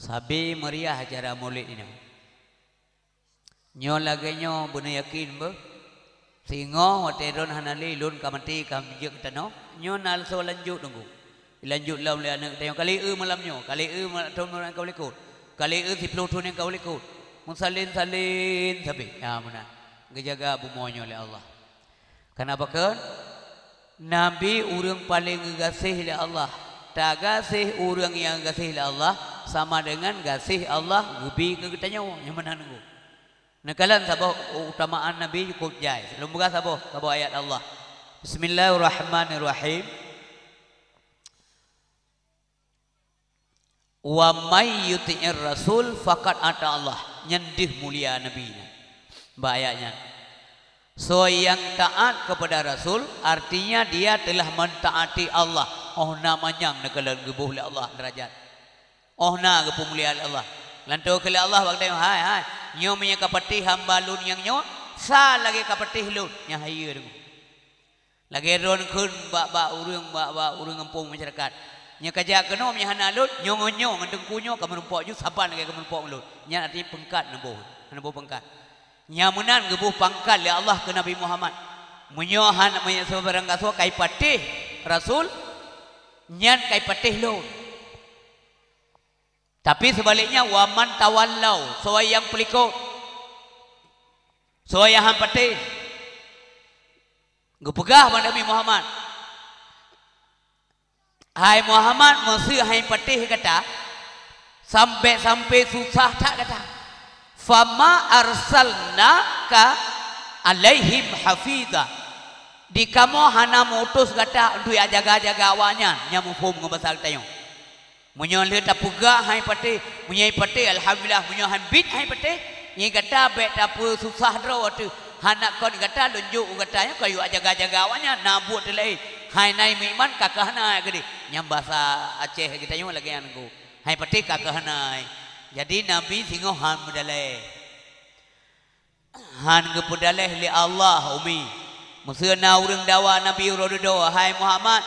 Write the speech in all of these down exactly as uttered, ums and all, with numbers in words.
Sabe meuriah acara Maulid inong. Nyoe lagée nyoe beuna yakin beuh. Singoh watée droen hana lé lôn ka maté ka jeuet keu tanoh, nyoe na soe lanjut teungku. Lanjut lom lé aneuëk tanyoe, ka lhée malam nyoe, ka lhée ma-, thon nyang ka likot, ka lhée siploh thon nyang ka likot. Meusalin-salin sabe. Ya, meunan. Geujaga bumoe nyoe lé Allah. Keunapa kheun? Nabi ureuëng paleng geugaséh lé Allah. Tagaséh ureuëng nyang geugaséh lé Allah sama deungon gaséh Allah geubi keu geutanyoe. Nyang meunan teungku. Neukalon saboh keutamaan Nabi cukup jai. Lôn peugah saboh, saboh ayat Allah. Bismillahirrahmanirrahim. "Wa may yuti'ir rasul faqad ata Allah." Nyan deuh mulia Nabi nyan. Bak ayat nyan. Soe nyang taat kepada Rasul, artinya dia telah mentaati Allah. Oh na manyang neukalon geuboh lé Allah deurajat. Oh na geupumulia lé Allah. Lanto keu lé Allah bak tanyoe, "Hai, hai, nyoe meunyoe ka patéh hamba lôn nyang nyoe, sa lagée ka patéh lôn." Nyan hayeue deungoe. Lagée droen kheun bak, bak ureuëng, bak, bak ureuëng gampông masyarakat. Nyoe ka jak keunoe meunyoe hana lôn, nyoe ngon nyoe ngon teungku nyoe ka meurumpok ju saban lagée ka meurumpok ngon lôn. Nyan artinya peungkat neuboh, neuboh peungkat. Nyang meunan geuboh pangkat lé Allah keu Nabi Muhammad. Meunyoe hana, meunyoe sibarang gasoe ka ipatéh Rasul, nyan ka ipatéh lôn. Tapi seubaliknya, "Wa man tawallau," soe nyang peulikot, soe nyang han patéh, geupeugah bak Nabi Muhammad, "Hai Muhammad, meuseu han patéh gata, sampai-sampai susah that gata, fama arsalnaka alaihim hafiza." Di kamoe hana meu-utus gata untuk jak jaga-jaga awaknyan, nyang muphom ngon basa geutanyoe. Meunyoe lheueh tapeugah han patéh, meunyoe patéh, alhamdulillah, meunyoe han biet han patéh, nyan gata bék tapeususah droe teuh. Hana kon gata lôn jok u gata nyoe kayue jaga-jaga awaknyan, na buet teuh laén. Hai na meuiman ka keuh hana keudeh. Nyang basa Aceh geutanyoe lagée nyan teungku. Han patéh ka keuh hana. Jadi Nabi singoh han meudalée. Han geupeudaleh lé Allah, umi. Meuseu na ureuëng dawa Nabi uroe dudoe, "Hai Muhammad,"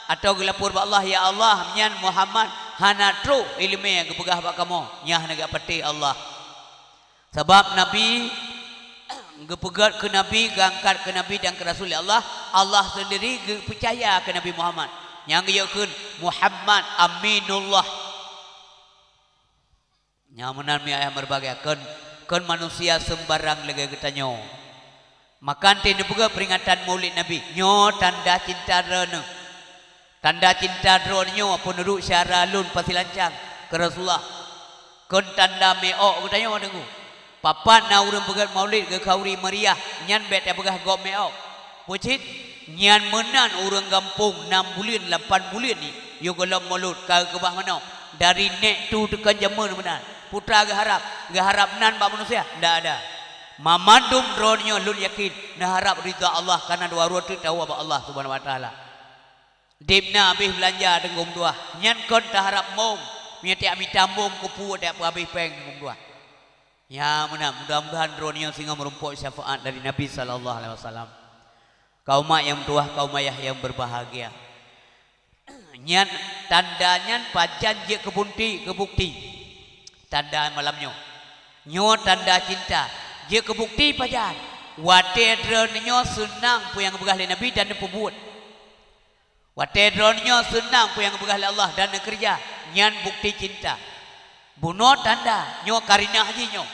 atau geulapor bak Allah, "Ya Allah, nyan Muhammad hana trok iéleumé geupeugah bak kamoe," nyan hana geupatéh Allah. Sabab Nabi geupeugét keu Nabi, geuangkat keu Nabi dan keu Rasul lé Allah, Allah seundiri geupeucaya keu Nabi Muhammad. Nyang geuyue kheun Muhammad Aminullah. Nyang meunan mi ayah meureubahagia, kon, kon manusia seumbarang lagée geutanyoe. Maka 'oh neupeugét peuringatan Maulid Nabi, nyoe tanda cinta droeneuh. Tanda cinta droeneuh nyoe peuneurut syara lôn pasilancang keu Rasulullah. Kon tanda meu'ok geutanyoe teungku. Papat na ureuëng peugét Maulid geukhauri meuriah, nyan bék tapeugah gob meu'ok. Peue cit? Nyan meunan ureuëng gampông nam buleuen lapan buleuen ni yue gohlom mulod ka geukeubah manoe. Dari nék tu teukon jameun meunan. Peue teuma geuharab, geuharab nan bak manusia? Ndak ada. Mamandum droeneuh nyoe lôn yakin neuharab ridha Allah, kareuna dua uroe teuk tawoe bak Allah Subhanahu Wa Taala. Deb na habéh beulanja teungku meutuah, nyan kon taharab mong, meunyoe tajak mita mong keupeue tajak peuhabéh péng teungku meutuah. Nyan meunan, mudah-mudahan droeneuh nyoe singoh meurumpok syafaat dari Nabi sallallahu alaihi wasallam. Kaum mak nyang meutuah, kaum ayah nyang berbahagia. Nyan tanda nyan pajan jeuet keu bunti, keu bukti. Tanda malam nyoe. Nyoe tanda cinta. Jeuet keu bukti pajan? Watée droeneuh nyoe seunang peue nyang geupeugah lé Nabi dan neupeubuet. Watée droeneuh nyoe seunang peue nyang geupeugah lé Allah dan neukeureuja, nyan bukti cinta. Bunoe tanda, nyoe karinah jih nyoe.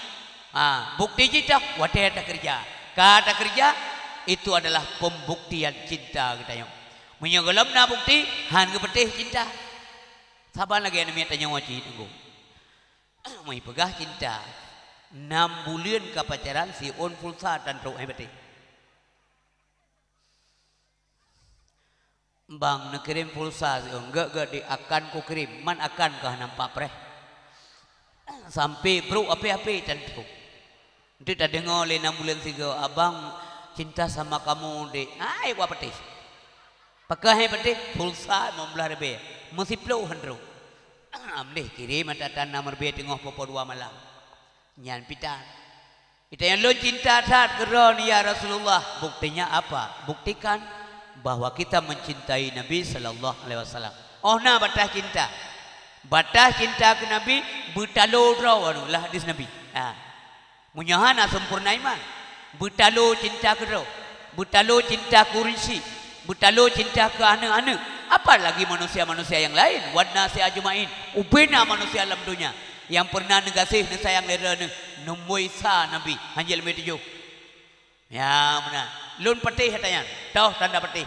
Ha, bukti cinta watée takeureuja. Ka takeureuja, itu adalah pembuktian cinta geutanyoe. Meunyoe gohlom na bukti, han geupatéh cinta. Saban lagée aneuk miet tanyoe cit teungku. Meuipeugah cinta, nam buleuen ka pacaran, siôn pulsa tan trok hai patéh. Bang, neukirém pulsa siôn, gét-gét di akan kukirém, man akan ka nampak preh. Sampai brok api-api tan trok. Enteuk tadeungoe lé nam buleuen sigoe, "Abang cinta sama kamu, Dek." Hai, wah patéh. Pakon hai patéh? Pulsa limong blaih ribée. Meusiploh han trok. Am deh, kirém ata tan nam ribée teungoh poh-poh dua malam. Nyan pitan. Geutanyoe, "Lôn cinta that keu droeneuh, ya Rasulullah." Buktinya apa? Buktikan bahwa kita mencintai Nabi sallallahu alaihi wasallam. Oh na bataih cinta. Bataih cinta keu Nabi Beutalo droe anu lah hadis Nabi. Ha. Meunyoe hana sempurna iman, beutalo cinta keu droe, beutalo cinta keu ureueng syik, beutalo cinta keu aneuk-aneuk, apalagi manusia-manusia nyang laén, wan nasi ajmain, ubena manusia lam donya nyang peureunah neugaséh neusayang lé droeneuh, neumoi sa Nabi, hanjeuet leubeh tujoh. Ya, meunan. Lôn patéh ata nyan. Toh tanda patéh.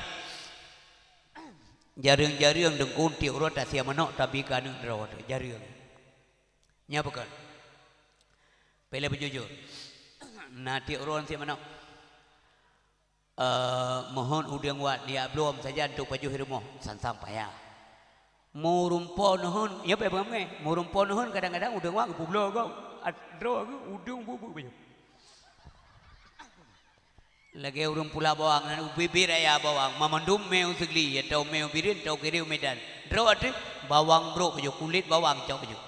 Jareueng-jareueng deungkon tiek uroe tasiah manok tabi keu aneuk droe teuh. Jareueng. Nyoe pakon. Peureulée beujujur. Na tiek uroe siah manok. Eh, mohon udeueng wat, ya, bloe sajan untuk pajoh i rumoh. Sang-sang payah. Meureumpok neuhon, ya, bèk beungèh. Meureumpok neuhon kadang-kadang udeueng wat geupubloe gob. At-, droe geuh udeueng bubu pajoh. Lagèe ureueng pula bawang, nan ubé-bé raya bawang, mamandum mè u Sigli, atau mè u Bireuen, atau Keudè u Medan. Droe teuh bawang brok pajoh, kulét bawang cok pajoh.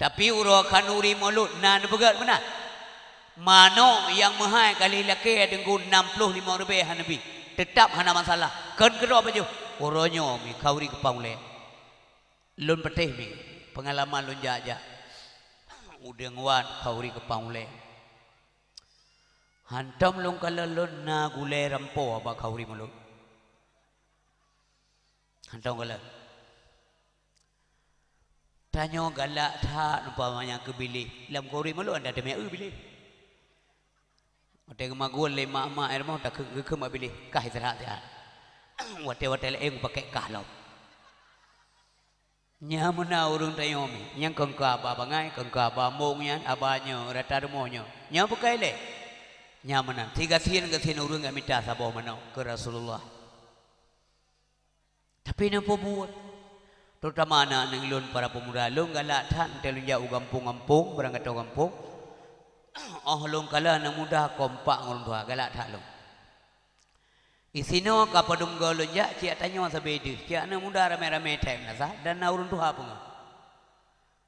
Tapi uroe khanuri Maulud na neupeugèt meunan. Manok nyang meuhai kali lakèe deungkon nam ploh limong ribèe hana bi, teutab hana masalah. Kheun keudroe pajoh, uroe nyoe mi khanuri keupang ulèe. Lôn patéh mi, peungalaman lôn jak-jak. Udeueng wat khanuri keupang ulèe. Hantom lôn kalon lôn na gulèe rampo bak khanuri Maulud. Hantom kalon. Tanyoe galak that umpama nyang keu biléh. Lam khanuri Maulud anda teumé eu biléh. Watèe geumaguen lé mak-mak i rumoh takheun geukheun bak biléh, kah istirahat siat. Watèe-watèe laén pakèk kah lom. Nyan meunan ureueng tanyoe mi, nyang kheun keu aba bangai, kheun keu aba mong nyan, aba nyoe, rata rumoh nyoe. Nyan bukai lé. Nyan meunan, sigasien-gasien ureueng geumita saboh manok keu Rasulullah. Tapi na peubuet. Terutama aneuk-aneuk lôn, para peumuda lôn galak that, watèe lôn jak u gampông-gampông, barangkato gampông. Óh lôn kalon aneuk muda kompak ngon ureueng tuha, galak that lôn. Disinoe ka padum goe lôn jak, cit tanyoe sabe deuh, cit aneuk muda ramé-ramé that meunasah dan na ureueng tuha peungeuh.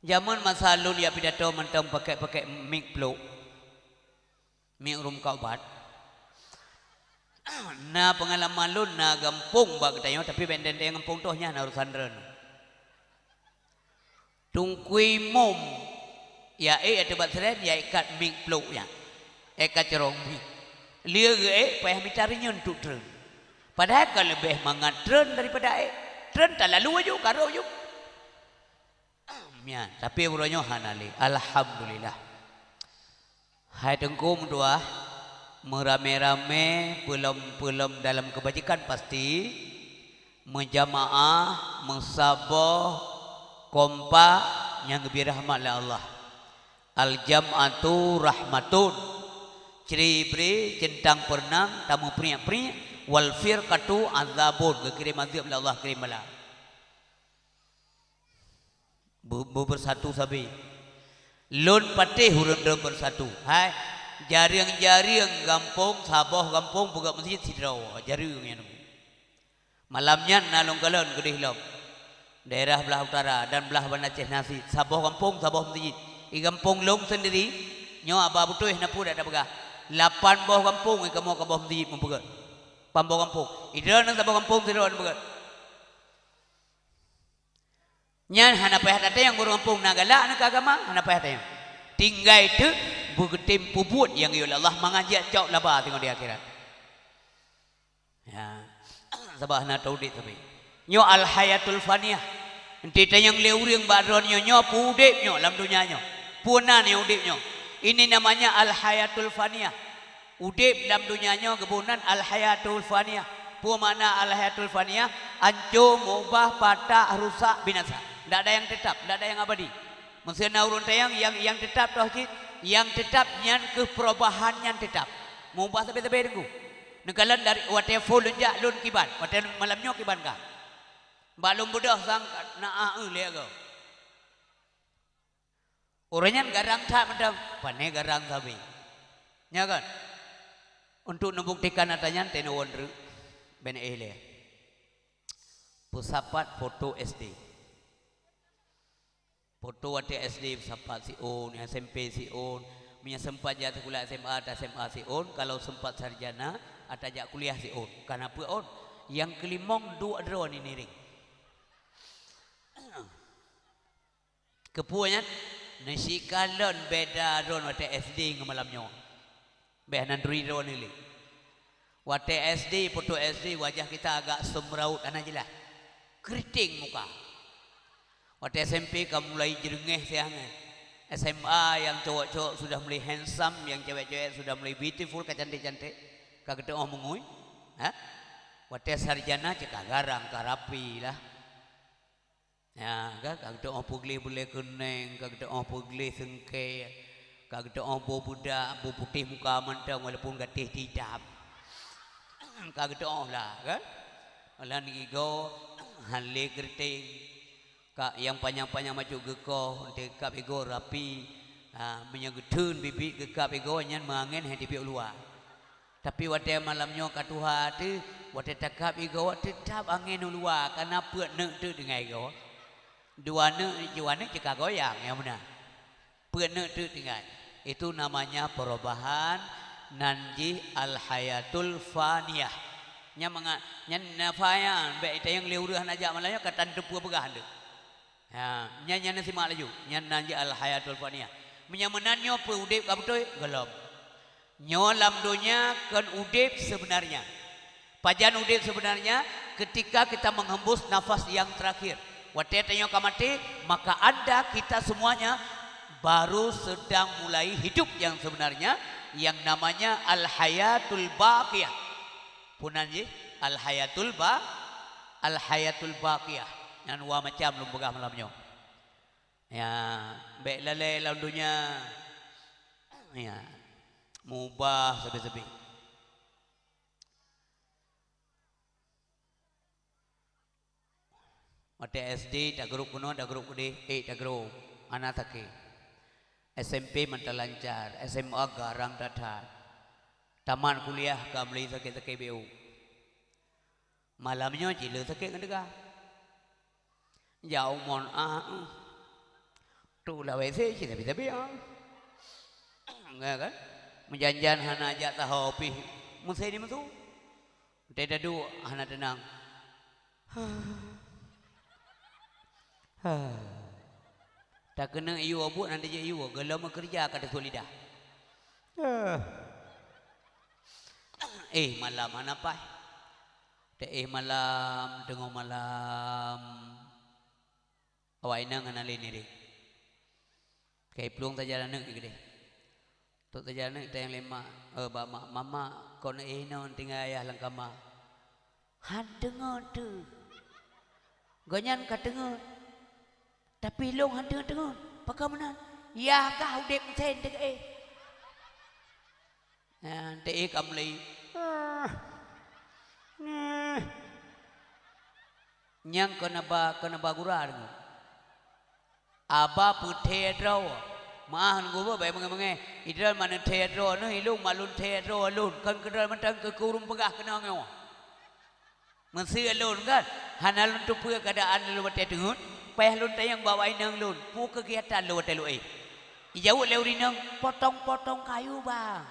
Jameun masa lôn jak pidato mantong pakèk-pakèk mik plôk. Mik ureueng meukat ubat. Na peungalaman lôn na gampông bak geutanyoe, tapi bèk teuntèe gampông toh nyan na urusan droeneuh. Teungku Imum, ya ék ateueh bak siren, ya ikat mik plôk nyan. Ék ka carông mik. Lheueh geuék payah mita reunyeun untuk treun. Padahai ka leubeh mangat treun daripada ék. Treun talalu aju, karôh aju. Nyan, tapi uroe nyoe hana lé. Alhamdulillah. Hai Teungku meutuah, meuramé-ramé, peulom-peulom dalam keubajikan pasti, meujamaah, meusaboh, kompak, nyang geubri rahmat lé Allah. Al-jam'atu rahmatun. Cre-bre, centang peurnang, tameupriek-priek, wal firqatu azabun, geukirém azeueb lé Allah, kirém bala. Be-, beubeusatu sabe. Lôn patéh ureueng droe beusatu. Hai, jareueng-jareueng gampông, saboh gampông peugöt meuseujid sidroe, jareueng nyan. Malam nyan na lôn kalon keudeh lom. Daerah blah utara dan blah Banda Aceh na cit, saboh gampông, saboh meuseujid. I gampông lôn seundiri, nyoe haba beutôi na peue dak tapeugah. Lapan boh gampông i kamoe ka boh meuseujid meupeugöt. Lapan boh gampông. I droeneuh saboh gampông sidroe meupeugöt. Nyan hana payah tatanyong, ureueng gampông na galak na keu agama, hana payah tatanyong. Tinggai teuk beugeutem peubuet nyang geuyue lé Allah mangat jeuet cok laba singoh di akhirat. Ya. Sabab hana teu udép sabe. Nyoe al-hayatul faniyah. Enti tanyong lé ureueng bak droeneuh nyoe, nyoe peue udép nyoe lam donya nyoe? Peue nan nyang udép nyoe? Ini namanya al-hayatul faniyah. Udép lam donya nyoe geuboh nan al-hayatul faniyah. Peue makna al-hayatul faniyah? Ancô, mubah, patah, rusak, binasa. Ndak ada nyang teutap, ndak ada nyang abadi. Meuseu na ureueng tanyong nyang, nyang teutap toh cit, nyang teutap nyan keuh perubahan nyan teutap. Mubah sabe-sabe Teungku. Neukalon dari watèe phôn lôn jak lôn kiban, watèe malam nyoe kiban ka. Bak lôn beudôh sang na a eu lé agoe. Uroe nyan garang that mantong, pane garang sabe. Nya kan? Untuk neubuktikan ata nyan, teuneuk won treuk, ben éh lé. Peusapat foto S D. Foto watèe S D peusapat siôn, S M P siôn. Meunyo sempat jak sikula S M A, ata S M A siôn. Kalau sempat sarjana, ata jak kuliah siôn. Kana peue ôn? Nyang keulimong duek droe ni niring. Keupeue nyan? Neusikalon beda droe watée S D ngon malam nyoe. Béh nan turi droe lé. Watée S D, putôh S D, wajah kita agak seumraut, hana jeulaih. Keriting muka. Watée S M P ka mulai jeureungéh siah nyan. S M A nyang cowok-cowok sudah mulai handsome, nyang cewek-cewek sudah mulai beautiful, ka cantik-cantik. Ka geuteuôh meungui. Ha? Watée sarjana cit ka garang, ka rapi lah. Ya, ka, ka geuteuôh peugleh bulée keuneng, ka geuteuôh peugleh seungkée, ka geuteuôh boh beudak, boh putéh muka mantong walaupun gatéh titap. Ka geuteuôh lah, kan? Malah ngigo, han lé keriting. Ka nyang panyang-panyang bacut geukoh, teuh kab igoe rapi. Ha, meunyoe geutheun biet-biet geukab igoe nyan meuangén han teubiet u luwa. Tapi watée malam nyoe ka tuha teuh, watée takab igoe teutab angén u luwa, kana peuet neuk teuk tinggai igoe. Dua neuk, dua neuk cit ka goyang, nyang meunan. Peuet neuk teuk tinggai. Itu namanya perubahan, nan jih al-hayatul faniyah. Nyan manga-, nyan nafayan, bék itanyong lé ureuëng hana jak malam nyoe ka tan teupeue peugah lé. Ha, nyan, nyan simak laju. Nyan nan jih al-hayatul faniyah. Meunyoe meunan nyoe peue udeb ka beutôi? Gohlom. Nyoe lam donya kon udeb sebenarnya. Pajan udeb sebenarnya? Ketika kita menghembus nafas yang terakhir. Watée tanyoe ka maté, maka anda, kita semuanya baru sedang mulai hidup yang sebenarnya, yang namanya al-hayatul baqiyah. Punan jih, al-hayatul ba-, al-hayatul baqiyah. Nyan dua macam lôn peugah malam nyoe. Ya, bék lalée lam donya. Ya, mubah sabe-sabe. Watée S D tagrôp keunoe, tagrôp keudeh, ék tagrôp, hana sakét. S M P mantong lancar, S M A garang that-that. Tamat kuliah ka meuli sakét-sakét B U. Malam nyoe cit le sakét ngon teuga. Jak u mon ah, tu lawét se cit tapi-tapi ah. Enggak kan? Meujan-jan hana jak taho pih meusé di meusu. Teuh taduek hana teunang. Takeuneuk yue buet hana jeuet yue, gohlom meukeureuja ka teusut lidah. Eh, malam hana paih. Teuéh malam, teungoh malam. Awak inong hana lé nirek. Kai plueng saja aneuk keudeh. Tok saja aneuk tanyong lé mak, eh, bak mak, "Mamak, kon éh non tinggai ayah lam kama." Han teungeut teuh. Gobnyan ka teungeut. Tapi lôn han teungeut-teungeut. Pakon meunan? Yah gah udeb meusén teuh éh. Nah, teuéh ka mulai. Ah. Nah. Nyang keuneuk ba, keuneuk ba gura deungoe. Aba peuthée droe. Meu'ah ngon gubah bèk meungéh-meungéh. Idroe manö thée droe neuh ilôn, mak lôn thée droe lôn. Kon keudroe mantong keu kureueng peugah keunoe nyoe. Meuseu lôn kan, hana lôn teupeue keuadaan lôn watèe teungeut, paih lôn tanyong bak inong lôn, peue keugiyatan lôn watèe lôn éh. Ijaweueb lé ureueng inong, "Potong-potong kayu, Bang."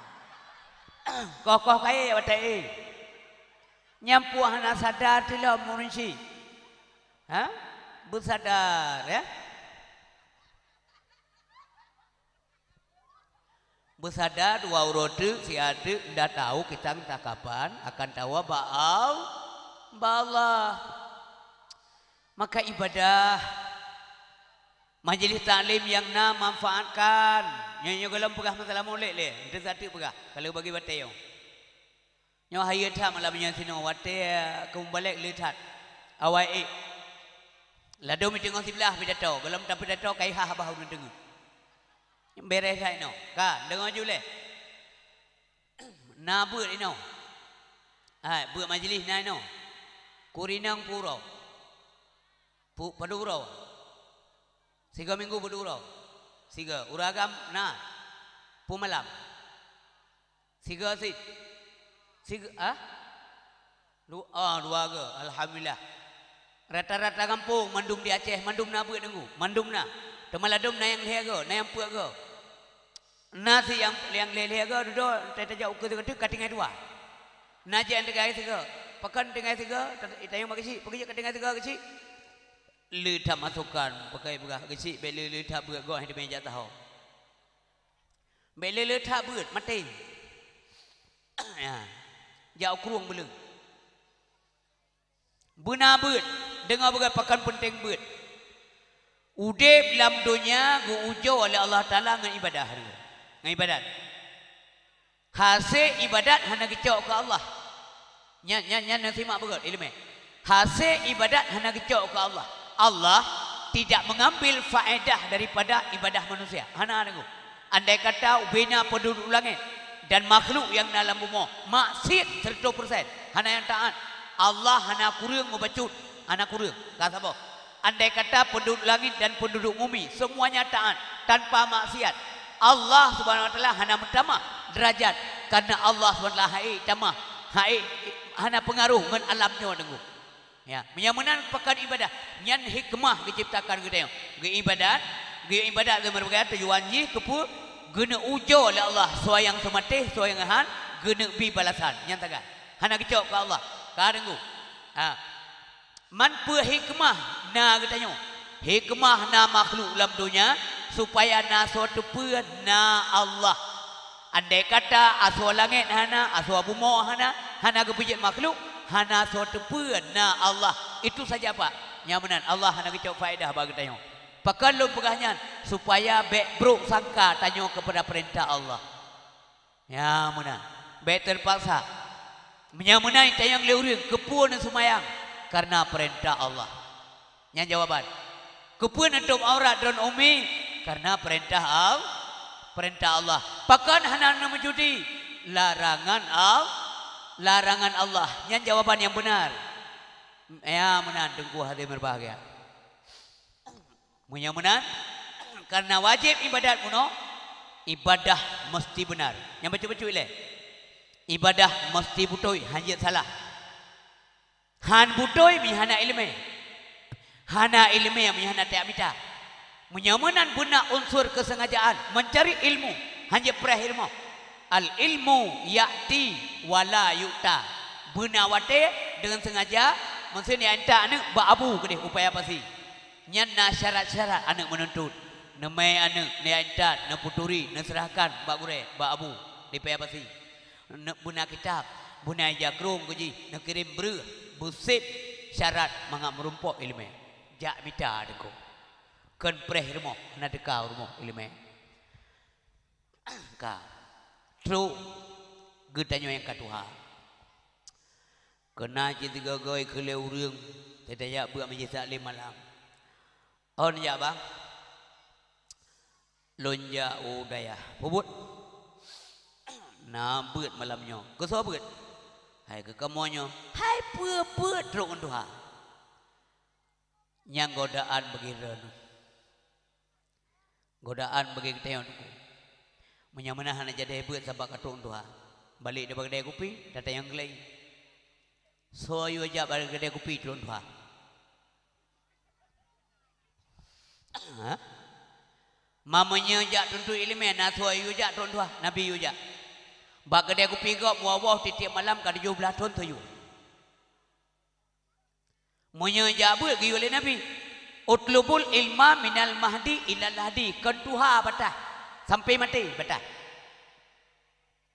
Koh-koh kayèe watèe éh. Nyan peue hana sadar teulom ureueng chik. Ha? Beusadar, ya. Beusada dua uroe teuk, siat teuk, ndak tahu kita entah kapan akan tawa bak Al-, bak Allah. Maka ibadah majlis taklim nyang na manfaatkan. Nyoe, nyoe gohlom peugah masalah molek lé, ente sateuk peugah, ka lheueh bagi batèe nyoe. Nyoe hayeue that malam nyoe sinoe, watèe, eh, ka mubalek le that. Awai ék. Ladôm teungoh siblaih pidato, gohlom tapidato kai hah bah ureueng teungeut. Bèrèh that inoe. Ka, deungoe ju lé. Na beuet inoe. Hai, beuet majlis na inoe. Kurinong pue uroe. Pu-, padum uroe. Sigoe minggu padum uroe. Sigoe. Ureueng agam na. Pue malam. Sigoe sit. Sigoe, ah? Du-, ah, dua goe. Alhamdulillah. Rata-rata gampông mandum di Aceh, mandum na beuet deungoe, mandum na. Teuma ladôm na nyang lhèe goe, na nyang peuet goe. Na sit nyang, nyang lhèe-lhèe goe dudoe, ta-, tajak ukeue sigoe teuk ka tinggai dua. Na jeuet nyang tinggai sigoe. Pakon tinggai sigoe, ta-, tanyong bak keuchik, pakon jeuet ka tinggai sigoe keuchik? Le that masukan, pakai peugah geuchik, bèk le-le that beuet goh hai teumé jak tahom. Bèk le-le that beuet, maté. Ya. Jak u krueng beuleueng. Beuna beuet, deungoe beugèt pakon peunteng beuet. Udép lam donya geu-ujoe lé Allah Taala ngon ibadah, ngon ibadat. Hasé ibadat hana geucok keu Allah. Nyan, nyan, nyan neusimak beugèt ileumèe. Hasé ibadat hana geucok keu Allah. Allah tidak mengambil faedah daripada ibadah manusia. Hana deungoe. Andai kata ubé na peunduduek langét dan makhluk nyang na lam bumoe maksiat seratus persen, hana nyang taat, Allah hana kureueng meubacut, hana kureueng, ka saboh. Andai kata peunduduek langét dan peunduduek bumi semuanya taat tanpa maksiat, Allah Subhanahu wa Taala hana meutamah deurajat, karena Allah Subhanahu wa Taala hana tamah, hana, hana peungaroh ngon alam nyoe deungoe. Ya, meunyoe meunan pakon ibadah, nyan hikmah geuciptakan geutanyoe. Geuibadat, geuibadat lé meureuga tujuan jih keupeue? Geuneuk ujoe lé Allah, soe nyang seumatéh, soe nyang han, geuneuk bi balasan. Nyan sagai. Hana geucok keu Allah. Ka deungoe. Ha. Man peue hikmah na geutanyoe? Hikmah na makhluk lam donya supaya na soe teupeu na Allah. Andai kata asoe langét hana, asoe bumoe hana, hana geupeujeuet makhluk, hana soe teupeu na Allah. Itu saja, Pak. Nyang meunan, Allah hana geucok faedah bak geutanyoe. Pakon lôn peugah nyan? Supaya bèk brok sangka tanyoe keupada peurintah Allah. Ya, meunan. Bèk teupaksa. Meunyoe meunan tanyong lé ureueng, keupeue neuseumayang? Karena peurintah Allah. Nyan jawaban. Keupeue neutôb aurat droeneuh umi? Karena peurintah Al-, peurintah Allah. Pakon hana neumeujudi? Larangan Al-, larangan Allah. Nyan jawaban nyang beunar. Ya, meunan Teungku hadirin berbahagia. Meunyoe meunan, karena wajéb ibadat bunoe, ibadah meusti beunar. Nyang bacut-bacut ilèe. Ibadah meusti beutôi, han jeuet salah. Han beutôi meuhana ileumèe. Hana ileumèe meuhana tajak mita. Meunyoe meunan beuna unsur keusengajaan, meucari ilmu, han jeuet preh rumoh. Al-ilmu ya'ti wa la yu'ta. Beuna watèe deungon seungaja, meusé neuintat aneuk bak abu keudéh u paya pasi. Nyan na syarat-syarat aneuk meununtut. Neumè aneuk, neuintat, neupeuturi, neuseurahkan bak gurèe, bak abu di paya pasi. Neuk beuna kitab, beuna ija krông keu jih, neukirém breueh, beusép syarat mangat meurumpok ileumèe. Jak mita deungon. Kon preh rumoh, hana teuka u rumoh ileumèe. Ka. Trok geutanyoe nyang ka tuha. Keunan cit sigoe-goe keu lé ureueng, tajak beuet majelis taklim malam. Ôn jak, Bang. Lôn jak u dayah. Peubuet. Na beuet malam nyoe. Keu soe beuet? Hai keu kamoe nyoe. Hai peue beuet trok ngon tuha. Nyang godaan bagi droeneuh. Godaan bagi geutanyoe Teungku. Meunyoe meunan hana jadi beuet sabab ka trok ngon tuha. Balek daripada keudè kupi, tatanyong keu laén. Soe yue jak bak keudè kupi trok ngon tuha? Ha? Ma meunyoe jak tuntut ileumèe, na soe yue jak trok ngon tuha? Nabi yue jak. Bak keudè kupi gob meuwoe-woe tiep-tiep malam ka tujoh blaih thon soe yue. Meunyoe jak beuet geuyue lé Nabi, "Utlubul ilma minal mahdi ilal lahdi," kon tuha bataih, sampai maté bataih.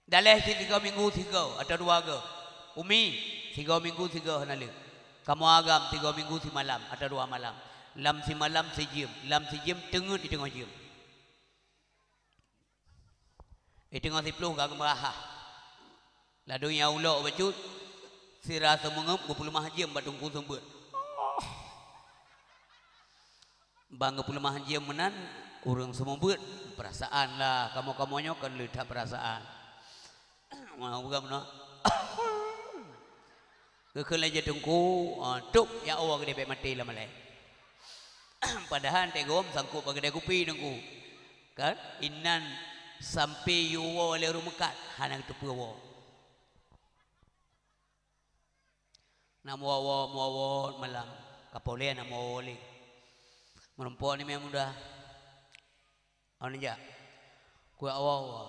Daleh cit sigoe minggu sigoe atawa dua goe. Umi, sigoe minggu sigoe hana lé. Kamoe agam sigoe minggu simalam atawa dua malam. Lam simalam sijeuem, lam sijeuem teungeut di teungoh jeuem. Di teungoh siploh ka geumeurahah. Ladôm nyang ulok bacut, sira seumeungeup geupeuleumah jeuem bak teungku seumeubeuet. Ban geupeuleumah jeuem meunan, ureueng seumeubeuet, peurasaan lah, kamoe-kamoe nyoe kon le that peurasaan. Mau peugah meunoe. Geukheun lé jeuet teungku, ah, tok, ya Allah, geudeh bèk maté lam alèe. Padahai teuh gob sangkot bak keudè kupi teungku. Kan? Inan sampai yue woe lé ureueng meukat, hana geuteupeue woe. Na meuwoe-woe, meuwoe-woe malam. Ka poh lhèe na meuwoe-woe lé. Meurumpok ni mè muda. Awak neujak. Kuek awak-awak.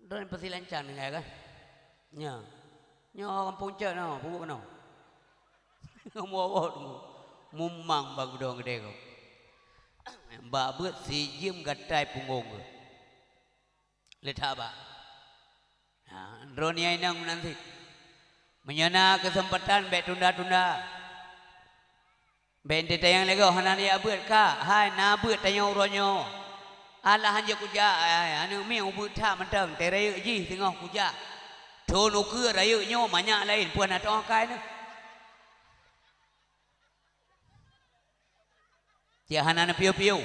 Droen peusilancang tinggai kan? Nya. Nyoe gampông cot nyoe, peubuet keunoe. Nyoe meuwoe-woe teungku. Mumang bak beudôh keudè gob. Bak beuet sijeuem gatai punggong geuh. Leutak bak. Ha, droeneuh nyang inong meunan cit. Meunyoe na keuseumpatan, bèk tunda-tunda. Bèk teuntèe nyang lagèe hana neujak beuet ka. Hai, na beuet tanyoe uroe nyoe. Alah hanjeuet kujak, hai, aneuk mieng ubeuet that mantong, teuh rayeuk jih teungoh kujak. Thon ukeue rayeuk nyoe manyak laén, peue na teuh akai neuh. Cit hana neupiôh-piôh.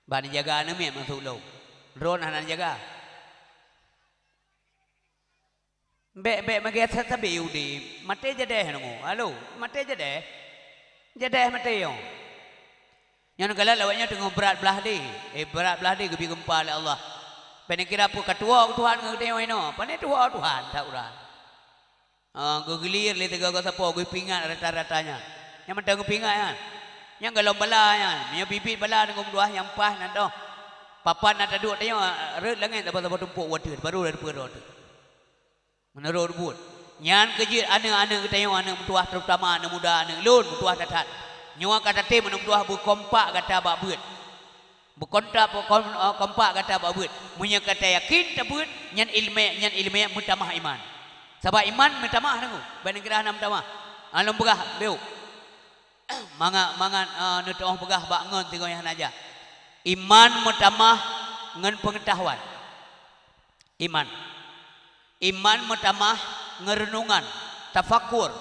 Ban jaga aneuk miet masôk lom. Droeneuh hana jaga. Bèk, bèk meugèt sabe udép. Maté jadèh nunggu. Halo, maté jadèh. Jadèh maté nyoe. Nyan galak lawét nyoe teungoh brat blah deh. Eh, brat blah deh geubri geumpa lé Allah. Pane kira peue ka tuwoe Tuhan ngon geutanyoe inoe. Pane tuwoe Tuhan that uroe. Ah, geugilir lé sigoe-goe sapo, geupeuingat rata-rata nyan. Nyang mantong geupeuingat nyan. Nyang golom bala nyan. Meunyoe biet-biet bala ngon meutuah nyang paih nan toh. Papan na taduek tanyoe, rhot langèt saboh-saboh tumpôk watèe, baru na teupeue droe teuh. Meunurot buet. Nyan keuh jeuet aneuk-aneuk geutanyoe, aneuk meutuah, terutama aneuk muda, aneuk lôn meutuah that-that. Nyoe ka tatem aneuk meutuah beukompak gata bak beuet. Beukontak, beukom-, eh, kompak gata bak beuet. Meunyoe gata yakin tabeuet, nyan ileumèe, nyan ileumèe meutamah iman. Sabab iman meutamah teungku, ban kira hana meutamah. Ah, lôn peugah, beuh. Mangat, mangat, eh, neutu'oh peugah bak ngon sigoe nyang hana jak. Iman meutamah ngon peungeutahuan. Iman. Iman meutamah ngon reunungan, tafakur,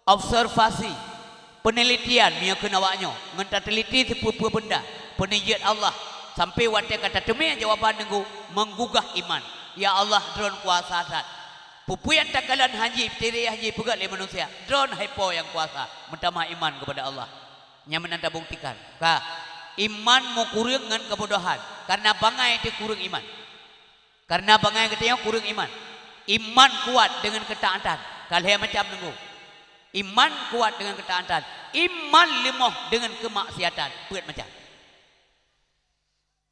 observasi, peunelitian meunyoe kheun awak nyoe, ngon tateliti sipeue-peue beunda, peunijeuet Allah, sampai watèe ka tateumé jawaban nunggu, menggugah iman. Ya Allah, Droen kuasa that. Peue-peue nyang takalon hanjeuet tiri, hanjeuet peugèt lé manusia, Droen hai Po nyang kuasa, meutamah iman keupada Allah. Nyan meunan tabuktikan. Ka, iman meukureueng ngon keubodohan, kareuna bangai teuh kureueng iman. Kareuna bangai geutanyoe kureueng iman. Iman kuat deungon keutaatan, ka lhèe macam nunggu. Iman kuat deungon keutaatan, iman leumoh deungon keumaksiatan, peuet macam.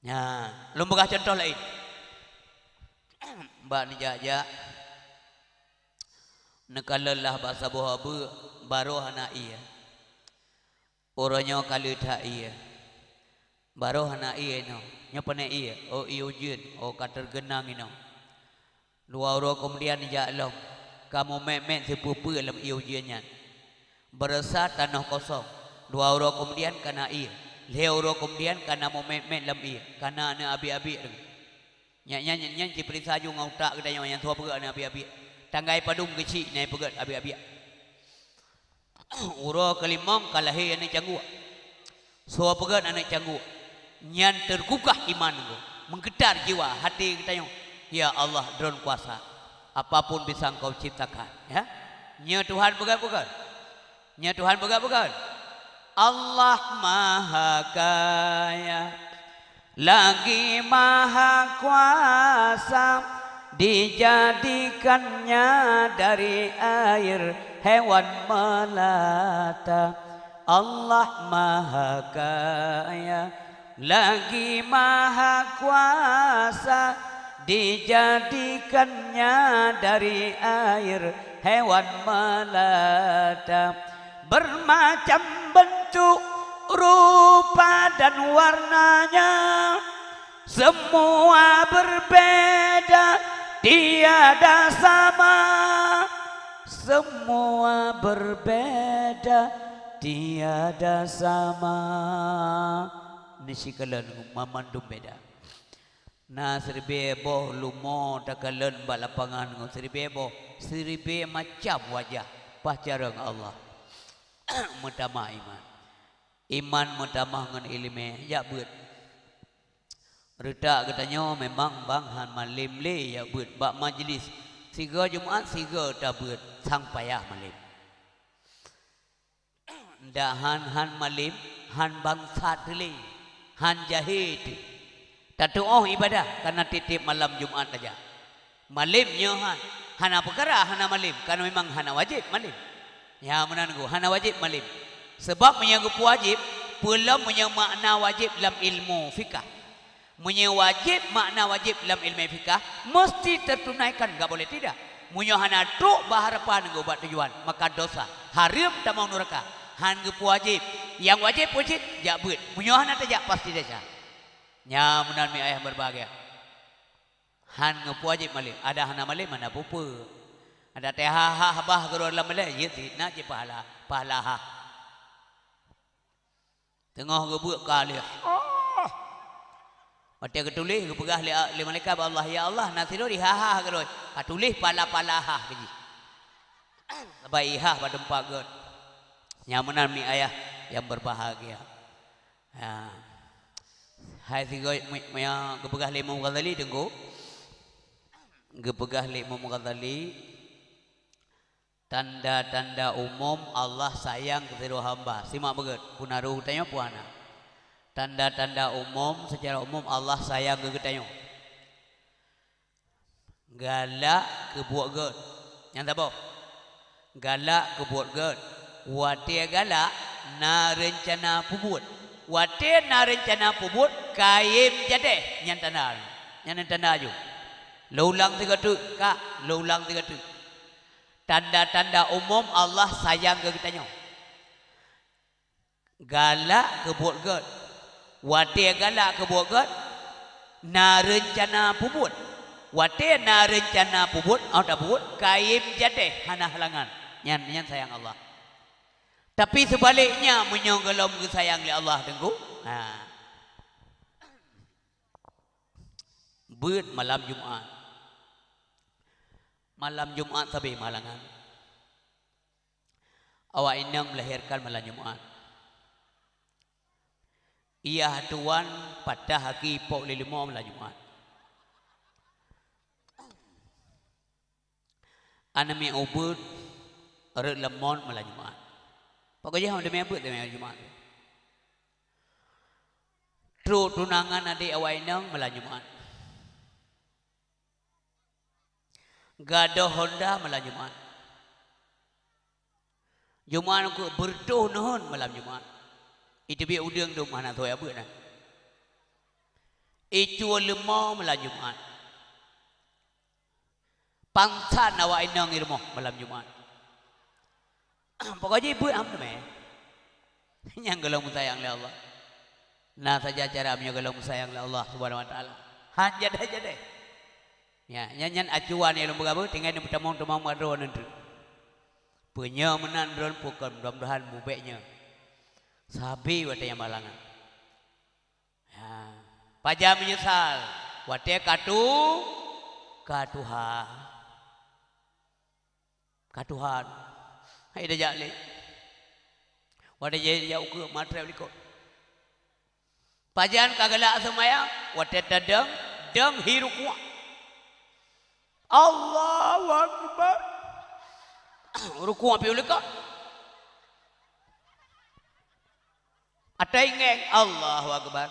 Nyan, lôn peugah cuntoh laén. Bak neujak-jak, neukalon lah bak saboh abeuk, barô hana ié. Uroe nyoe ka le that ié. Barô hana ié inoe. Nyoe pane ié, oh ié ujeuen, oh ka teugeunang inoe. Dua uroe keumudian jak lom, ka mumèt-mèt sipeue-peue lam ié ujeuen nyan. Baroesa tanoh kosong. Dua uroe keumudian ka na ié. Lhèe uroe keumudian ka na mumèt-mèt lam ié, ka na aneuk abiek-abiek deungon. Nyan, nyan, nyan, nyan jipeuriksa ju ngon utak geutanyoe nyang soe peugèt aneuk abiek-abiek. Tanggai padum geuchik na peugèt abiek-abiek. Uroe keulimong ka lahé aneuk cangguek. Soe peugèt aneuk cangguek, nyan teugugah iman geuh, meugetar jiwa, haté geutanyoe. Ya Allah, Droen kuasa, apapun bisa Engkau ciptakan, ya. Nyoe Tuhan peugèt-peugèt. Nyoe Tuhan peugèt-peugèt. Allah Maha Kaya, lagi Maha Kuasa, dijadikannya dari air hewan melata. Allah Maha Kaya, lagi Maha Kuasa, dijadikannya dari air hewan melata. Bermacam bentuk, rupa dan warnanya, semua berbeda, tiada sama. Semua berbeda, tiada sama. Nyoe sikalon mandum beda. Na siribèe boh lumo takalon bak lapangan ngon siribèe boh, siribèe macam wajah, paih carông Allah. Meutamah iman. Iman meutamah ngon ileumèe, jak beuet. Reutak geutanyoe memang bang han malem lé jak beuet bak majelis. Sigoe Jumat, sigoe tabeuet, sang payah malem. Dak han, han malem, han bangsat lé, han jahé teuh. Tatu'oh ibadah, kareuna tiep-tiep malam Jumat saja. Malem nyoe han, hana peukara hana malem, kareuna memang hana wajéb malem. Ya, meunan geuh, hana wajéb malem. Sabab meunyoe geupeuwajéb, peue lom meunyoe makna wajéb lam ilmu fikah. Meunyoe wajéb, makna wajéb lam ilmu fikah, meusti teutunaikan, enggak boleh tidak. Meunyoe hana trok bak harapan geuh bak tujuan, maka dosa. Hareuem tamong nuraka. Han geupeuwajéb. Nyang wajéb peue cit? Jak beuet. Meunyoe hana tajak, pasti desya. Nyan meunan mi ayah berbahagia. Han geupeuwajéb malém. Adak hana malém, hana peue-peue. Adak teuhah-hah bah keudroe lam malém, jeuet sit na cit pahala, pahala hah. Teungoh geubeuet ka lheueh. Ah! Watée geutuléh, geupeugah lé, lé malaikat bak Allah, "Ya Allah, na sidroe jihah-hah keudroe. Ka tuléh pala-pala hah keu jih." Sabab ihah bak teumpat gét. Nyan meunan mi ayah nyang berbahagia. Ha. Hai sigoe mi-, mi-, geupeugah lé Imam Ghazali, Teungku. Geupeugah lé Imam Ghazali, tanda-tanda umum Allah sayang keu sidroe hamba. Simak beugét, peue na roh geutanyoe peue hana. Tanda-tanda umum, secara umum Allah sayang keu geutanyoe. Galak keu buet gét. Nyang saboh. Galak keu buet gét. Watée galak, na reuncana peubuet. Watée na reuncana peubuet, kayém jadéh. Nyan tanda. Nyan tanda ju. Lôn ulang sigoe teuk, Kak. Lôn ulang sigoe teuk. Tanda-tanda umum Allah sayang keu geutanyoe. Galak keu buet gét. Watée galak keu buet gét, na reuncana peubuet. Watée na reuncana peubuet, oh, tapeubuet, kayém jadéh hana halangan. Nyan, nyan sayang Allah. Tapi seubaliknya, meunyoe gohlom geusayang lé Allah, Teungku, ha. Beuet malam Jumat. Malam Jumat sabe meuhalangan. Awak inong melahirkan malam Jumat. Yah tuwan patah aki pok lé leumo malam Jumat. Aneuk miet ubeuet rot lam mon malam Jumat. Pokok jih aneuk miet ubeuet malam Jumat. Trok tunangan adék awak inong malam Jumat. Gadôh honda malam Jumat. Jumat keu beureutoh neuheun malam Jumat. Iteubiet udeueng dum hana soe abeuet na. Icue leumo malam Jumat. Pangsan awak inong i rumoh malam Jumat. Pokok jih beuet ham teumé. Nyang gohlom sayang lé Allah. Na saja cara meunyoe gohlom sayang lé Allah Subhanahu wa Taala. Han jadéh-jadéh. Ya, nyan, nyan acuan nyang lôn peugah beuh, tinggai neupeutamong-tamong bak droeneuh teuk. Peue nyoe meunan droeneuh pukon, mudah-mudahan mubék nyoe. Sabe watée nyang malangan. Ya. Pajan meunyeusal? Watée ka tu, ka tuha. Ka tuha. Hai dah jak lé. Watée jijak ukeue matreb likot. Pajan ka galak seumayang, watée tadong, dong hi rukuk. Allahu Akbar. Rukuk piôh likot. Atai ngeng, Allahu Akbar.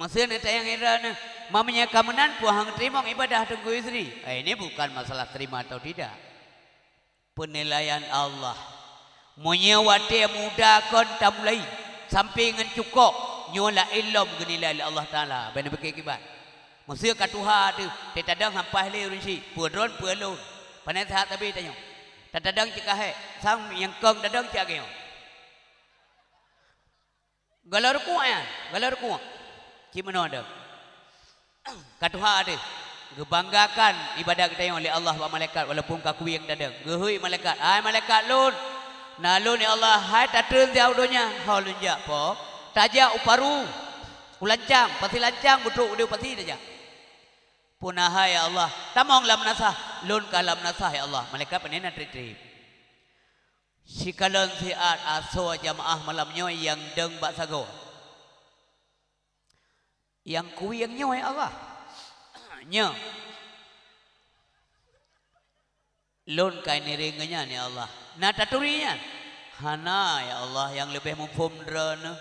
Maksud neutanyong ira neuh, ma meunyoe ka meunan peue han teurimong ibadah Teungku Yusri? Eh, ini bukan masalah terima atau tidak. Penilaian Allah. Meunyoe watée muda kon tamulai, sampai ngon cukok, nyoe laén lom geunilai lé Allah Taala. Bèk neupike kiban. Meuseu ka tuha teuh, teuh tadong han paih lé ureueng syiek, peue droen peue lôn. Pane sahat sabe tanyoe. Tatadong cit ka hék, sang nyang kong tadong cit lagée nyoe. Gohlom rukuk nyan, gohlom rukuk. Cit meunoe dong. Ka tuha deuh, geubanggakan ibadat geutanyoe lé Allah bak malaikat walaupun ka kuwieng tadong. Geuhôi malaikat, "Hai malaikat lôn, na lôn ya Allah, hai tatreun siat u donya, ho lôn jak po? Tajak u Paru, u Lancang, Pasi Lancang beutrok u deuh pasi tajak." "Peue na hai ya Allah?" "Tamong lam meunasah." "Lôn ka lam meunasah ya Allah." Malaikat pane na treb-treb. Sikalon siat asoe jamaah malam nyoe nyang dong bak sagoe. Nyang kuwieng nyoe ya Allah. Nyoe. Lôn ka niring ngon nyan ya Allah. Na taturi nyan? Hana ya Allah, nyang leubeh muphom droeneuh.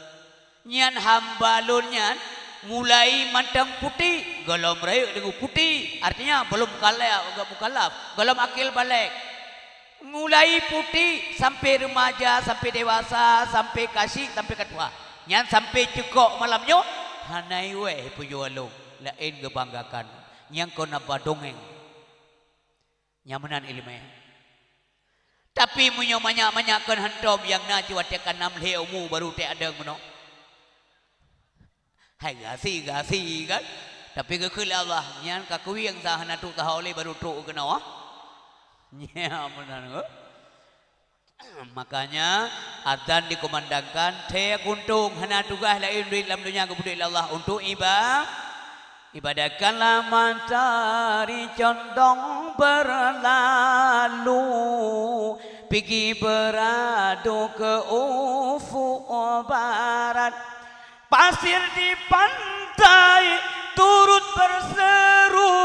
Nyan hamba lôn nyan mulai mantong putéh, gohlom rayeuk deungoe putéh, artinya belum kala-, mukallaf, gohlom akil balek. Mulai putéh sampai remaja, sampai dewasa, sampai ka syiek, sampai ka tuha. Nyan sampai cukok malam nyoe, hana iweh pujoe lôn, laén geubanggakan. Nyang kon haba dongeng. Nyang meunan iéleumé. Tapi meunyoe manyak-manyak kon hantom nyang na cit watée ka nam lhée umu baru teuadong meunoe. Hai gasi-gasi kan. Tapi geukheun lé Allah, nyan ka kuwieng sa hana trok taho lé baru trok keunoe. Nyang meunan ko. Makanya azan dikumandangkan, thée kuntong hana tugaih laén duek lam donya geupeuduek lé Allah untuk iba-, ibadat. Kala matahari condong berlalu, pigi beradu ke ufuk barat. Pasir di pantai turut berseru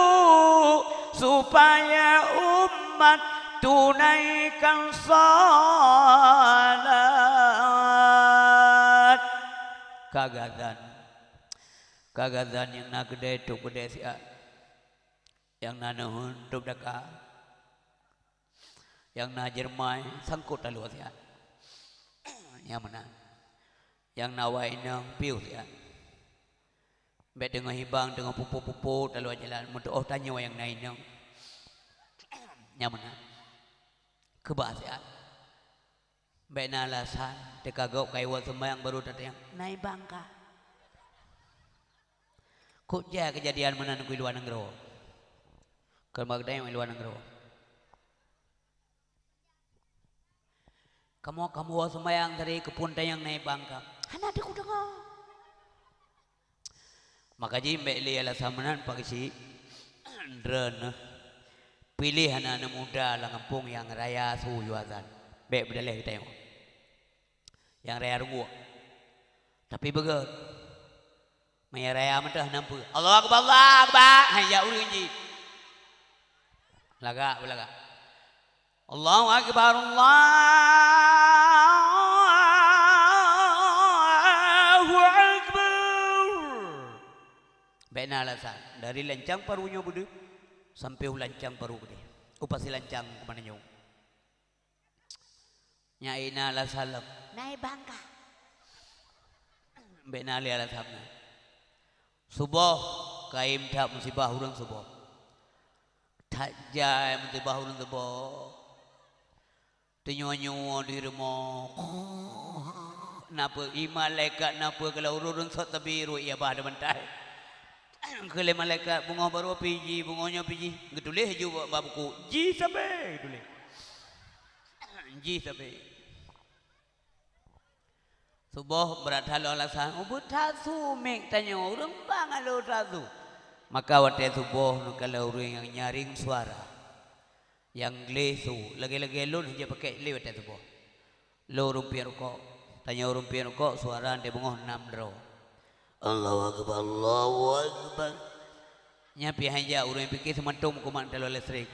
supaya umat tunaikan salat. Ka azan. Ka azan nyang na keudée tôb keudée siat. Nyang na neuheun tôb daka. Nyang na jeureumaih sangkot taloe siat. Nyang meunan. Nyang na awak inong piôh siat. Bék teungoh hibang, teungoh pupo-pupo taloe jalan, meutuoh tanyoe nyang na inong. Nyang meunan. Keubah siat. Bék na alasan, teuka gob ka iwoe seumayang baru tatanyong, "Na hibang ka?" Kok jai keujadian meunan u luwa nanggroe. Keureuma geutanyoe u luwa nanggroe. Kamoe, kamoe woe seumayang tadi keupeue tanyong na hibang ka? Hana teudeungoe. Maka jih bék lé alasan meunan, Pak Geuchik. Droeneuh piléh aneuk-aneuk muda lam gampông nyang raya su yue azan. Bék beudaleh geutanyoe. Nyang raya runggok. Tapi beugét. Meunyo raya mantong hana peue. Allahu Akbar, Allahu Akbar. Hai, jak ureueng jih. Lagak, beulagak. Allahu Akbar, Allahu Akbar. Bék na alasan. Dari lancang paru nyoe beudeuh sampai u lancang paru keudeh. U pasi lancang keumananyong. Nyan na alasan lom. Na hibang ka? Bék na lé alasan na. Suboh, kayém that musibah ureueng suboh. That jai musibah ureueng suboh. Teunyoe-nyoe di rumoh. Na peue, i malaikat na peue kalau ureueng sot tabi ruek ia bah di bantai. Keu lé malaikat, beungoh baru pih jih, beungoh nyoe pih jih. Geutuléh ju bak, bak buku. Jih sabe geutuléh. Jih sabe. Suboh brat that lom alasan, "Ubeuet that su mic tanyoe, ureueng bang alo that su." Maka watée suboh neukalon ureueng nyang nyaring suara. Nyang gleh su, lagée-lagée lôn hana pakèk lé watée suboh. Lôn ureueng piep rukok, tanyoe ureueng piep rukok, suara ndai beungoh nam droe. Allahu Akbar, Allahu Akbar. Nyan pih hana jak ureueng pike seumantom kumat taloe listrik.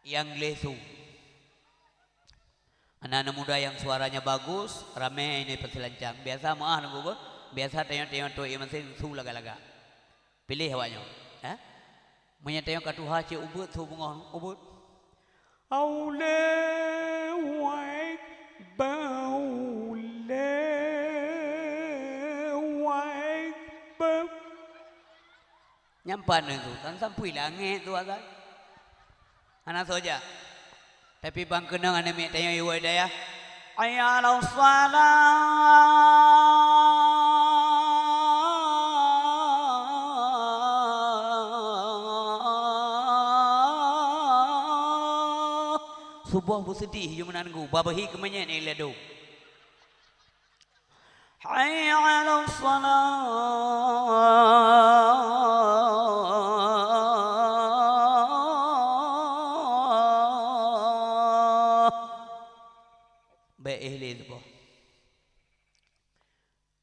Nyang gleh su. Aneuk-aneuk muda nyang suaranya bagus, ramé ini peusilancang. Biasa meuah nunggu beuh, biasa tanyoe-tanyoe tuek ié meusén su lagak-lagak. Piléh awaknyoe, eh? Meunyoe tanyoe ka tuha cit ubeuet su beungoh, ubeuet. Allahu Akbar, Allahu Akbar. Nyan pat nyoe su, tan sampui langét su azan. Hana soe jak. Tapi bang keunong aneuk miet tanyoe iwoe dayah. Hayya 'alas shalah. Suboh beuseudeh jih meunan gu, babah hi keumenyet nyang ladôm. Hayya 'alas shalah. Bék éh lé suboh.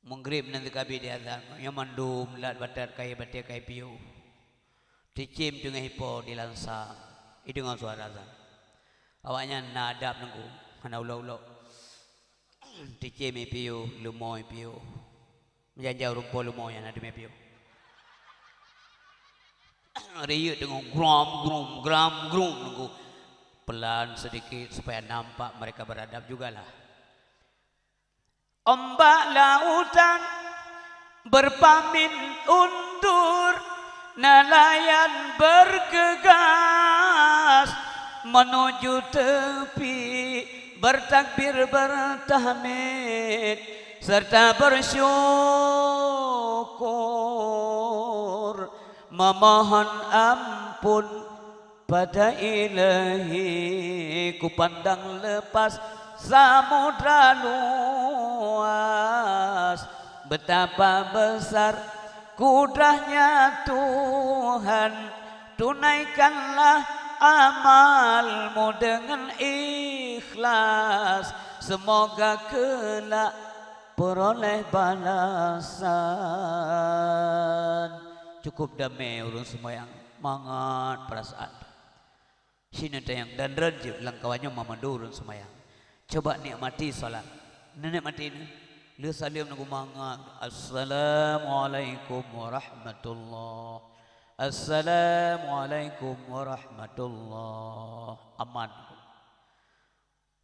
Meugreb nan teukabi di azan, nyoe mandum lat batat kayée batée kayée piôh. Teucém teungoh ipo di lansang, ideungoe suara azan. Awaknyan na adab nunggu, hana ulok-ulok. Teucém ié piôh, leumo ié piôh. Meujan-jan ureueng po leumo nyan na teumé piôh. Riyeuk teungoh gram-grum, gram-grum nunggu. Pelan sedikit supaya nampak mereka beradab jugalah. Ombak lautan berpamit undur, Nelayan bergegas menuju tepi, bertakbir, bertahmid, serta bersyukur, memohon ampun pada Ilahi. Kupandang lepas samudra luas, betapa besar kudrahnya Tuhan. Tunaikanlah amalmu dengan ikhlas, semoga kelak peroleh balasan. Cukup damé ureuëng seumayang, mangat perasaan. Sinoe tayang dan ran jeuet lam kawan nyoe mamandum ureuëng seumayang. Coba nikmati salat. Neunikmati nyoe. Le saleuem nunggu mangat. Assalamualaikum warahmatullah. Assalamualaikum warahmatullah. Aman.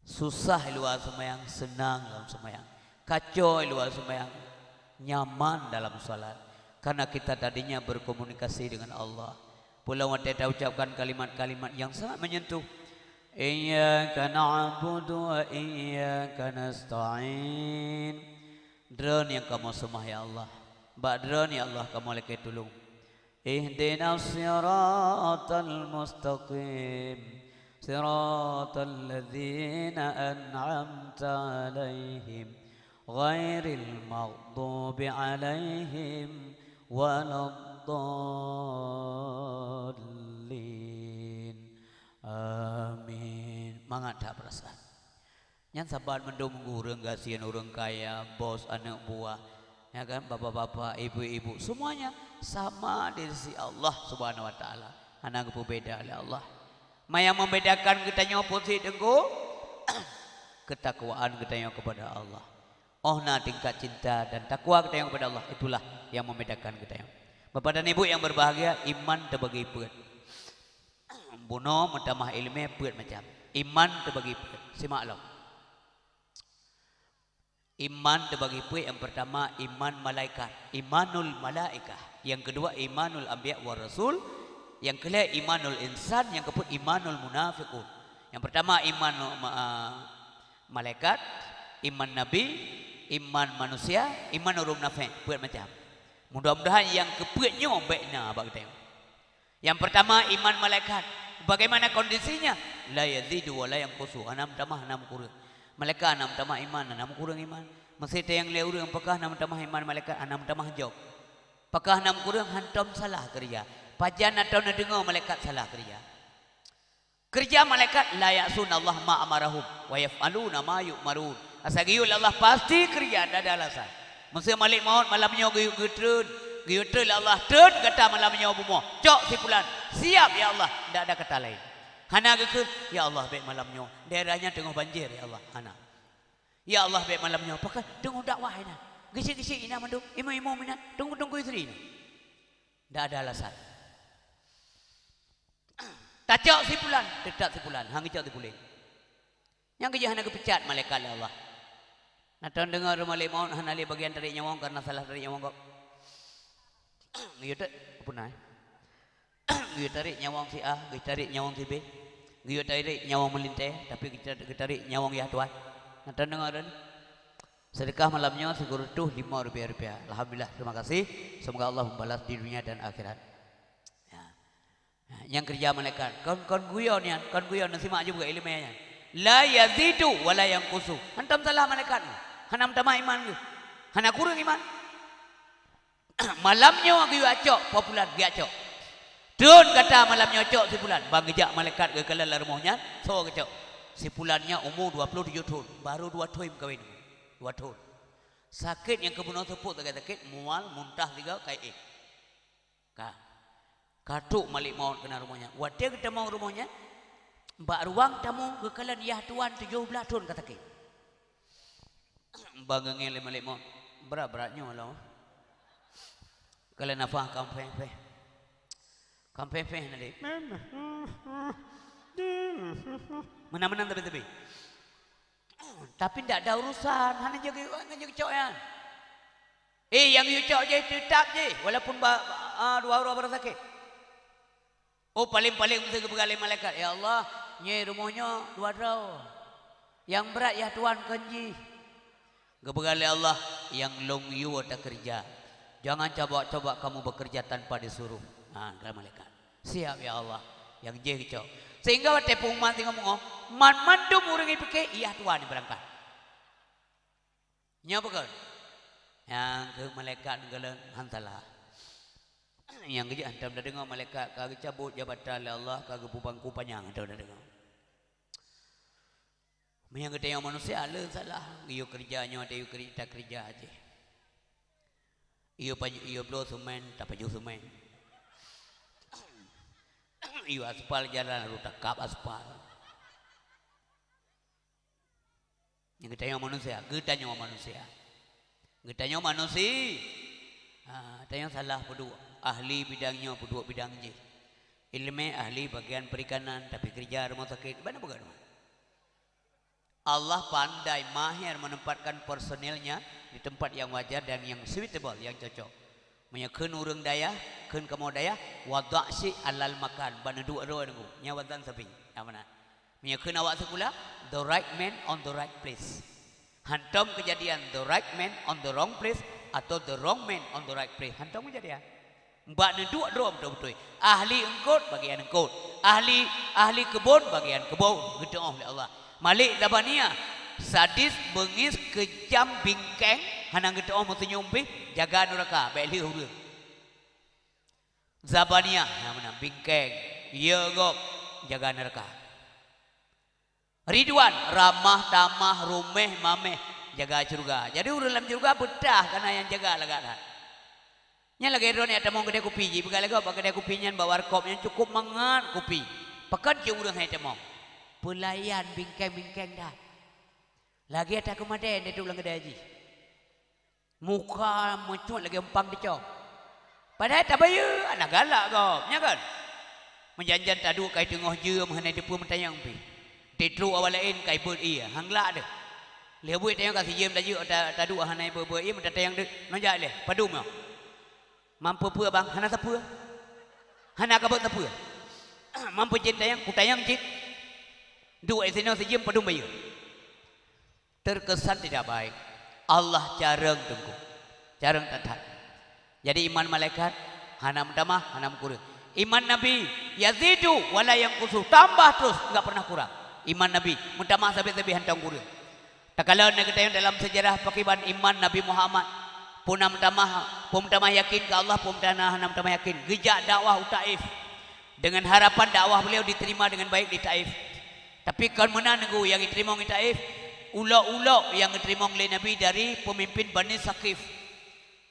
Susah i luwa seumayang, seunang lam seumayang. Kacau i luwa seumayang, nyaman dalam salat. Karena kita tadinya berkomunikasi dengan Allah. Pulang watée taucapkan kalimat-kalimat yang sangat menyentuh. Iyyaka na'budu wa iyyaka nasta'in. Droe nyang kamoe seumah, ya Allah. Bak Droe, ya Allah, kamoe lakée tulông. Ihdinas siratal mustaqim, siratal ladzina an'amta 'alaihim, ghairil maghdubi 'alaihim waladdallin. Amin. Mangat that peurasaan. Nyan saban mandum ureuëng gasien, ureuëng kaya, bos, aneuëk buah, ya kan, bapak-bapak, ibu-ibu, semuanya sama di sisi Allah Subhanahu wa Taala. Hana geupeubeda lé Allah. Ma nyang membedakan geutanyoe peue sit Teungku? Ketakwaan geutanyoe kepada Allah. Oh na tingkat cinta dan takwa geutanyoe kepada Allah, itulah yang membedakan geutanyoe. Bapak dan Ibu yang berbahagia, iman teubagi peuet. Bunoe meutamah iéleumé peuet macam. Iman teubagi peuet. Simak lom. Iman teubagi peuet, yang pertama iman malaikat, imanul malaikah. Yang kedua imanul anbiya wa rasul. Yang keulhée imanul insan, yang keupeuet imanul munafiqun. Yang pertama iman ma-, malaikat, iman nabi, iman manusia, iman ureuëng munafék, peuet macam. Mudah-mudahan yang keupeuet nyoe bék na bak geutanyoe. Yang pertama, iman malaikat. Bagaimana kondisinya? La yazidu wa la yanqusu. Hana meutamah, hana meukureueng. Malaikat hana meutamah iman, hana meukureueng iman. Meusé tayang lé ureuëng, pakon hana meutamah iman malaikat, hana meutamah jok. Pakon hana meukureueng, hantom salah keureuja. Pajan atau neudeungoe malaikat salah keureuja. Keureuja malaikat, la ya'sunallaha ma amarahum wa yaf'aluna ma yu'marun. Asai geuyue lé Allah pasti keureuja, ndak ada alasan. Meusé Malik Maut malam nyoe geuyue geutreun, geuyue treun lé Allah, "Treun gata malam nyoe bumoe, cok si pulan." "Siap ya Allah." Ndak ada kata laén. Hana geukheun, "Ya Allah, bék malam nyoe, daerah nyan teungoh banjir ya Allah." Hana. "Ya Allah, bék malam nyoe, pakon teungoh dakwah inan. Geusyik-geusyik inan mandum, imum-imum inan, teungku-teungku istri inan." Ndak ada alasan. Tacok si pulan, teutap si pulan, han geucok si pulan. Nyang keujeuet hana geupeucat malaikat lé Allah. Na tadeungoe Malik Maut hana lé bagian tarék nyawöng karena salah tarék nyawöng gob. Geuyue tarék, apa na, eh? Geuyue tarék nyawöng si A, geuyue tarék nyawöng si B. Geuyue tarék nyawöng meulintée, tapi geuyue tarék nyawöng yah tuan. Na tadeungoe lôn? Sedekah malam nyoe sikureueng reutôh limong rupiah-rupiah. Alhamdulillah, terima kasih. Semoga Allah membalas di dunia dan akhirat. Ya. Nyang keureuja malaikat. Kon, kon guyon nyan, kon guyon, neusimak jih buka iéleumé nyan. La yazidu wa la yanqusu. Hantom salah malaikat nyoe. Hana meutamah iman geuh. Hana kureueng iman. Malam nyoe geuyue cok, po pulan geuyue cok. Treun gata malam nyoe cok si pulan. Ban geujak malaikat geukalon lam rumoh nyan, soe geucok? Si pulan nyan umu dua puluh tujoh thon, baru dua thon meukawen. Dua thon. Sakét nyang keubunoe seupôt sakét-sakét, mual, muntah sigoe, ka éh. Ka. Ka trok Malik Maut keunan rumoh nyan. Watée geutamong rumoh nyan, bak ruang tamu geukalon yah tuan tujoh blaih thon ka sakét. Ban geungét lé Malik Maut, brat-brat nyoe lom. Geukalon nafah ka péh-péh. Ka péh-péh na lé. Meunan-meunan teubi-teubi. Tapi ndak ada urusan, hana jeuet, hana jeuet cok nyan. Eh, nyang yue cok jih, teutap jih, walaupun ba-, ah, dua uroe barô sakét. Oh, paleng-paleng meusti geupeugah lé malaikat, "Ya Allah, nyoe rumoh nyoe dua droe. Nyang brat yah tuan kon jih." Geupeugah lé Allah, "Nyang lôn yue takeureuja. Jangan coba-coba kamu bekerja tanpa disuruh." Ha, kata malaikat. "Siap, ya Allah." Nyang jih geucok. Sehingga watée pengumuman singoh beungoh, man-, mandum ureuëng jipike, yah tuan nyang beurangkat. Nyoe peue kon? Nyang keuh malaikat neukalon han salah. Nyang keujeuet hantom tadeungoe malaikat ka geucabot jabatan lé Allah, ka geupubangku panyang hantom tadeungoe. Meunyoe geutanyoe manusia, le salah. Yue keureuja nyoe, yue keureuja, takeureuja jih. Yue paj-, yue bloe seumén, tapajoh seumén. Yue aspal jalan, laju takab aspal. Geutanyoe manusia, geutanyoe manusia. Geutanyoe manusia. Ha, tanyoe salah peuduek. Ahli bidang nyoe peuduek bidang jih. Ileumé ahli bagian perikanan, tapi keureuja rumoh sakét, bana peugah teuma. Allah pandai, mahir menempatkan personilnya di tempat yang wajar dan yang suitable, yang cocok. Meunyoe kheun ureuëng dayah, kheun kamoe dayah, wadha' syai' alal makan, bak neuduek droe nunggu. Nyan wazan sabi. Nyang meunan. Meunyoe kheun awak sikula, the right man on the right place. Hantom keujadian the right man on the wrong place atau the wrong man on the right place. Hantom keujadian. Bak neuduek droe beutôi-beutôi. Ahli eungkôt, bagian eungkôt. Ahli, ahli keubon, bagian keubon. Geuteu'oh lé Allah. Malik Zabaniah, sadis, beungis, keujam, bingkeng, hana geuteu'oh meuseunyum pih, jaga nuraka, bék lheueh ureuëng. Zabaniah, nyang meunan, bingkeng, yue gob, jaga nuraka. Ridwan, ramah tamah, ruméh mameh, jaga syeuruga. Jadi ureuëng lam syeuruga beutah, kana nyang jaga lagak that. Nyan lagée droeneuh tamong keudè kupi, jipeugah lé gob bak keudè kupi nyan, bak warkop nyan cukôp mangat kupi. Pakon cit ureuëng hai tamong? Peulayan bingkeng-bingkeng that. Lagée ata keumadé neutôk lam keudè jih. Muka meucut lagée umpang teucok. Padahai tabayeue, hana galak gob, nya kan? Meujan-jan taduek kai teungoh jeuem hana teupeue meutanyong pih. Titrok awak laén kai beuet ié, han glak deuh. Lheueh buet tanyong ka sijeuem tajeuek ta-, taduek hana beuet-beuet ié, meutatanyong deuh, "Nyoe jak lé, padum nyoe?" "Mampu peue bang?" "Hana sapeue." "Hana ka beuet sapeue?" "Mampu jén tanyong?" "Kutanyong cit." "Duek sinoe sijeuem padum bayeue?" Terkesan tidak baik. Allah carông teungku. Carông that-that. Jadi iman malaikat hana meutamah, hana meukureueng. Iman Nabi yazidu wa la yanqusu, tambah terus, enggak pernah kurang. Iman Nabi meutamah sabe-sabe hantom kureueng. Takalon geutanyoe dalam sejarah pakiban iman Nabi Muhammad. Peue na meutamah, peue meutamah yakin keu Allah, peue meutamah hana meutamah yakin. Geujak dakwah u Taif. Dengan harapan dakwah beliau diterima dengan baik di Taif. Tapi kon meunan nunggu nyang geuteurimong di Taif, ulok-ulok nyang geuteurimong lé Nabi dari pemimpin Bani Saqif.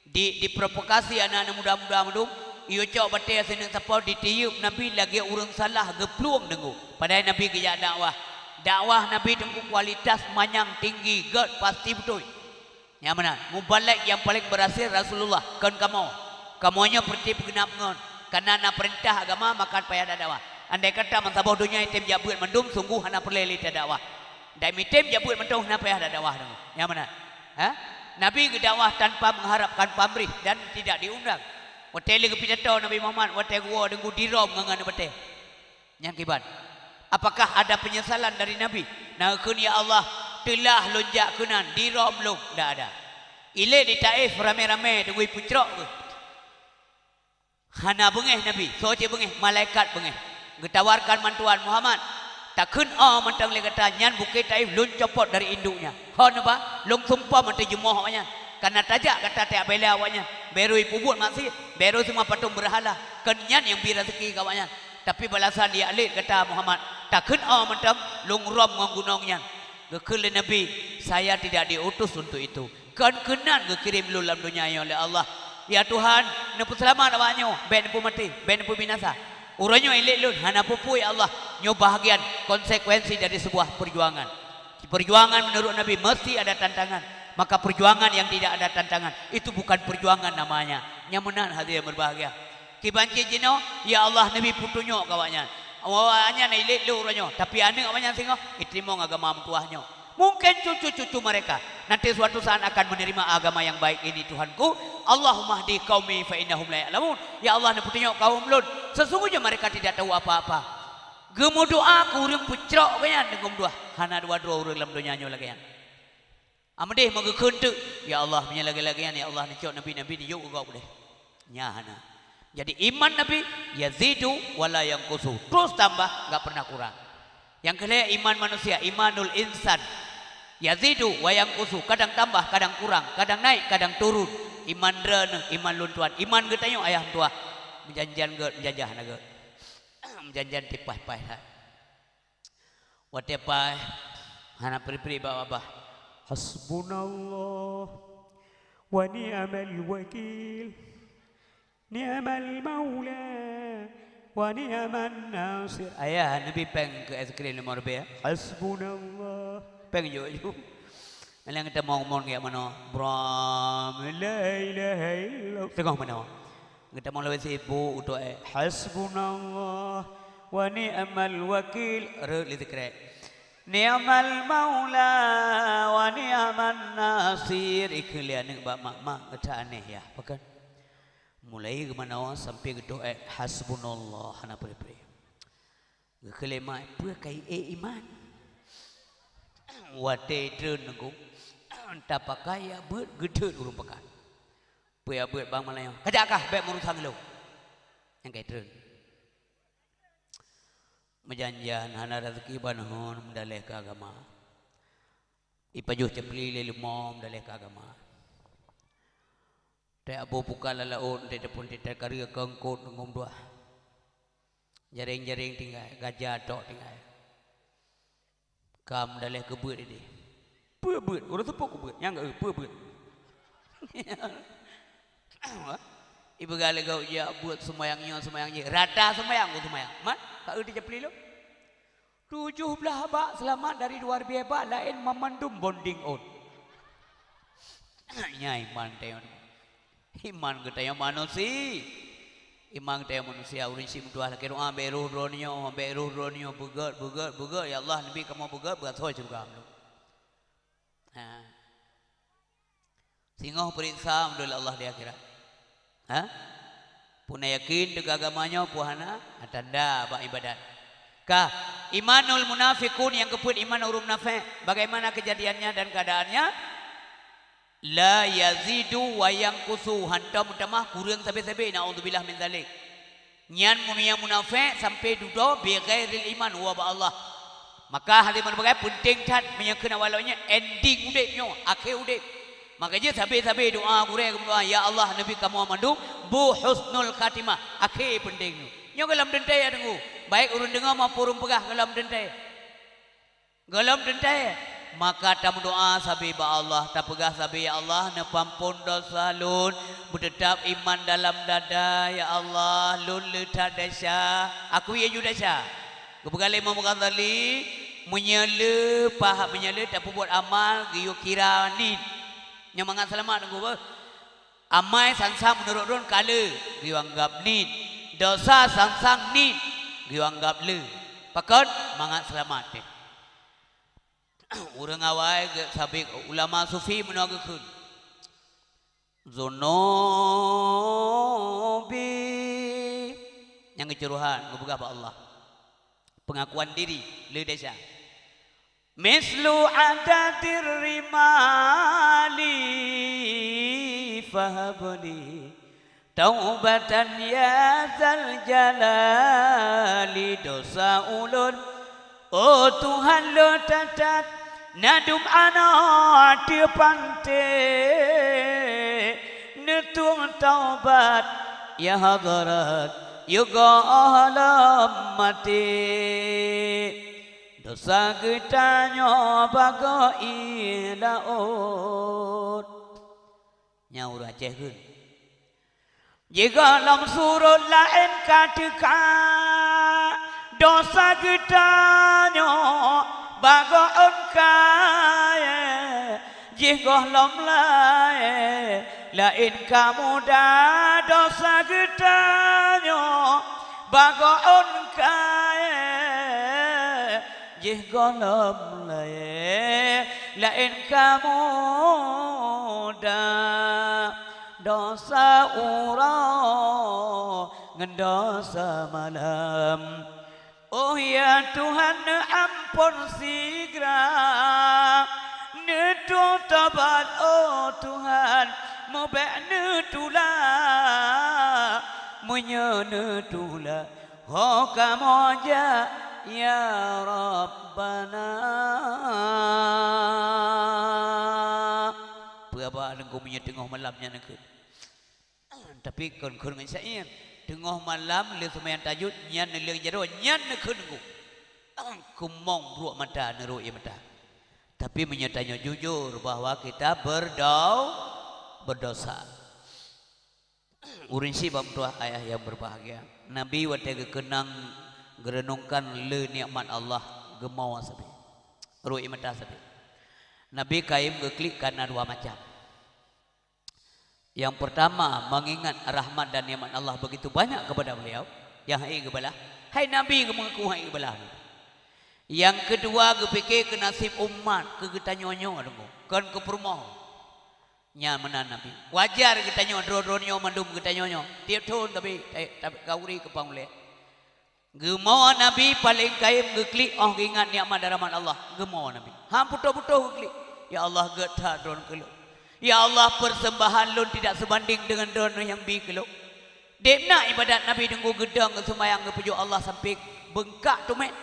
Di, diprovokasi aneuk-aneuk muda-muda mandum, iyue cok batée sineuk sapo, ditiyeueb Nabi lagée ureuëng salah geuplueng nunggu. Padahai Nabi geujak dakwah. Dakwah Nabi teungku kualitas manyang tinggi, gét pasti beutôi. Nyang meunan, mubalek nyang paleng beurhasil Rasulullah, kon kamoe. Kamoe nyoe peureute peugeunab ngon, kana na peurintah agama maka payah dakwah. Andai kata meusaboh donya item jak beuet mandum, sunggoh hana peureulée lé dakwah. Dai mitem jak beuet mantong hana payah dakwah deungoe. Nyang meunan. Ha? Nabi geudakwah tanpa mengharapkan pamrih dan tidak diundang. Watée lé geupidato Nabi Muhammad, watée geuwoe deungoe di Rom ngon aneuk batée. Nyan kiban. Apakah ada penyesalan dari Nabi? Na geukheun, "Ya Allah, teulah lôn jak keunan, di Rom lôn." Ndak ada. Ilée di Taif ramé-ramé teungui pucrok geuh. Hana beungéh Nabi, soe cit beungéh, malaikat beungéh. Geutawarkan bantuan, "Muhammad, takheun 'oh mantong lé gata, nyan bukée Taif lôn copot dari induknya." Hon ba, lôn sumpah mantong jeumoh awaknyan. Kana tajak gata tajak bela awaknyan. Barô peubuet maksiet, barô seumah patong beurhala. Kon nyan nyang bri raseuki keu awaknyan. Tapi balasan jak lét gata Muhammad, takheun 'oh mantong lôn rom ngon gunong nyan. Geukheun lé Nabi, "Saya tidak diutus untuk itu. Kon keunan geukirém lôn lam donya nyoe lé Allah. Ya Tuhan, neupeuseulamat awak nyoe, bék neupeumaté, bék neupubinasa. Uroe nyoe ilét lôn hana peue-peue ya Allah." Nyoe bahagian konsekuensi dari sebuah perjuangan. Perjuangan menurut Nabi mesti ada tantangan. Maka perjuangan yang tidak ada tantangan, itu bukan perjuangan namanya. Nyang meunan hadirin berbahagia. Kiban cit jinoe, ya Allah, Nabi peutunyok keu awaknyan. Awaknyan ilét lé uroe nyoe, tapi aneuk awaknyan singoh iteurimong agama meutuwah nyoe. Mungkin cucu-cucu mereka nanti suatu saat akan menerima agama yang baik ini, Tuhanku. Allahumma hdi qaumi fa innahum la ya'lamun. Ya Allah, neupeutunyok kaum lôn, sesungguhnya mereka tidak tahu apa-apa. Geumeudoa keu ureuëng peucrok geuh nyan deungon meudoa, hana dua droe ureuëng lam donya nyoe lagée nyan. Ameudeh meugeukheun teuk, "Ya Allah, meunyoe lagée-lagée nyan, ya Allah, neucok nabi-nabi neuyue keu gob deh." Nyan hana. Jadi iman Nabi yazidu wa la yanqusu, terus tambah, enggak pernah kurang. Nyang keulhée iman manusia, imanul insan. Yazidu wa yanqusu, kadang tambah, kadang kurang, kadang naik, kadang turun. Iman droeneuh, iman lôn tuan, iman geutanyoe ayah meutuah. Meujanjian geuh, meujajah na geuh. Meujanjian tipaih-paih that. Watée paih hana pri-pri bak babah. Hasbunallah wa ni'mal wakil. Ni'mal maula wa ni'man nasir. Ayah, neubi péng keu es krim lima rupiah. Hasbunallah. Péng jok ju. Alang geutamong mon ngiyak manoe. Bram, la ilaha illallah. Teungoh manoe. Geutamong lawét sibuk utok, eh. Hasbunallah wa ni'mal wakil. Rot lé teukrek. Ni'mal maula wa ni'man nasir. Ikheun lé aneuk bak mak, "Mak, gata aneh yah." Pakon? Mulai geumanoe sampai geutok, eh, hasbunallah, hana peue-peue. Geukheun lé mak, "Peue ka ié iman?" Watée treun nunggu, tapakai jak beuet, geutreun ureuëng pakat. Peue jak beuet bang malam nyoe? "Kajak kah, bék meurusan lôn." Nyang ka treun. Meujanjian hana raseuki ban hon meudaleh keu agama. Ipajoh ceupli lé leumo meudaleh keu agama. Teuaboh puka lam laôt, teuteupon teutakari keu eungkôt ngon meuduah. Jaréng-jaréng tinggai, gajah tok tinggai. Ka meudaleh keu beuet idéh. Peue beuet? Ureuëng seupôt keu beuet. Nyang geu peue beuet? Ipeugah lé gob jak beuet seumayang nyoe seumayang jih. Rata seumayang keu seumayang. Man, ka eu teuceupli lom. Tujoh blaih bak seulamat dari dua ribèe bak laén mamandum bonding ôn. Nyan iman teuh. Iman geutanyoe manusia. Iman geutanyoe manusia, ureuëng syiek meutuah lakée doa, "Bék roh droeneuh nyoe, bék roh droeneuh nyoe, beugét, beugét, beugét, ya Allah, neubi kamoe beugét, beuasoe syeuruga meulôn." Ha. Singoh peuriksa meudulih Allah di akhirat. Ha? Peue na yakin deungon agama nyoe, peue hana? Tanda bak ibadat. Ka, imanul munafiqun, nyang keupeuet iman ureuëng munafék. Bagaimana kejadiannya dan keadaannya? La yazidu wa yanqusu, hantom meutamah, kureueng sabe-sabe, naudzubillah min zalik. Nyan meunyoe munafék sampai dudoe bighairil iman, woe bak Allah. Maka hadirin meubagai, peunteng that meunyoe kheun awak lôn nyan ending udeb nyoe, akhé udeb. Maka jeuet sabe-sabe doa gurée geumeudoa, "Ya Allah, neubi kamoe mandum bu husnul khatimah." Akhé peunteng nyoe. Nyoe gohlom teuntée deungoe, baik ureuëng deungoe maupun ureuëng peugah gohlom teuntée. Gohlom teuntée, maka tameudoa sabe bak Allah, tapeugah sabe, "Ya Allah, neupeuampon desya lôn, beuteutab iman dalam dada, ya Allah, lôn le that desya, aku ie ju desya." Geupeugah lé Imam Ghazali, meunyoe le paha-, meunyoe le tapeubuet amal geuyue kira niet. Nyoe mangat seulamat teungku beuh. Amai sang-sang meunurot droen ka le, geuyue anggab niet. Desya sang-sang niet, geuyue anggab le. Pakon? Mangat seulamat teuh. Ureuëng awai geusabe ulama sufi meunoe geukheun, "Dzunubi," nyang geucurhat, geupeugah bak Allah. Pengakuan diri, le desya. "Mislu adadir rimali fahabli taubatan ya zal jalali." Desya ulôn, oh Tuhan, le that-that, na dum anoe ateueh panté, neutueng taubat, ya Hadharat, yue gohlom maté. Desya geutanyoe bagoe ie laôt. Nyan ureuëng Aceh kheun. Jigohlom surot laén ka teuka, desya geutanyoe bagoe ôn kayée. Jigohlom laén, laén ka muda, desya geutanyoe bagoe ôn kayée. Jih gohlom lé laén kamoe dak, dosa uroe ngon dosa malam. Oh ya Tuhan, neuamphon sigra, neutobat, oh Tuhan, mubèk neutulak. Meunyoe neutulak, ho kamoe jak, ya Rabbana. Peue haba Teungku meunyoe teungoh malam nyan neukheun? Tapi kon kheun ngon syair. Teungoh malam lheueh seumayang tahajud, nyan neuleueng jaroe, nyan neukheun Teungku. Keumong bruek mata, neurôk ie mata. Tapi meunyoe tanyoe jujur bahwa kita berdau-, berdosa. Ureueng syiek bak meutuah ayah nyang berbahagia. Nabi watèe geukeunang, geureunungkan lé nikmat Allah, geumoe sabe. Rôk ie mata sabe. Nabi kayém geuklik karena dua macam. Yang pertama, mengingat rahmat dan nikmat Allah begitu banyak kepada beliau, nyang han ék geubalah. Hai Nabi geumeungaku han ék geubalah. Yang kedua, geupike keu naseb umat, keu geutanyoe nyoe deungoe, kon keu peurumoh. Nyan meunan Nabi. Wajar geutanyoe, droe-droe nyoe mandum geutanyoe nyoe. Tiep thon tabi, ta-, ta-, tauri keu pangulèe. Geumoe Nabi paleng kayém geuklik óh geuingat nikmat dan rahmat Allah. Geumoe Nabi. Han putôh-putôh geuklik. Ya Allah, gèt that droeneuh keu lôn. Ya Allah, persembahan lôn tidak sebanding dengan droeneuh nyang bi keu lôn. Deb na ibadat Nabi Teungku, geudong, geuseumayang, geupujoe Allah sampai beungkak teumèt,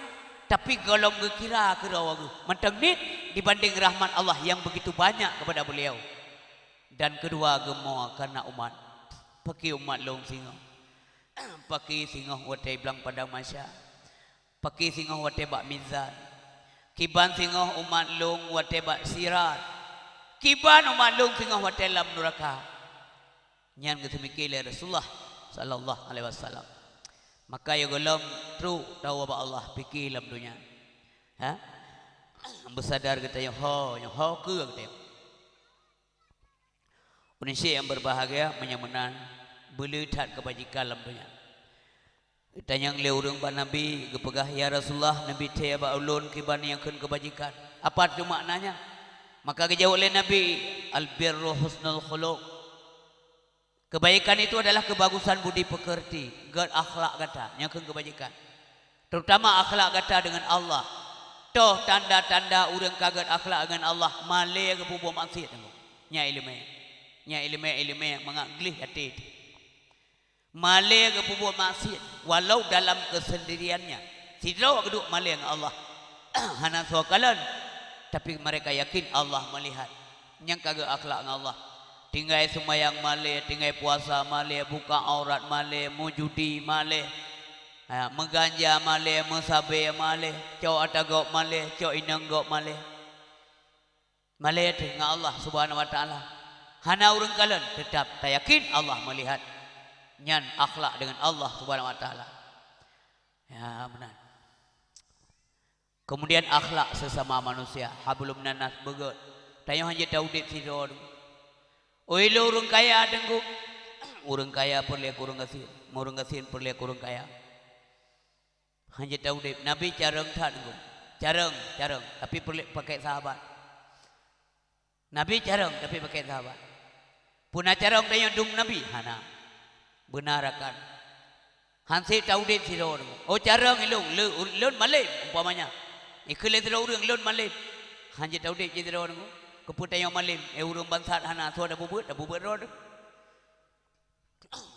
tapi gohlom geukira keudroe geuh mantong niet dibanding rahmat Allah yang begitu banyak kepada beliau. Dan keudua, geumoe karena umat. Pakri umat lôn singoh? Pakri singoh watèe blang padang mahsyar? Pakri singoh watèe bak mizan? Kiban singoh umat lôn watèe bak sirat? Kiban umat lôn singoh watèe lam nuraka? Nyan geuseumike lé Rasulullah sallallahu alaihi wasallam. Maka ya gohlom trok tawoe bak Allah, pike lam donya. Ha? Beusadar geutanyoe ho, nyoe ho keu geutanyoe. Ureueng syiek nyang berbahagia, meunyoe meunan, beuleueh that keubajikan lam donya. Geutanyong lé ureueng bak Nabi, geupeugah, "Ya Rasulullah, neubi thèe bak ulôn kiban nyang kheun keubajikan. Apa tu maknanya?" Maka geujaweueb lé Nabi, "Al-birru husnul khuluq." Kebaikan itu adalah kebagusan budi pekerti, gèt akhlak gata, nyang kheun keubajikan. Terutama akhlak gata deungon Allah. Toh tanda-tanda ureueng ka gèt akhlak deungon Allah, malèe geupeubuet maksiet. Nyan ileumèe. Nyan ileumèe-ileumèe mangat gleh até. Malèe geupeubuet maksiet, walau dalam kesendiriannya. Sidroe geuduek malèe ngon Allah. Hana soe kalon, tapi mereka yakin Allah melihat. Nyang ka geuakhlak ngon Allah. Tinggai seumayang malèe, tinggai puasa malèe, buka aurat malèe, meujudi malèe, ha, meuganja malèe, meusabe malèe, cok ata gob malèe, cok inong gob malèe. Malèe teuh ngon Allah Subhanahu wa Taala. Hana ureueng kalon, teutap tayakin Allah melihat. Nyan akhlak deungon Allah Subhanahu wa Taala. Ya, meunan. Kemudian akhlak sesama manusia, hablum minannas beugèt. Tanyoe hana jeuet taudép sidroe. Oi lôn ureueng kaya Teungku. Ureueng kaya peureulèe keu ureueng gasien, ureueng gasien peureulèe keu ureueng kaya. Hana jeuet taudép. Nabi carông that Teungku. Carông, carông, tapi peureulèe pakèk sahabat. Nabi carông tapi pakèk sahabat. Peue na carông tanyoe dum Nabi? Hana. Beuna rakan. Hana sép taudép sidroe. Oh, carông ilôn, lé-, lôn malém umpamanya. Ikheun lé sidroe ureueng lôn malém. Hana jeuet taudép sidroe. Keupeue tanyoe malém? Eh, ureueng bansat hana soe tapeubeuet, tapeubeuet droe.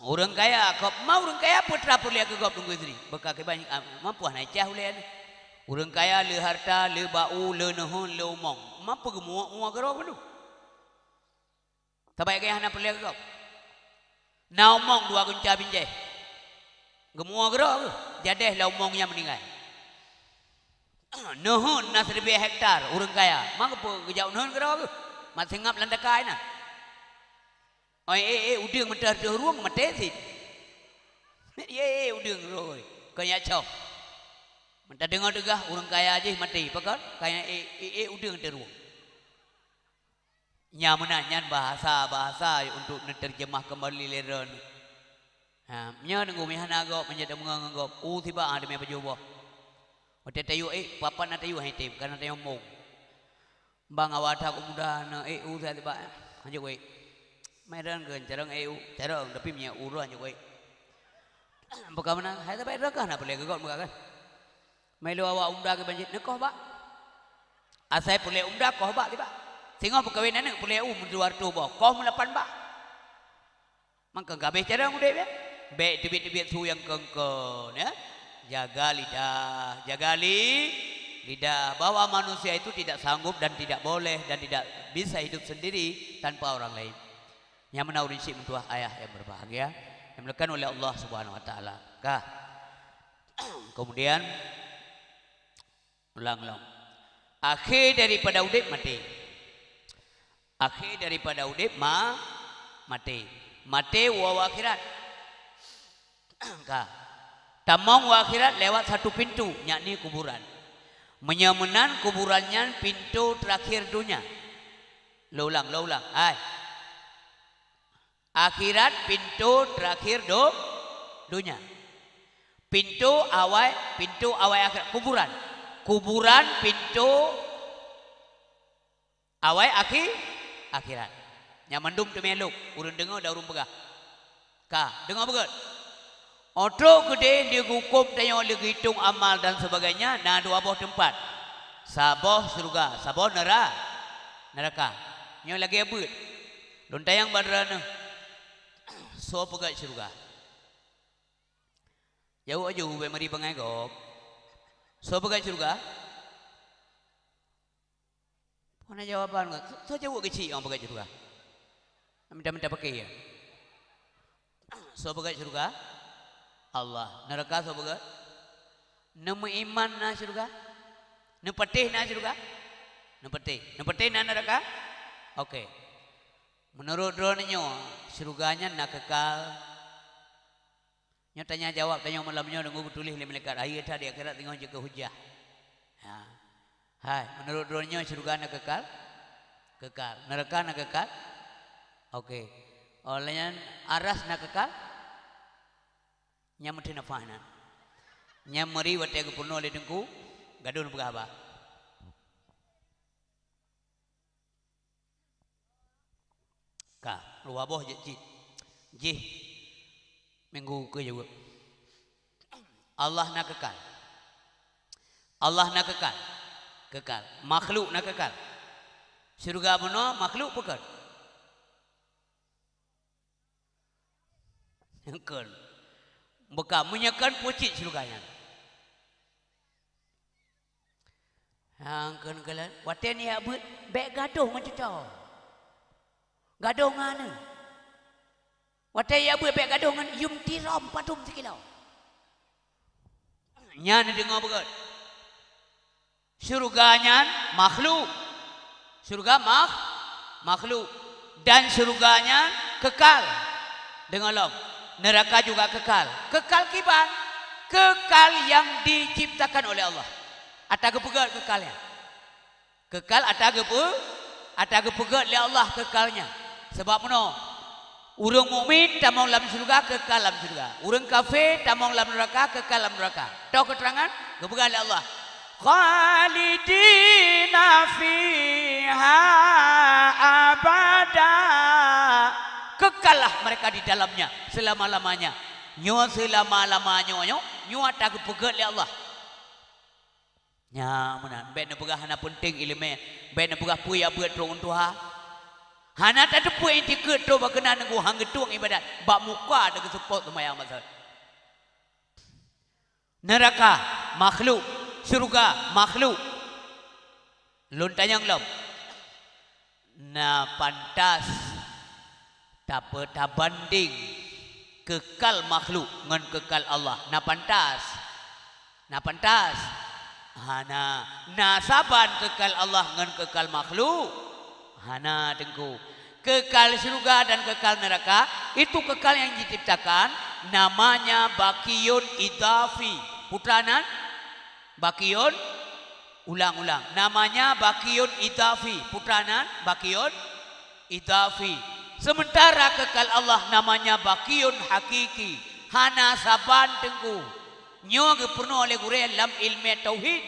Ureueng kaya, kok ma ureueng kaya peue teuma peureulèe keu gob Teungku Idris? Beuka kiban, ah, mampu hana cah ulèe nyoe. Ureueng kaya le harta, le bak-u, le neuheun, le umong. Ma peue geumuwoe-woe keudroe bandum? Sabab gaya hana peureulèe keu gob. Na umong dua gunca binjéh. Geumuwoe keudroe geuh, jadèh lam umong nyan meuninggai. Neuheun na siribèe hektar ureueng kaya. Ma keupeue geujak neuheun keudroe geuh? Mat seungab lam daka na. Oi, eh, eh, udeueng meuteureuh rueng maté cit. Ye, eh, udeueng roi. Kon jak cok. Meuta deungoe teugah ureueng kaya jih maté. Pakon? Kaya, eh, eh, eh, udeueng teurueng. Nyan meunan, nyan bahasa-bahasa untuk neuterjemah kembali lé droeneuh. Ha, nyoe Teungku meuhana gob, meunyoe tameungon ngon gob. U sibak, ha, teumé pajoh boh. Watée tayue ék, papan na tayue hai tem, kana tayue mong. Bang awak that muda na ék u that ba. Hanjeuet ék. Mai ran keu carong ék u, carong tapi minyak ureueng hanjeuet ék. Bukan mana, hai tapi ran kah na boleh gegot muka kan. Mai lo awak umda ke banjir, neukoh bak. Asai pulé umda koh bak tiba. Singoh peukawen aneuk pulé u meudua reutôh boh, koh meulapan bak. Mangka gabéh carong udeb, ya. Bék teubiet-teubiet su nyang kongkon, ya. Jaga lidah, jaga li-, lidah. Bahwa manusia itu tidak sanggup dan tidak boleh dan tidak bisa hidup sendiri tanpa orang lain. Nyang meunan ureueng syiek meutuah ayah yang berbahagia, yang dimuliakan oleh Allah Subhanahu wa Taala. Kah. Kemudian, ulang-ulang. Akhé daripada udeb maté. Akhé daripada udeb ma-, maté. Maté u akhirat. Ka. Tamong u akhirat lewat satu pintu, yakni kuburan. Meunyoe meunan kuburan nyan pintu terakhir donya. Lo ulang, lo ulang. Hai. Akhirat pintu terakhir do-, donya. Pintu awai, pintu awai akhirat, kuburan. Kuburan pintu awai akhi-, akhirat. Nyan mandum teumé lok, ureueng deungoe dan ureueng peugah. Ka, deungoe beugét. Óh trok keudeh lé geuhuköm tanyoe lé geuhitong amal dan sebagainya, na dua boh teumpat. Saboh syeuruga, saboh neura-, neuraka. Nyoe lagée beuet. Lôn tanyong bak droeneuh. Soe peugét syeuruga? Jaweueb aju, bék meuri bangai gob. Soe peugét syeuruga? Hana jawaban, soe jaweueb keuchik nyang peugét syeuruga? Minta-minta paké ya. Soe peugét syeuruga? Allah. Neuraka soe peugét? Neumeuiman na syeuruga? Neupatéh na syeuruga? Neupatéh. Neupatéh na neuraka? Oke. Meunurot droeneuh nyoe, syeuruga nyan na keukal? Nyoe tanya jawab tanyoe malam nyoe deungon geutuléh lé malaikat. Hai that di akhirat singoh jeuet keu hujah. Ha. Hai, meunurot droeneuh nyoe syeuruga na keukal? Keukal. Neuraka na keukal? Oke. Óh lheueh nyan aras na keukal? Nyan meuteunafah na. Nyan meuri watée geupeurunoe lé teungku, gadôh neupeugah haba. Ka, dua boh jeuet cit. Jih minggu keu jaweueb. Allah na keukal. Allah na keukal. Keukal. Makhluk na keukal. Syeuruga bunoe makhluk peukon. Nyeukon. Buka meunyeukon pucit syeuruga nyan. Hang kheun keulan, watée neujak beuet, bék gadôh ngon cucoe. Gadôh ngon aneuk. Watée jak beuet bék gadôh ngon yum tirom padum sikilo. Nyan neudeungoe beugét. Syeuruga nyan makhluk. Syeuruga makh-, makhluk. Dan syeuruga nyan keukal. Deungoe lom, neuraka juga keukal. Keukal kiban? Keukal nyang diciptakan oleh Allah. Ata geupeugét keukal nyan. Keukal ata geupeu-, ata geupeugét lé Allah keukal nyan. Sabab meunoe, ureuëng mukmin tamong lam syeuruga, keukal lam syeuruga. Ureuëng kafé tamong lam neuraka, keukal lam neuraka. Toh keuterangan geupeugah lé Allah, "Khalidina fiha abada." Kekallah mereka di dalamnya selama-lamanya. Nyoe selama-lama nyoe, nyoe, nyoe ata geupeugét lé Allah. Nyan meunan, bék neupeugah hana peunteng iéleumé, bék neupeugah peue nyang beuet troh ngon tuha. Hana tateupeue iktikeut troh bak keunan teungku hang geutueng iébadat, bak muka teugeuseumpot seumayang maksud. Neuraka makhluk, syeuruga makhluk. Lôn tanyong lom. Na pantas tape-, tabandeng keukal makhluk ngon keukal Allah? Na pantas? Na pantas? Hana. Na saban keukal Allah ngon keukal makhluk? Hana, teungku. Keukal syeuruga dan keukal neuraka, itu keukal nyang jiciptakan, namanya baqiyun idhafi. Putra nan? Baqiyun, ulang-ulang. Namanya baqiyun idhafi. Putra nan baqiyun idhafi. Sementara keukal Allah namanya baqiyun hakiki. Hana saban teungku. Nyoe geupeurunoe lé gurée lam ileumé tauhid.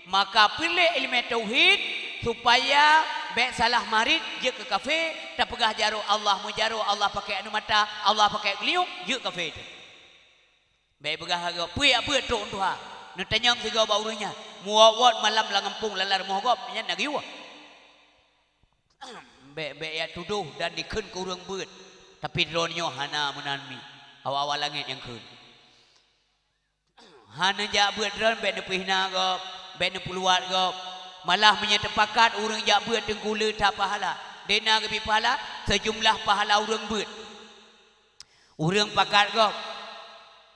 Maka peureulée ileumé tauhid supaya bék salah marit jeuet keu kafé, tapeugah jaroe Allah, meujaroe Allah pakai aneuk mata, Allah pakai geulinyueng, jeuet kafé teuh. Bék peugah lagée peue jak beuet trok tuha. Neutanyong sigoe bak ureuëng nyan. Muwot-wot malam lam gampông lam rumoh gob, nyan na geuyue. Bék-bék jak tudoh dan dikheun keu ureuëng beuet, tapi droeneuh nyoe hana meunan mi. Awak-awak langét nyang kheun. Hana jak beuet droen bék neupeuna gob, bék neupeuluwat gob. Malah meunyoe teupakat ureuëng jak beuet teungku le that pahala. Dena geubi pahala seujumlah pahala ureuëng beuet. Ureuëng pakat gob,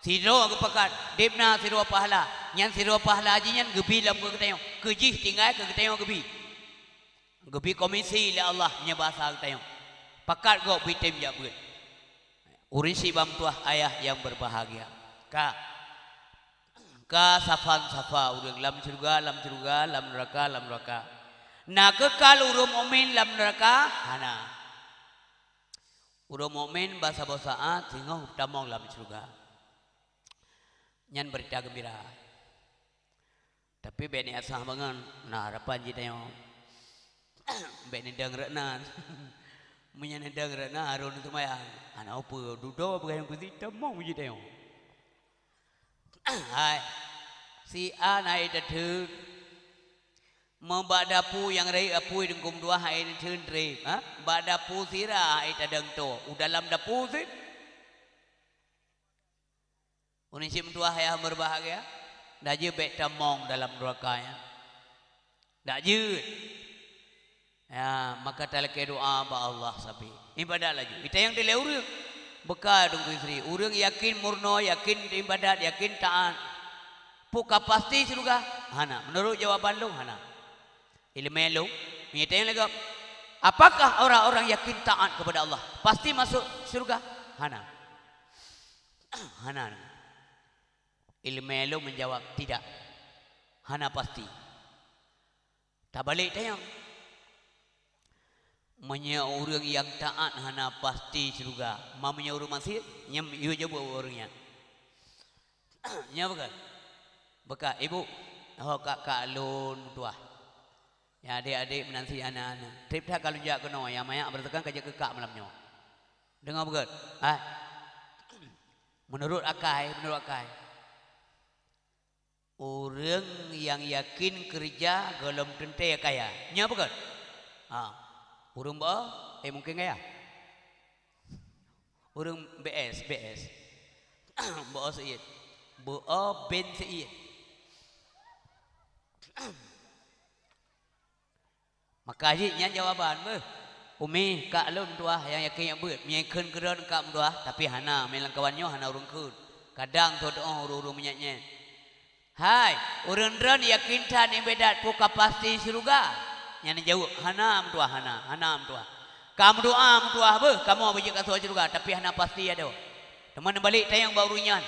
sidroe geupakat, debna sidroe pahala. Nyan sidroe pahala jih nyan geubi lom keu geutanyoe, keu jih tinggai keu geutanyoe geubi. Geubi komisi lé Allah meunyoe basa geutanyoe. Pakat gob beutem jak beuet. Ureuëng syiek ban meutuah ayah nyang berbahagia. Ka. Ka safan-safa ureuëng lam syeuruga, lam syeuruga, lam neuraka, lam neuraka. Na keukal ureuëng mukmin lam neuraka? Hana. Ureuëng mukmin bak saboh saát singoh tamong lam syeuruga. Nyan beurita geumbira. Tapi bék neuasah bangon, na harapan jih tanyoe. Bék neudong rot nan. Meunyoe neudong rot nan, harôh neuseumayang. Hana peue, dudoe beugaih nyang peusi tamong jih tanyoe. Hai, si A na ék tatheun. Meubak dapu nyang rayeuk apui deungkom dua hai neutreun treb, ha? Bak dapu sira hai tadong toe, u dalam dapu sit. Ureuëng syiek meutuah ayah berbahagia, dak jeuet bék tamong dalam neuraka nyan. Dak jeuet. Ya, maka talakée doa bak Allah sabe. Ibadat laju. Itanyong dilée ureuëng. Beuka deungku istri. Ureuëng yakin murno, yakin ibadat, yakin taát. Peue ka pasti syeuruga? Hana. Meunurot jawaban lôn, hana. Ileumé lôn, meunyoe tanyong lagée, apakah orang-orang yakin taat kepada Allah pasti masuk syeuruga? Hana. Hana. Ileumé lôn meujawab, tidak. Hana pasti. Tabalek tanyong. Meunyoe ureuëng nyang taát hana pasti syeuruga, ma meunyoe ureuëng maksiet, nyan yue jaweueb ureuëng nyan. Nyoe beuka. Beuka, ibu, ho kak-kak lôn meutuah. Ya, adék-adék meunan si hana-hana. Treb that ka lôn jak keunoe, nyang manyak beureutekan ka jeuet keu kak malam nyoe. Deungoe beugét. Hai. Meunurot akai, meunurot akai. Ureuëng nyang yakin keureuja gohlom teuntée kaya. Nyoe beugét. Ha. Ureuëng beu, eh, mungken kaya. Ureuëng B S, B S. Beu seuiet. Beu ben seuiet. Maka jih nyan jawaban beuh. Umi, kak lôn tuah nyang yakin nyan beuet. Meunyoe kheun keudroe kak meutuah, tapi hana, meunyoe lam kawan nyoe hana ureuëng kheun. Kadang tho teuôh ureuëng-ureuëng meunyan nyan. Hai, ureuëng droen yakin that ibadat peue ka pasti syeuruga? Nyan jaweueb, hana meutuah, hana, hana meutuah. Ka meudoa meutuah beuh, kamoe beujeuet kasoe syeuruga, tapi hana pasti adoe. Teuma neubalek tanyong bak ureuëng nyan,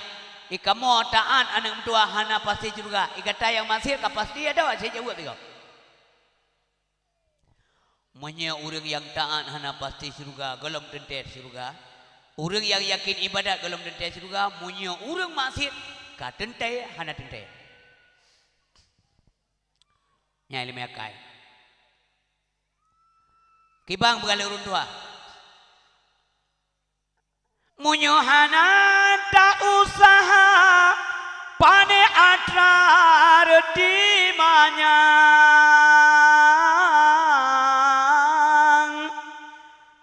i kamoe taát aneuëk meutuah hana pasti syeuruga, i gata nyang maksiet ka pasti adoe, saya jaweueb tiga. Meunyoe ureuëng nyang taát hana pasti syeuruga, gohlom teuntée syeuruga. Ureuëng nyang yakin ibadat gohlom teuntée syeuruga, meunyoe ureuëng maksiet ka teuntée hana teuntée. Nyan iéleumé akai. Kiban beugalak ureuëng tuha. Meunyoe hana ta-useuha, pane atra reuti manyang.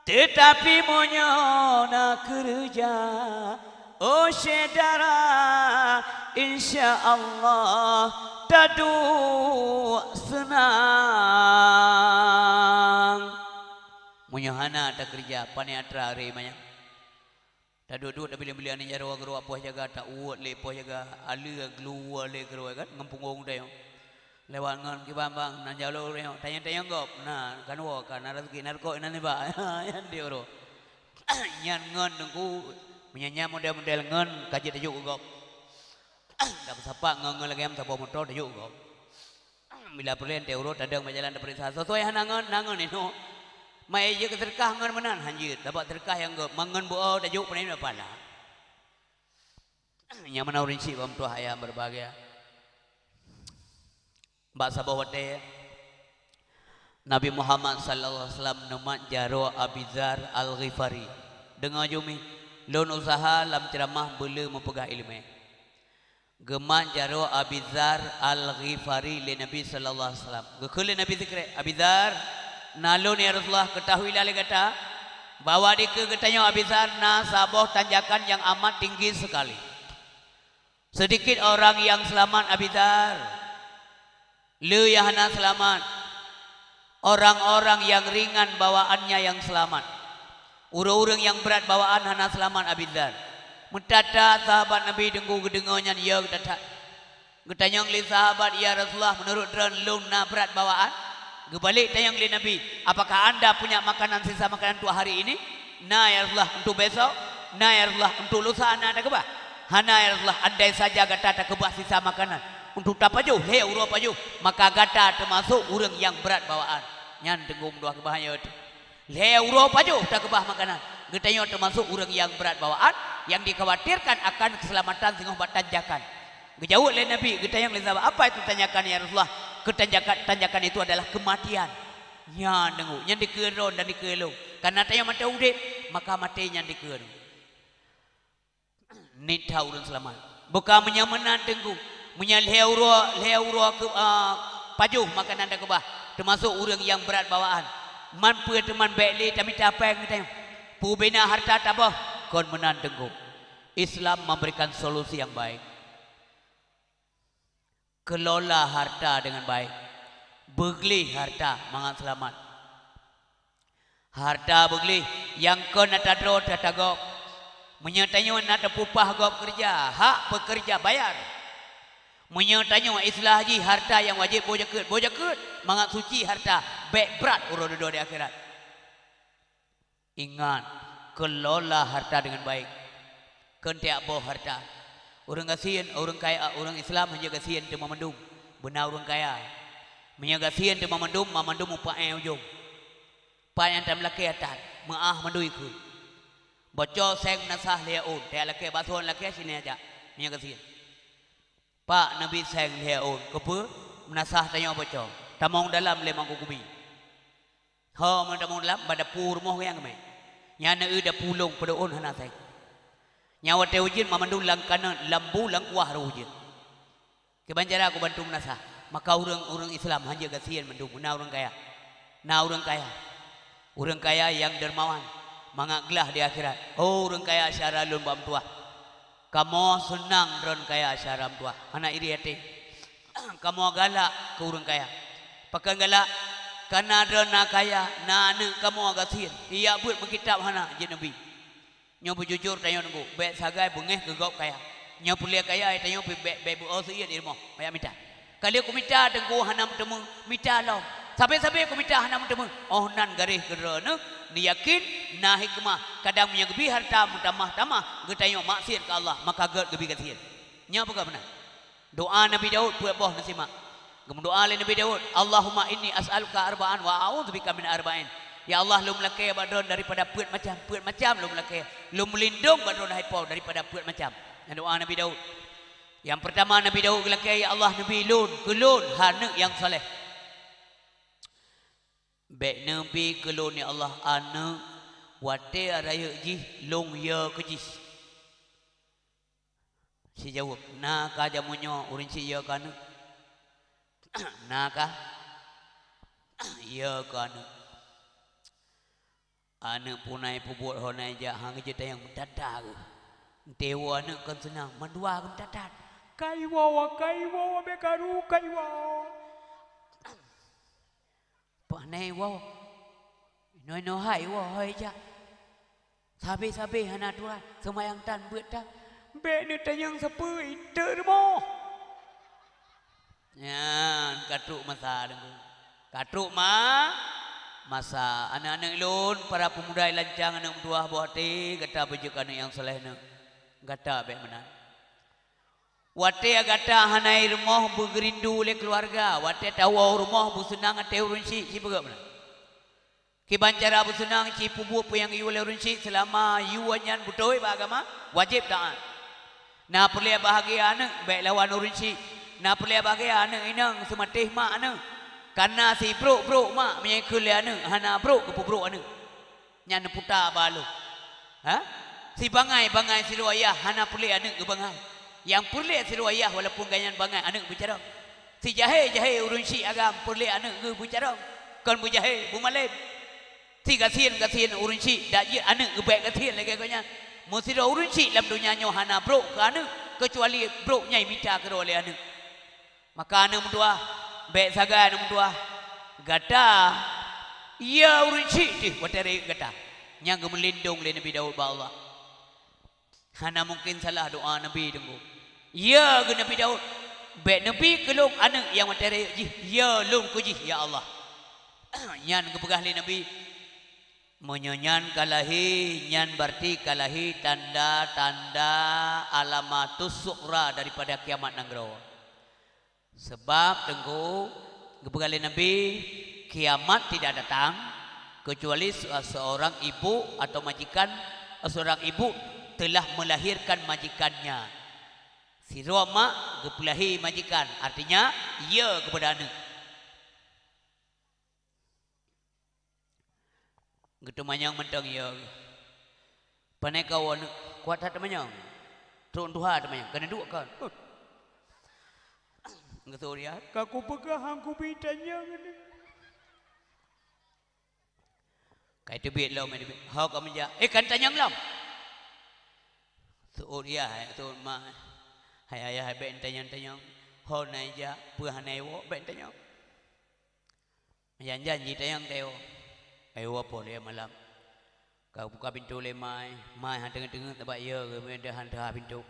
Teutapi meunyoe na keureuja, oh syedara, insya Allah taduek seunang. Meunyoe hana takeureuja, pane atra reuti manyang. Taduek-duek tabilang-bilang aneuk jaroe keudroe poh jaga, tauwot lé poh jaga, aleue geuwoe lé keudroe kan, ngon punggong tayong. Lewat ngon kiban bang, nan jaloe tayong, tayong-tayong gob, na kan woe, ka na raseuki, na rukok, na nibak. Nyan di uroe. Nyan ngon teungku, meunyan nyan model-model ngon ka jeuet tajok keu gob. Tapeusapat ngon, ngon lagèe nyan saboh moto tajok keu gob. Bila peureulèe teuh uroe tadong bak jalan tapeuriksa, soe-soe hana ngon, na ngon inoe. Mai jeuet keu seudeukah ngon meunan, hanjeuet. Dapat seudeukah nyang gèt, mangon beu-o tajok peunan bak pala. Nyang mana ureuëng syiek bak meutuah ayah berbahagia. Bak saboh watée Nabi Muhammad sallallahu alaihi wasallam neumat jaroe Abi Dzar Al-Ghifari. Deungoe jumi, lôn usaha lam ceuramah beule meupeugah iéleumé. Geumat jaroe Abi Dzar Al-Ghifari lé Nabi sallallahu alaihi wasallam. Geukheun lé Nabi sikrek, "Abi Dzar, na lôn ya Rasulullah, keutahuilah lé gata bahwa dikeue geutanyoe Abi Dzar na saboh tanjakan nyang amat tinggi seukali. Seudikit orang nyang seulamat Abi Dzar." Le nyang hana seulamat, orang-orang nyang ringan bawaannya nyang seulamat. Ureuëng-ureuëng nyang brat bawaan hana seulamat Abi Dzar. Meutata sahabat Nabi Teungku geudeungoe nyan, ya geutata. Geutanyong lé sahabat, "Ya Rasulullah, meunurot droen lôn na brat bawaan?" Geubalek tanyong lé Nabi, "Apakah anda punya makanan, sisa makanan untuk hari ini?" "Na ya Rasulullah." "Untuk besok?" "Na ya Rasulullah." "Untuk lusa na takeubah?" "Hana ya Rasulullah." "Andai saja gata takeubah sisa makanan untuk tapajoh lhée uroe pajoh, maka gata teumasok ureuëng nyang brat bawaan." Nyan Teungku meutuah keubah nyoe teuh. Lhée uroe pajoh takeubah makanan, geutanyoe teumasok ureuëng nyang brat bawaan, nyang dikhawatirkan akan keuseulamatan singoh bak tanjakan. Geujaweueb lé Nabi, geutanyong lé sahabat, "Apa itu tanjakan ya Rasulullah?" "Keutanjakan, tanjakan itu adalah kematian." Nyan Teungku, nyan dikeue droen dan dikeue lôn. Kareuna tanyoe maté udeb, maka maté nyan dikeue droen. Niet that ureuëng seulamat. Bukan meunyoe meunan Teungku, meunyoe lhée uroe, lhée uroe keu, a, pajoh makanan takeubah, teumasok ureuëng nyang brat bawaan. Man peue teuma bék lé tamita péng geutanyoe. Peubina hareuta taboh, kon meunan Teungku. Islam memberikan solusi yang baik. Kelola harta dengan baik. Beugleh harta mangat seulamat. Harta beugleh nyang kon na tadroe teuh tagob. Meunyoe tanyoe na tapeupah gob keureuja, hak peukeureuja bayar. Meunyoe tanyoe islah jih harta nyang wajéb boh jakeuet, boh jakeuet mangat suci harta, bék brat uroe dudoe di akhirat. Ingat, kelola harta dengan baik. Kon tieb boh harta. Ureuëng gasien, ureuëng kaya, ureuëng Islam hanjeuet gasien teuma mandum. Beuna ureuëng kaya. Meunyoe gasien teuma mandum, mandum mupaéh ujong. Pat nyang tameulakée that, meuáh mandum ikheun. Boco séng meunasah lhée ôn, tajak lakée bak thon lakée sinan jak, meunyoe gasien. Pak Nabi séng lhée ôn, keupeue? Meunasah tanyoe boco. Tamong dalam lé mangkok kubi. Ho, meunyoe tamong dalam, bak dapu rumoh nyang geumé. Nyan na eu dapu lôn padub ôn hana séng. Nyan watée ujeuen mamandum lam kaneut, lam bu, lam kuah rôh ujeuen. Kiban cara kubantu meunasah. Maka ureuëng-ureuëng Islam hanjeuet gasien mandum, na ureuëng kaya. Na ureuëng kaya. Ureuëng kaya nyang dermawan, mangat glah di akhirat. Oh, ureuëng kaya syedara lôn bak meutuah. Kamoe seunang droen kaya syedara meutuah, hana iri até. Kamoe galak keu ureuëng kaya. Pakon galak? Kareuna droen na kaya, na aneuëk kamoe gasien. Ijak beuet meukitab hana, jeuet neubi. Nyoe beujujur tanyoe Teungku, bék sagai beungéh keu gob kaya. Nyoe puléh kaya tanyoe pih bék, bék beuo seuiet di rumoh, baya mita. Ka lheueh kumita Teungku hana meuteumé, mita lom. Sabe-sabe kumita hana meuteumé, oh nan garéh keudroe neuh, neuyakin na hikmah. Kadang meunyoe geubi harta meutamah-tamah, geutanyoe maksiet keu Allah, maka gét geubi gasien. Nyoe peugah meunan. Doa Nabi Daud peuet boh neusimak. Geumeudoa lé Nabi Daud, "Allahumma inni as'aluka arba'an wa a'udzubika min arba'in." Ya Allah, lôn meulakée bak droen daripada peuet macam, peuet macam lôn meulakée. Lôn meulindong bak droen hai Po daripada peuet macam. Nyan doa Nabi Daud. Nyang peurtama Nabi Daud geulakée, "Ya Allah, neubi lôn, keu lôn, aneuëk nyang saleh." Bék neubi keu lôn, ya Allah, aneuëk watée rayeuk jih lôn yö keu jih. Sijaweueb, "Na ka jameun nyoe ureuëng syiek yö keu aneuëk?" "Na ka." "Yö keu aneuëk." Aneuëk punai peubuet honai jak, han geujeuet tayang meutata geuh. Entewo aneuëk kon seunang, mandua geuh meutatat. "Kaiwoe, kaiwoe, bék karu, kaiwoe." Pahnai woe. Inoe-inoe hai woe, hôi jak. Sabe-sabe hana aturan, seumayang tan beuet tan. Bék neutanyong sapeue, iteuk rumoh. Nyan ka trok masa Teungku. Ka trok ma, masa. Aneuëk-aneuëk lôn, para peumuda lancang aneuëk meutuah boh até, gata beujeuet aneuëk nyang saleh neuh. Gata bék meunan. Watée gata hana i rumoh beugeurindu lé keuluwarga, watée tawoe u rumoh beuseunang até ureuëng syiek, sibeuet meunan. Kiban cara beuseunang, cit peubuet peue nyang geuyue lé ureuëng syiek seulama yue nyan beutôi bak agama, wajéb taát. Na peureulée bahagia aneuëk, bék lawan ureuëng syiek. Na peureulée bahagia aneuëk inong seumatéh mak aneuëk. Kareuna sibrok-brok mak meunyoe kheun lé aneuëk, hana brok geupeubrok aneuëk. Nyan puta balo. Ha? Sibangai-bangai sidroe ayah hana peureulée aneuëk geubangai. Nyang peureulée sidroe ayah walaupun gobnyan bangai aneuëk beucarông. Sijahé-jahé ureuëng syiek agam peureulée aneuëk geuh beucarông. Kon beujahé, beumalém. Sigasien-gasien ureuëng syiek dak jeuet aneuëk geubek gasien lagée gobnyan. Meusidroe ureuëng syiek lam donya nyoe hana brok keu aneuëk, keucuali brok nyang mita keudroe lé aneuëk. Maka aneuëk meutuwah, bék sagai aneuëk meutuwah. Gata, ya ureuëng syiek deuh watée rayeuk gata. Nyang geumeulindong lé Nabi Daud bak Allah. Hana mungken salah doa Nabi teungku. Ya geu Nabi Daud, bék neubi keu lôn aneuëk nyang watée rayeuk jih, ya lôn keu jih, ya Allah. Nyan geupeugah lé Nabi, meunyoe nyan ka lahé, nyan berarti ka lahé tanda-tanda alamatus sughra daripada kiamat nanggroe. Sebab teungku, geupeugah lé Nabi, kiamat tidak datang kecuali se-, seorang ibu atau majikan, seorang ibu telah melahirkan majikannya. Sidroe mak geupeulahé majikan, artinya ya keupada aneuëk. Geuteumanyong mantong ya. Panai kawan kuat that teumanyong. Trok tuha teumanyong. Keuneuk duek kon. Geuseuôt ya. Ka kupeugah hang kubi tanyong ni. Kai teubiet lom, teubiet. Ho ka meujak. Eh, kan tanyong lom. Seuôt ya, hai seuôt ma. Hai ayah, hai bék tanyong-tanyong. Ho na ijak, peue hana iwoe, bék tanyong. Jan-jan jitanyong teuh. Ayo, apoh lé malam. Ka buka pintoe lé mai, mai han teungeut-teungeut sabab ya geuh han teuhah pintoe.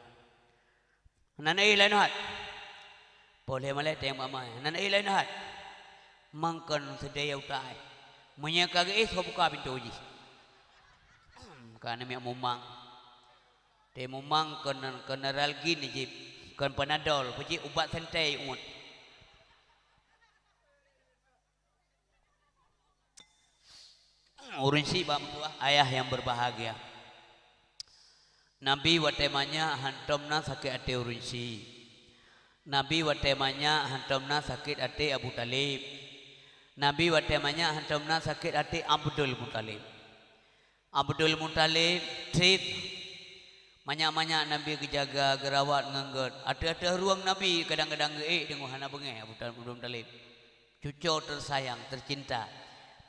Nan éh laén hat. Poh lé malée teuh bak mai. Nan éh laén hat. Mangkon seudeh utai. Meunyoe ka geuéh, soe buka pintoe jih. Ka aneuk miet mumang. Teuh mumang kon, kon neuralgin jih, kon panadol, peue jih ubat santei uet. Ureuëng syiek bak meutuwah, ayah nyang berbahagia. Nabi watée manyak hantom na sakét até ureuëng syiek. Nabi watée manyak hantom na sakét até Abu Thalib. Nabi watée manyak hantom na sakét até Abdul Muthalib. Abdul Muthalib treb. Manyak-manyak Nabi geujaga, geurawat ngon gét. Ateueh-ateueh rueng Nabi kadang-kadang geuék deungon hana beungéh Abu Tal-, Abdul Muthalib. Cuco tersayang, tercinta.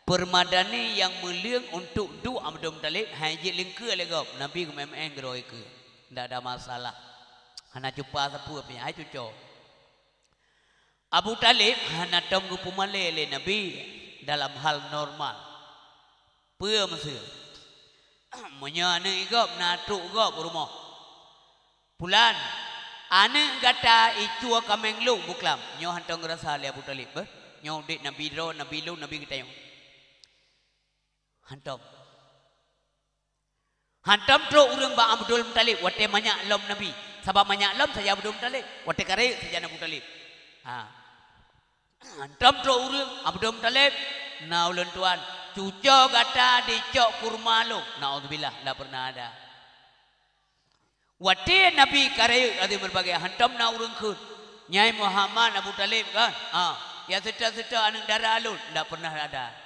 Permadani nyang meuleueng untuk duek Abdul Muthalib, hai jeuet lingkeue lé gob. Nabi geumeu'en-meu'en geuroe keue. Ndak ada masalah. Hana cupa sapeue pih, hai cuco. Abu Thalib hana tom geupeumalée lé Nabi dalam hal normal. Peue meuseue? Meunyoe aneuëk gob na trok gob u rumoh. Pulan, aneuëk gata icue kaméng lôn buklam. Nyoe hantom geurasa lé Abu Thalib, beh. Nyoe udeb Nabi droe, Nabi lôn, Nabi geutanyoe. Hantom. Hantom trok ureuëng bak Abdul Muthalib watée manyak lom Nabi. Sabab manyak lom sajan Abdul Muthalib. Watée ka rayeuk sajan Abu Thalib. Ha. Hantom trok ureuëng, Abdul Muthalib, na ulôn tuan, cuco gata dicok kurma lôn. Naudzubillah, ndak pernah ada. Watée Nabi ka rayeuk, até meubagai, hantom na ureuëng kheun, "Nyai Muhammad Abu Thalib kan? Ha, ya seutôt-seutôt aneuëk dara lôn." Ndak pernah ada.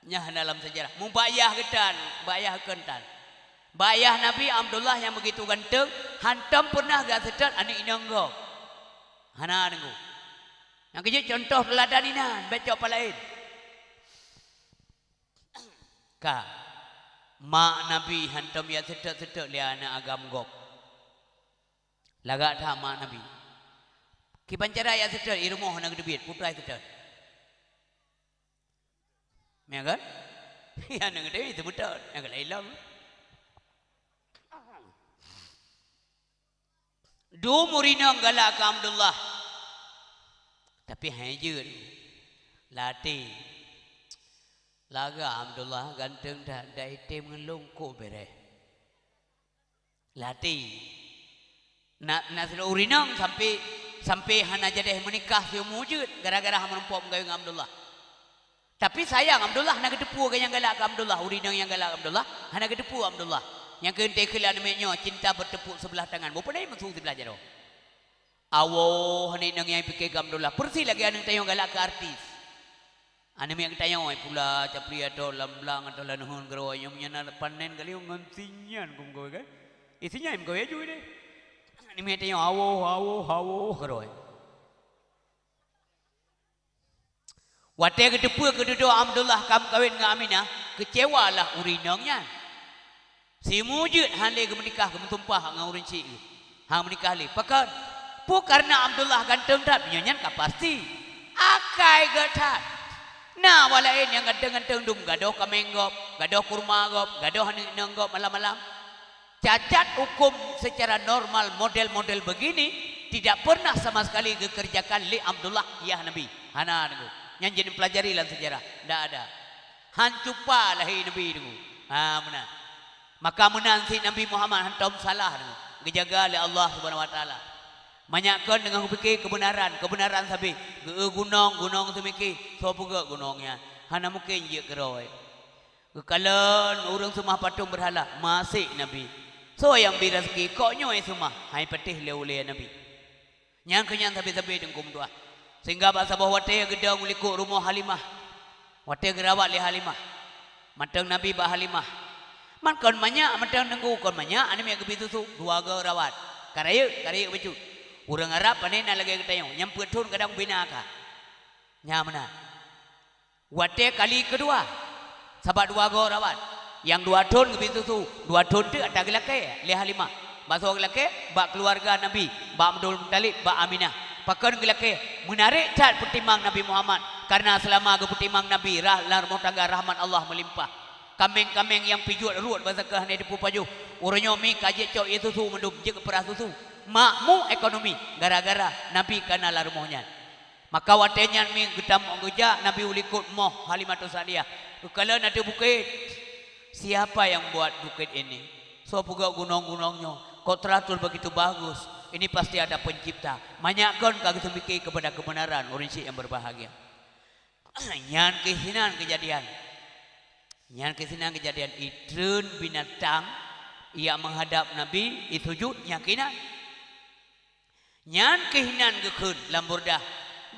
Nyan hana lam sejarah. Mubak yah geutan, bak yah kheun tan. Bak yah Nabi Abdullah nyang beugitu ganteng, hantom pernah geuseutôt aneuëk inong gob. Hana deungoe. Nyang keujeuet contoh teuladan inan, bék cok palaén. Ka. Mak Nabi hantom ya seutôt-seutôt lé aneuëk agam gob. Lagak that mak Nabi. Kiban cara ya seutôt, i rumoh hana geuteubiet, putra seutôt. Ya kan? Ya, hana geuteubiet, seutôt. Ya kan, lain lom. Dum ureuëng inong galak keu Abdullah. Tapi hai jeuet. Latih. Lagak Abdullah ganteng that, dak item ngon lôn kok bereh. Latih. Na, na sidroe ureuëng inong sampai, sampai hana jadeh meunikah siumu jeuet gara-gara meurumpok meugawe ngon Abdullah. Tapi sayang, Abdullah hana geuteupeue nyang galak keu Abdullah, ureuëng inong nyang galak keu Abdullah, hana geuteupeue Abdullah. Nyang keu teukeula aneuk miet nyoe cinta bertepuk sebelah tangan. Bukon meusu siblah jaroe. Awoe, aneuk inong nyang pike keu Abdullah. Peureusih lagée aneuk tanyoe galak keu artis. Aneuk miet geutanyoe pula capli atau lam blang atau lam nahun keurôi nyang meunyan na panen kali ngon sinyan kum gawe kan. Eh, sinyan gawe aju deh. Aneuk miet tanyoe awoe, awoe, awoe keurôi. Watée geuteupeue keududoe Abdullah ka meukawen ngon Aminah, keucewalah ureuëng inong nyan. Simujeut han lé geumeunikah, geumeusumpah ngon ureuëng syik geuh. Han meunikah lé. Pakon? Peue kareuna Abdullah ganteng that, meunyoe nyan ka pasti. Akai gét that. Na awak laén nyang ganteng-ganteng dum, gadôh kaméng gob, gadôh kurma gob, gadôh aneuk inong gob malam-malam. Cacat hukum secara normal model-model begini tidak pernah sama sekali geukeureujakan lé Abdullah yah Nabi. Hana deungoe. Nyan jeuet neupelajari lam sejarah. Ndak ada. Han cupa lahé Nabi deungoe. Ha, meunan. Maka meunan cit Nabi Muhammad hantom salah deungoe. Geujaga lé Allah Subhanahu Wa Taala. Manyak kon deungon geupike keubeunaran, keubeunaran sabe. Geu-, gunong, gunong seumike. Soe peugah gunong nyan? Hana mungken jeuet keudroe. Geukalon ureuëng seumah patong beurhala, masék Nabi. Soe nyang bri raseuki, kok nyoe seumah, hai patéh lé ulée Nabi. Nyan keuh nyan sabe-sabe teungku meutuah. Sehingga bak saboh watée geudong u likot rumoh Halimah. Watée geurawat lé Halimah. Mantong Nabi bak Halimah. Man kon manyak, mantong teungku kon manyak, aneuk miet geubi susu, dua goe rawat. Ka rayeuk, ka rayeuk bacut. Ureuëng Arab pane na lagée geutanyoe, nyang peuet thon kadang bina ka. Nyan meunan. Watée kali keudua, sabab dua goe rawat. Nyang dua thon geubi susu, dua thon teuk ata geulakée lé Halimah. Bak soe geulakée? Bak keuluwarga Nabi, bak Abdul Muthalib, bak Aminah. Pakon geulakée? Meunarek that peutimang Nabi Muhammad, kareuna seulama geupeutimang Nabi rah-, lam rumoh tangga rahmat Allah meulimpah. Kaméng-kaméng nyang pijuet ruet bak sakeue hana teupeu pajoh. Uroe nyoe mi ka jeuet cok ié susu mandum, jeuet keu peurah susu. Makmu ekonomi gara-gara Nabi ka na lam rumoh nyan. Maka watée nyan mi geutamong geujak Nabi u likot moh Halimatus Sa'diyah. Geukalon ateueh bukét, "Siapa yang buat bukit ini? Soe peugah gunong-gunong nyoe? Kok teratur begitu bagus? Ini pasti ada pencipta." Manyak kon ka geuseumiké keupada keubeunaran ureuëng syik nyang beureubahagia. Nyan keuh sinan keujadian. Nyan keuh sinan keujadian itreun binatang nyang meuhadab Nabi, isujut, nyan keuh inan. Nyan keuh inan geukheun lam Burdah,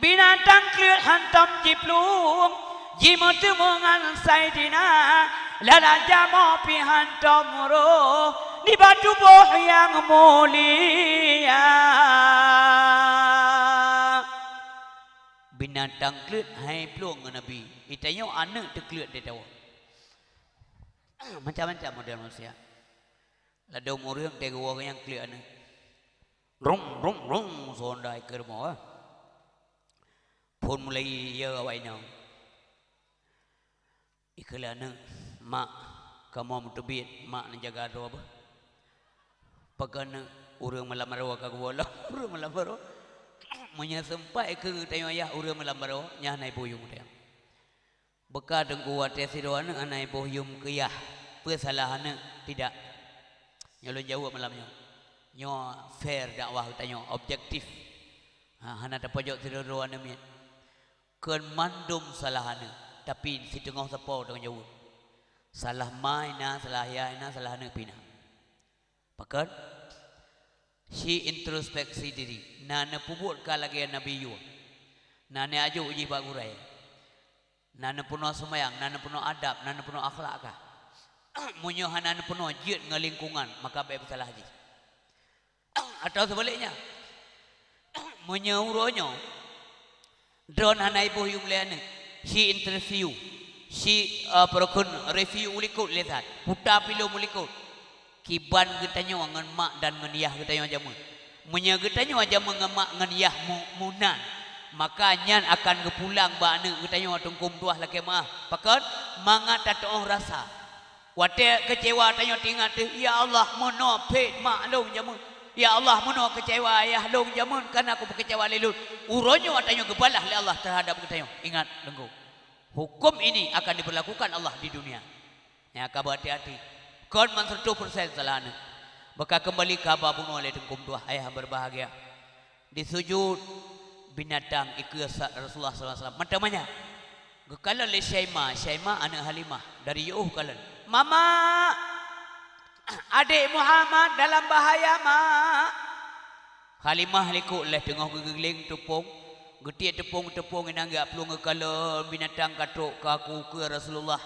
"Binatang kleuet hantom jiplueng, jimeuteumé ngon Saidina, lalajamo pih hantom roh, nibak tuboh nyang mulia." Binatang kleuet hai plueng ngon Nabi. Itanyoe aneuk teukleuet di tawoe. Macam-macam model manusia. Ladôm ureuëng teugoe nyang kleuet aneuk. Rung, rung, rung, sonda ikeu rumoh, ah. Phon mulai ya awak inong. Ikeu lé aneuk, "Mak, kamoe meuteubiet, mak neujaga droe beuh." Pakon ureuëng malam baroe ka geuwoe lom, ureuëng malam baroe. Meunyoe seumpat ikeu tanyoe yah ureuëng malam baroe, nyan hana iboh yuem tanyoe. Beuka teungku watée sidroe aneuk hana iboh yuem keu yah, peue salah aneuk? Tidak. Nyoe lôn jaweueb malam nyoe. Nyoe fair dakwah geutanyoe, objektif. Ha, hana tapojok sidroe-droe aneuk miet. Kon mandum salah aneuk, tapi siteungoh sapo tanggung jaweueb. Salah ma na, salah yah na, salah aneuk pih na. Pakon? Shi introspeksi diri. Na neupeubuet ka lagée Nabi Ayub. Na neuajoh jih bak gurée. Na neupeunoh seumayang, na neupeunoh adab, na neupeunoh akhlak ka. Meunyoe hana neupeunoh, jeuet ngon lingkungan, maka bék peusalah jih. Atawa seubaliknya, meunyoe uroe nyoe droen hana iboh yuem lé aneuk, shi interview, shi, eh, peue kheun review u likot lé that, puta filem u likot, kiban geutanyoe ngon mak dan ngon yah geutanyoe jameun. Meunyoe geutanyoe jameun ngon mak ngon yah mu-, munan, maka nyan akan geupulang bak aneuk geutanyoe teungku meutuah lakée meuáh. Pakon? Mangat tatuoh rasa. Watée keucewa tanyoe teuingat teuh, "Ya Allah, meunoe phét mak lôn jameun. Ya Allah, meunoe keucewa ayah lôn jameun kareuna kupeukeucewa lé lôn." Uroe nyoe tanyoe geubalah lé Allah teuhadab geutanyoe. Ingat, teungku, hukum ini akan diberlakukan Allah di dunia. Nyan ka beuhati-hati. Kon man seratus persen salah aneuk. Beuka keumbali keu haba bunoe lé teungku meutuah, ayah berbahagia. Disujut binatang ikeue sa-, Rasulullah sallallahu alaihi wasallam. Mata manyak. Geukalon lé Syaimah, Syaimah aneuk Halimah dari yoh kalon. "Mama!" "Adék Muhammad dalam bahaya, Mak." Halimah likot lheueh teungoh geugeuléng teupông, geutiek teupông-teupông inan geujak plueng geukalon binatang ka trok ka aku keue Rasulullah.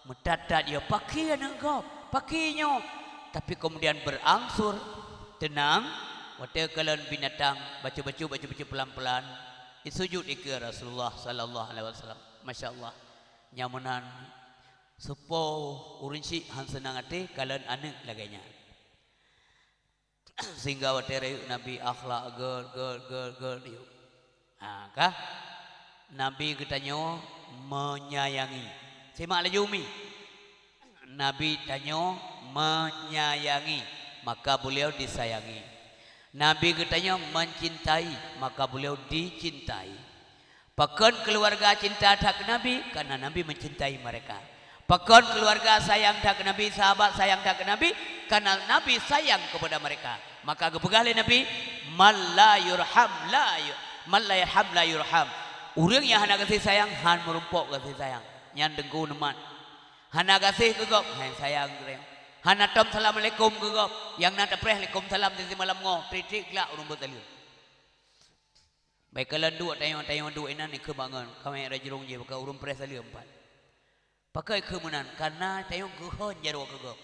Meutat-tat ya, pakri aneuk gob, pakri nyoe. Tapi kemudian berangsur teunang, watée kalon binatang bacut-bacut, bacut-bacut pelan-pelan, disujut dikeue Rasulullah sallallahu alaihi wasallam. Masya Allah. Nyang meunan, soe po ureuëng syiek han seunang até kalon aneuk lagée nyan. Sehingga watée rayeuk Nabi akhlak gét, gét, gét, gét, yuk. Ha, ka? Nabi geutanyoe menyayangi. Simak laju mi. Nabi tanyoe menyayangi, maka beliau disayangi. Nabi geutanyoe mencintai, maka beliau dicintai. Pakon keuluwarga cinta that keu Nabi? Karena Nabi mencintai mereka. Pakon keuluwarga sayang that keu Nabi, sahabat sayang that keu Nabi? Karena Nabi sayang kepada mereka. Maka geupeugah lé Nabi, "Man la yurham la yu-, man la yarham la yurham." Ureuëng nyang hana gaséh sayang, han meurumpok gaséh sayang. Nyan deungku neumat. Hana gaséh keu gob, han sayang keu gob. Hana tom salam alaikum keu gob, nyang na tapreh alaikum salam di simalam ngo, trik-trik glak ureuëng beutaleueng. Bèk kalon duek tanyoe-tanyoe duek inan ikheun bangon, ka meu'ah rajulong jih baka ureuëng preh saleuem pat. Pakon ikheun meunan, kareuna tanyoe geuhon jaroe keu gob.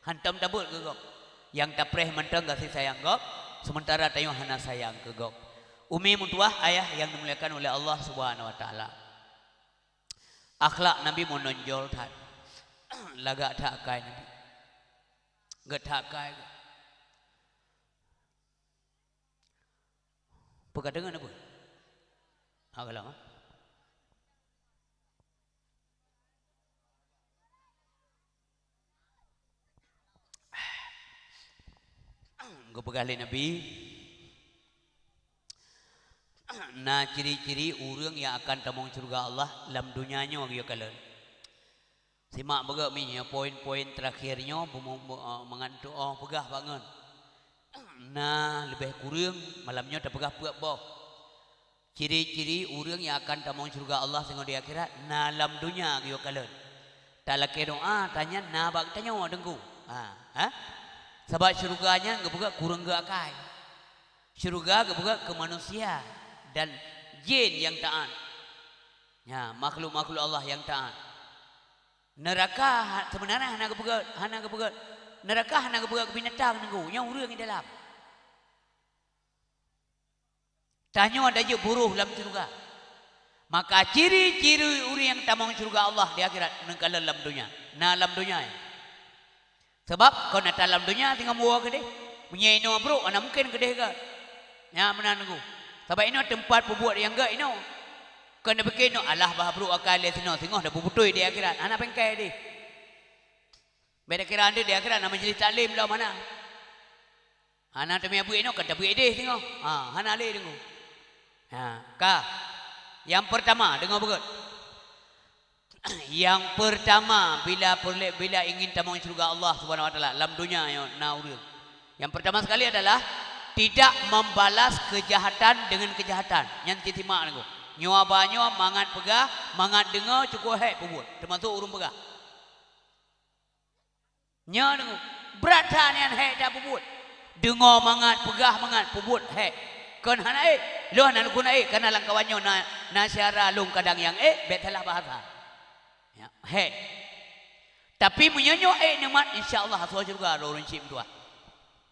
Hantom tabeuet keu gob. Nyang tapreh mantong gaséh sayang gob, seumeuntara tanyoe hana sayang keu gob. Umi meutuwah, ayah nyang dimuliakan uleh Allah Subhanahu wa Taala. Akhlak Nabi meunonjol that. Lagak that akai Nabi. Gét that akai. Peue ka deungon apa? Ha, galak, ha? Geupeugah lé Nabi, na ciri-ciri ureuëng nyang akan tamong syeuruga Allah lam donya nyoe geuyue kalon. Simak beugét mi nyoe poin-poin terakhir nyoe, bu-, bu-, bu-, eh, mangat tuoh peugah bangon. Na leubeh kureueng malam nyoe tapeugah peuet boh. Ciri-ciri ureuëng nyang akan tamong syeuruga Allah singoh di akhirat na lam donya geuyue kalon. Talakée doa, tanyan na bak tanyoe deungku. Ha, ha? Sabab syeuruga nyan geupeugét kureueng geuakai. Syeuruga geupeugét keu manusia dan jén nyang taát. Ya, makhluk-makhluk Allah nyang taát. Neuraka ha-, seubeunarnya hana geupeugét, hana geupeugét. Neuraka hana geupeugét keu binatang deungku, nyan ureuëng di dalam. Tanyoe tajeuet buroh lam syeuruga. Maka ciri-ciri ureuëng nyang tamong syeuruga Allah di akhirat neukalon lam donya. Na lam donya, ya. Sabab kon ata lam donya singoh meuwoe keudeh. Meunyoe inoe brok, hana mungken keudeh gét. Nyan meunan deungku. Sabab inoe teumpat peubuet nyang gét inoe. Kon neupike inoe, alah bah brok akai lé sinoe, singoh dah beubutôi di akhirat. Hana pengkai deh. Beda kira anda di akhirat na majlis taklim lom hana. Hana teumé buet inoe, kon tabeuet deh singoh. Ha, hana lé deungku. Ha, ka. Yang pertama, deungoe beugét. Yang pertama, bila perle-, bila ingin tamong syeuruga Allah Subhanahu wa Taala, lam donya nyoe na ureuëng. Yang pertama sekali adalah tidak membalas kejahatan dengan kejahatan. Nyan cit simak deungku. Nyoe ba nyoe mangat peugah, mangat deungoe, cukôp hék peubuet, teumasok ureuëng peugah. Nyoe deungoe, brat that nyan hék that peubuet. Deungoe mangat, peugah mangat, peubuet hék. Kon hana ék, lôn hana lôn keuneuk ék, kareuna lam kawan nyoe na, na syedara lôn kadang nyang ék, bék salah bahasa. Ya, hék. Tapi meunyoe nyoe ék neumat, insya Allah asoe syeuruga droe ureuëng syiek meutuwah.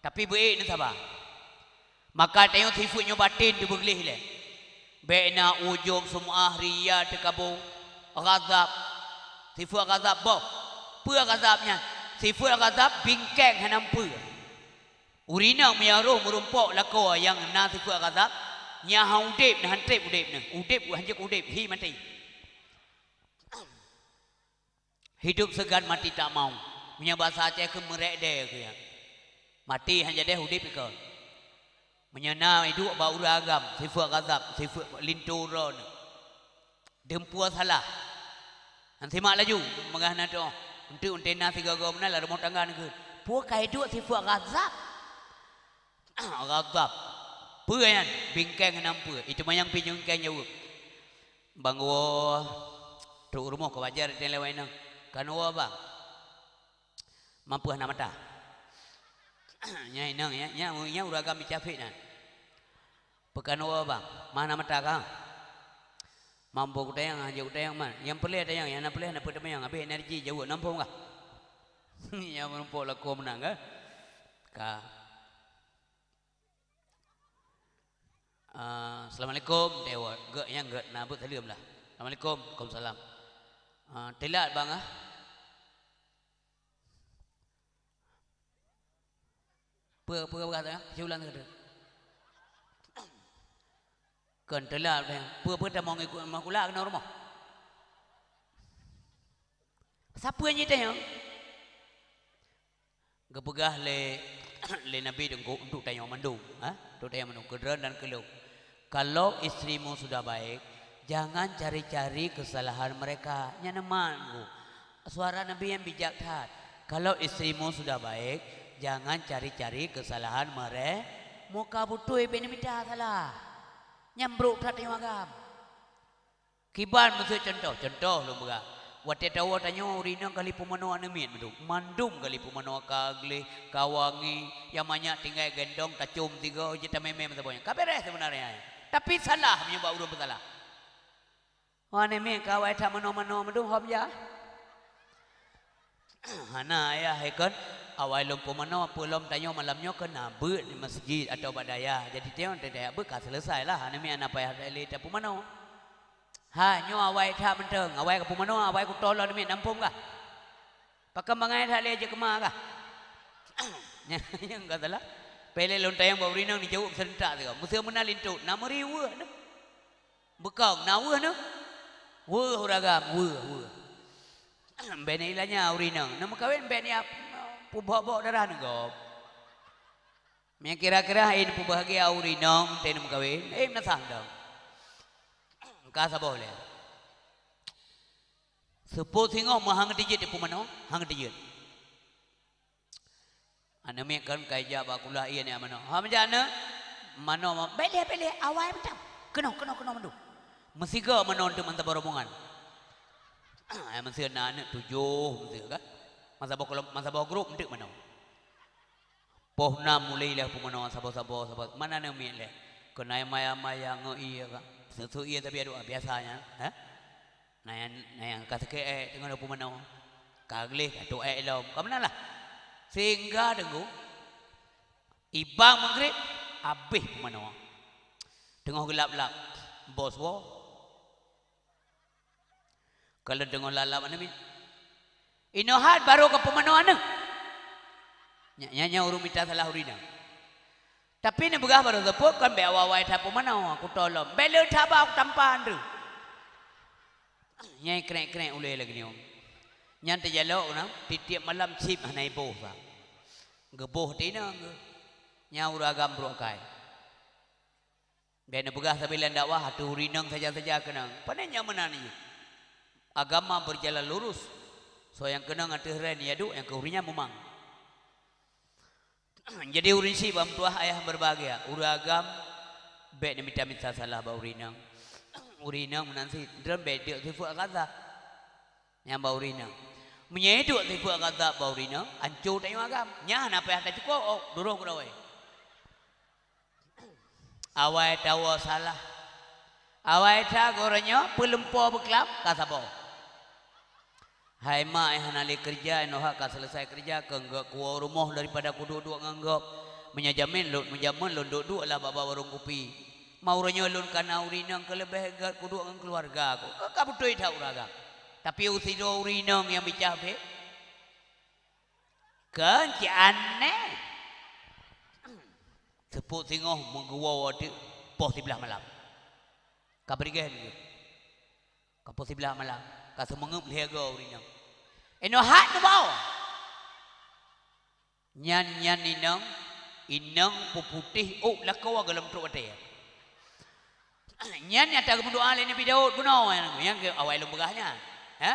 Tapi beu ék neusaba. Maka tanyoe sifeuet nyoe baten teubeugleh lé. Bék na ujub, sum'ah, riya, teukabô, ghadab. Sifeuet ghadab boh. Peue ghadab nyan? Sifeuet ghadab bingkeng hana meupeue. Ureuëng inong meunyo roh meurumpok lakoe nyang na sifeuet ghadab, nyan han udeb, han treb udeb nyan. Udeb, han jeuet udeb, hi maté. Hidup segan mati tak mau. Meunyoe basa Aceh kheun meurek dée keu nyan. Mati han jadeh udeb ikon. Meunyoe na iduek bak ureuëng agam, sifeuet ghadab, sifeuet linto droe nyoe. Deumpue salah. Han simak laju, meugah na teuh. Eunteuk eunteuk na sigoe-goe meunan lam rumoh tangga neukheun. Peue ka iduek sifeuet ghadab? Ghadab. Peue nyan? Bingkeng hana meupeue. Itu manyang pi bingkeng jaweueb. Bang woe trok rumoh ka wajar teuh lewat inong. Kan woe bang. Mampeuh hana mata. Nyan inong, nyan, nyan, nyan ureueng agam bica fik nyan. Peukan woe bang, mana mata ka? Mampu kutayang, hana jeuet kutayang man. Nyang peureulèe tayang, nyang na peureulèe hana peue teumanyong, habéh energi jaweueb nampông kah? Nyang meurumpok lakoe meunan kah? Ka. Ah, assalamualaikum, dewa. Gèt nyang gèt na buet saleuem lah. Assalamualaikum. Waalaikumsalam. Ah, teulat bang ah. Peue, peue peugah teuh? Siulang teuh. Kon teulat deh. Peue, peue tamong ikut makula keunoe rumoh? Sapeue nyang tanyong? Geupeugah lé, lé Nabi Teungku untuk tanyoe mandum, ha? Untuk tanyoe mandum, keu droen dan keu lôn. Kalau istrimu sudah baik, jangan cari-cari kesalahan mereka. Nyan neumat, Bu. Suara Nabi nyang bijak that. Kalau istrimu sudah baik, jangan cari-cari kesalahan mere-, muka beutôi bèk neumita salah. Nyan brok that tanyoe agam. Kiban meuseu cuntoh, cuntoh lôn peugah. Watèe tawoe tanyoe ureueng inong ka lheuh pumono aneuk miet mandum. Mandum ka lheuh pumono, ka gleh, ka wangi, nyang manyak tinggai gendong, tacôm tiga, jeuet tamè-mè meusaboh nyan. Ka beres seubeunarnya. Tapi salah meunyoe bak ureueng peusalah. Aneuk miet ka awai that meunoe-meunoe mandum hom ja. Hana ayah ikon, awai lôn pumono, peue lom tanyoe malam nyoe keu na beuet di masjid atawa bak dayah. Jadi tanyoe di dayah beuet ka seuleusai lah, aneuk miet hana payah lé tapumono. Ha, nyoe awai that mantong, awai ka pumono, awai kutô lom aneuk miet nampông kah? Pakon bangai that lé jeuet keumah kah? Nyang ka salah. Peureulèe lôn tanyong bak ureueng inong neujaweueb seurentak sigoe. Meuseu meunan linto, na meuri weueh neuh. Beukong, na weueh neuh. Weueh ureueng agam, weueh, weueh. Bèk neulanya ureueng inong. Neumeukawen bèk ni ap-, peubok-bok darah neuh gob. Meunyo kira-kira hai neupeubahagia ureueng inong teuh neumeukawen, eh, meunasah dong. Ka saboh lé. Seupôt singoh meuhang teujeuet di pumono, hang teujeuet. Aneuk miet kon ka ijak bak kulah ié nyan manoe. Ha, meujak aneuk, manoe, bèk lé, bèk lé, awai mantong. Keunoe, keunoe, keunoe mandum. Meusigoe manoe teuk mantong bak rombongan. Ai meuseu na aneuk tujoh meuseu kan. Masa boh keulom-, masa boh grup enteuk manoe. Poh nam mulai lé peumono saboh-saboh, saboh. Mana aneuk miet lé? Keunoe maya-maya ngon ié kan. Seusu ié tapi aduh biasa nyan, ha? Na nyang, na nyang ka sakét ék teungoh na peumono. Ka gleh ka trok ék lom. Ka meunan lah. Sehingga teungku, ibang Maghrib, habéh peumono. Teungoh geulap-lap, bos woe. Ka lheueh teungoh lap-lap aneuk miet. Inoe hat barô ka peumono aneuk. Nyan, nyan, nyan ureueng mita salah ureueng inong. Tapi neupeugah barô seupôt kon bèk awai-awai that peumono, kutô lom. Bèk lé that ba, kutampan deuh. Nyai krek-krek ulèe lagèe nyoe. Nyan teujalok na, tiep-tiep malam cit hana iboh sa. Geuboh teuinong geuh. Nyan ureueng agam brok kai. Bèk neupeugah sabe lam dakwah, ateueh ureueng inong saja-saja keunong. Pane nyan meunan nyoe. Agama berjalan lurus. Soe nyang keunong ateueh ren, ya duek, nyang keu ureueng nyan mumang. Jadi ureueng syiek bak meutuah ayah berbahagia, ureueng agam bèk neumita-mita salah bak ureueng inong. Ureueng inong meunan cit, droen bèk duek sifeuet ghadab. Nyan bak ureueng inong. Meunyoe duek sifeuet ghadab bak ureueng inong, anco tanyoe agam. Nyan hana payah tacukôp, oh, durôh keudawai. Awai tawoe salah. Awai that geuh uroe nyoe peulumpo beuklam ka saboh. Hai mak nyang hana lé keureuja, inoe hat ka seuleusai keureuja, keu enggak kuwoe u rumoh daripada kuduek-duek ngon gob. Meunyoe jameun lôn, meunyoe jameun lôn duek-duek lah bak, bak warong kupi. Ma uroe nyoe lôn ka na ureueng inong keu leubeh gèt kuduek ngon keuluwarga ku. Ka beutôi that ureueng agam. Tapi u sidroe ureueng inong nyang bica fik. Kon cit aneh. Seupôt singoh meugeuwoe teuk poh siblaih malam. Ka beurigèh lé. Ka poh siblaih malam. Ka seumeungeup lhèe goe ureueng inong. Inoe hat neubawa. Nyan, nyan inong, inong peuputéh ôk lakoe gohlom trok watèe. Nyan nyata geumeudoa lé Nabi Daud bunoe nyang, nyang awai lôn peugah nyan. Ha?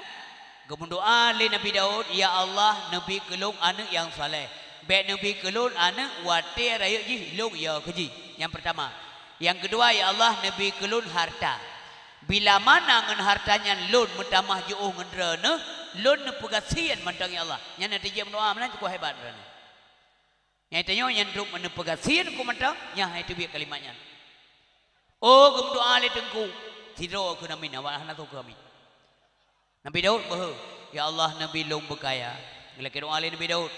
Geumeudoa lé Nabi Daud, "Ya Allah, neubi keu lôn aneuk nyang saleh. Bèk neubi keu lôn aneuk watèe rayeuk jih lôn yo keu jih." Nyang peurtama. Nyang keudua, "Ya Allah, neubi keu lôn hareuta. Bila mana ngon hareuta nyan lôn meutamah jiôh ngon droeneuh, lôn neupeugasien mantong ya Allah." Nyan nyang teujeuet meudoa meunan cukôp hebat droeneuh. Nyang tanyoe nyan trok meuneupeugah sien keu mantong, nyan hai teubiet kalimat nyan. Oh, geumeudoa lé teungku, sidroe kheun amin, awak hana soe kheun amin. Nabi Daud beuhe, "Ya Allah, neubi lôn beukaya." Geulakée doa lé Nabi Daud.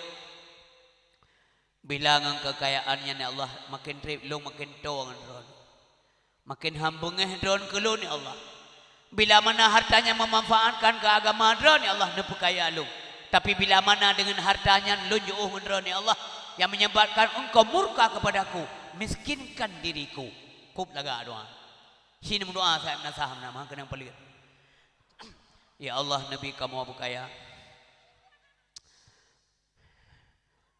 Bila ngon keukayaan nyan, ya Allah, maken treb lôn maken toe ngon droe. Maken ham beungéh droe keu lôn, ya Allah. Bila mana harta nyan meumanfaatkan keu agama droe, ya Allah, neupeukaya lôn. Tapi bila mana deungon harta nyan lôn jiôh ngon droe, ya Allah, yang menyebabkan Engkau murka kepadaku, miskinkan diriku. Kop lagak doa. Sini meudoa saya meunasah meunamah keunong paleuet. Ya Allah, neubi kamoe beukaya.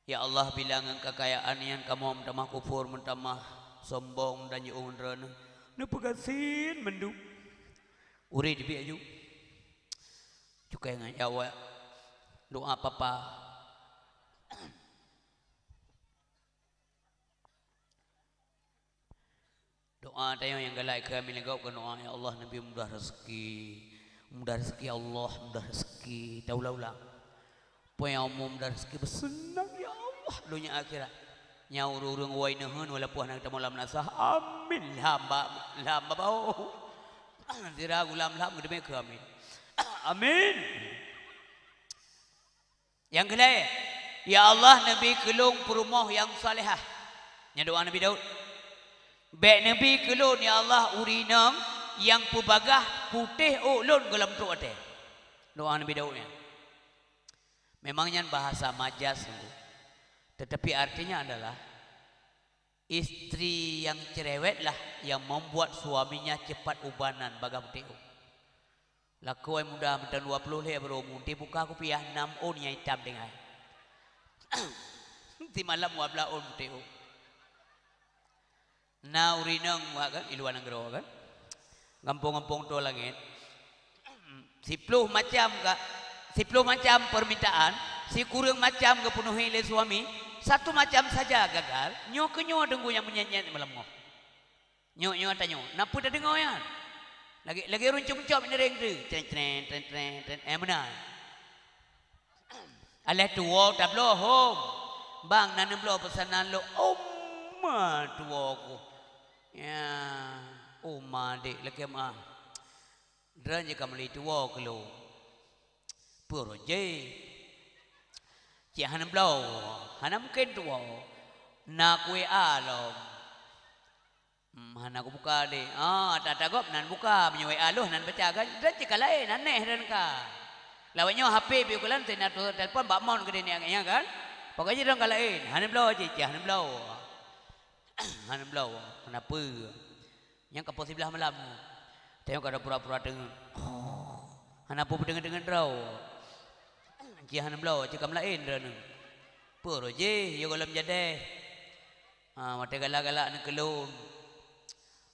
Ya Allah, bila ngon keukayaan nyan kamoe meutamah kufur, meutamah sombong dan jiôh droeneuh, neupeugah sien mandum. Ureuëng jibiet aju. Cukai ngon Jawa. Doa papa. Doa tanyoe nyang galak keu amin lagak keu doa, "Ya Allah, neubi mudah rezeki." Mudah rezeki Allah, mudah rezeki. Taulang-ulang. Peue nyang umu mudah rezeki beuseunang, ya Allah, donya akhirat. Nyan ureuëng-ureuëng wai neuheun walaupun hana geutamong lam meunasah. Amin. Lham ba, lham babah. Sira gulam lham geudeungoe keu amin. Amin. Nyang keulhèe, "Ya Allah, neubi keu lôn peurumoh nyang salehah." Nyan doa Nabi Daud. "Bèk neubi keu lôn, ya Allah, ureuëng inong nyang peubagaih putéh ôk lôn gohlom trok watèe." Doa Nabi Daud nyan. Memang nyan bahasa majaz sungguh. Tetapi artinya adalah, istri yang cerewetlah yang membuat suaminya cepat ubanan bagaih putéh ôk. Lakoe muda meuteun dua ploh lhèe baroe muti buka kupiah nam ôn nyang itam tinggai. Simalam dua blah ôn muti ôn. Na ureuëng inong wak kan, i luwa nanggroe kan. Gampông-gampông toe langét. Siploh macam ka, siploh macam permintaan, sikureueng macam geupenuhi lé suami, satu macam saja gagal, nyoe keu nyoe deungon nyang meunyan-nyan malam nyoe. Nyoe, nyoe tanyoe, na peue tadeungoe nyan? Lagèe, lagèe ureueng cop-cop ngiring tu. Tren, tren, tren, tren, tren. Eh, meunan. Alah tuwoe tabloe hom. Bang, na neubloe peusanan lôn. Oma tuwoe ku. Ya, oma dek lagèe ma. Droeneuh jih ka meuli tuwoe keu lôn. Peue rot jih? Cit hana bloe, hana mungken tuwoe. Na kueh a lom. Hmm, hana kubuka deh. Ah, ata-ata gob nan buka, meunyoe W A lôn nan baca kan. Dan cit ka laén, aneh dan ka. Lawét nyoe H P pih ukeue lôn, sena tu telepon bak mon keudeh nyan kan. Pokok jih dong ka laén, hana bloe cit, cit hana bloe. Hana bloe, kenapa? Nyang ka poh siblaih malam. Tanyoe ka pura-pura deungon. Hana peue peudeungon-deungon droe. Cit hana bloe, cit ka meulaén droeneuh. Peue rot jih, yôh gohlom jadeh. Ha, watèe galak-galak neukeulon.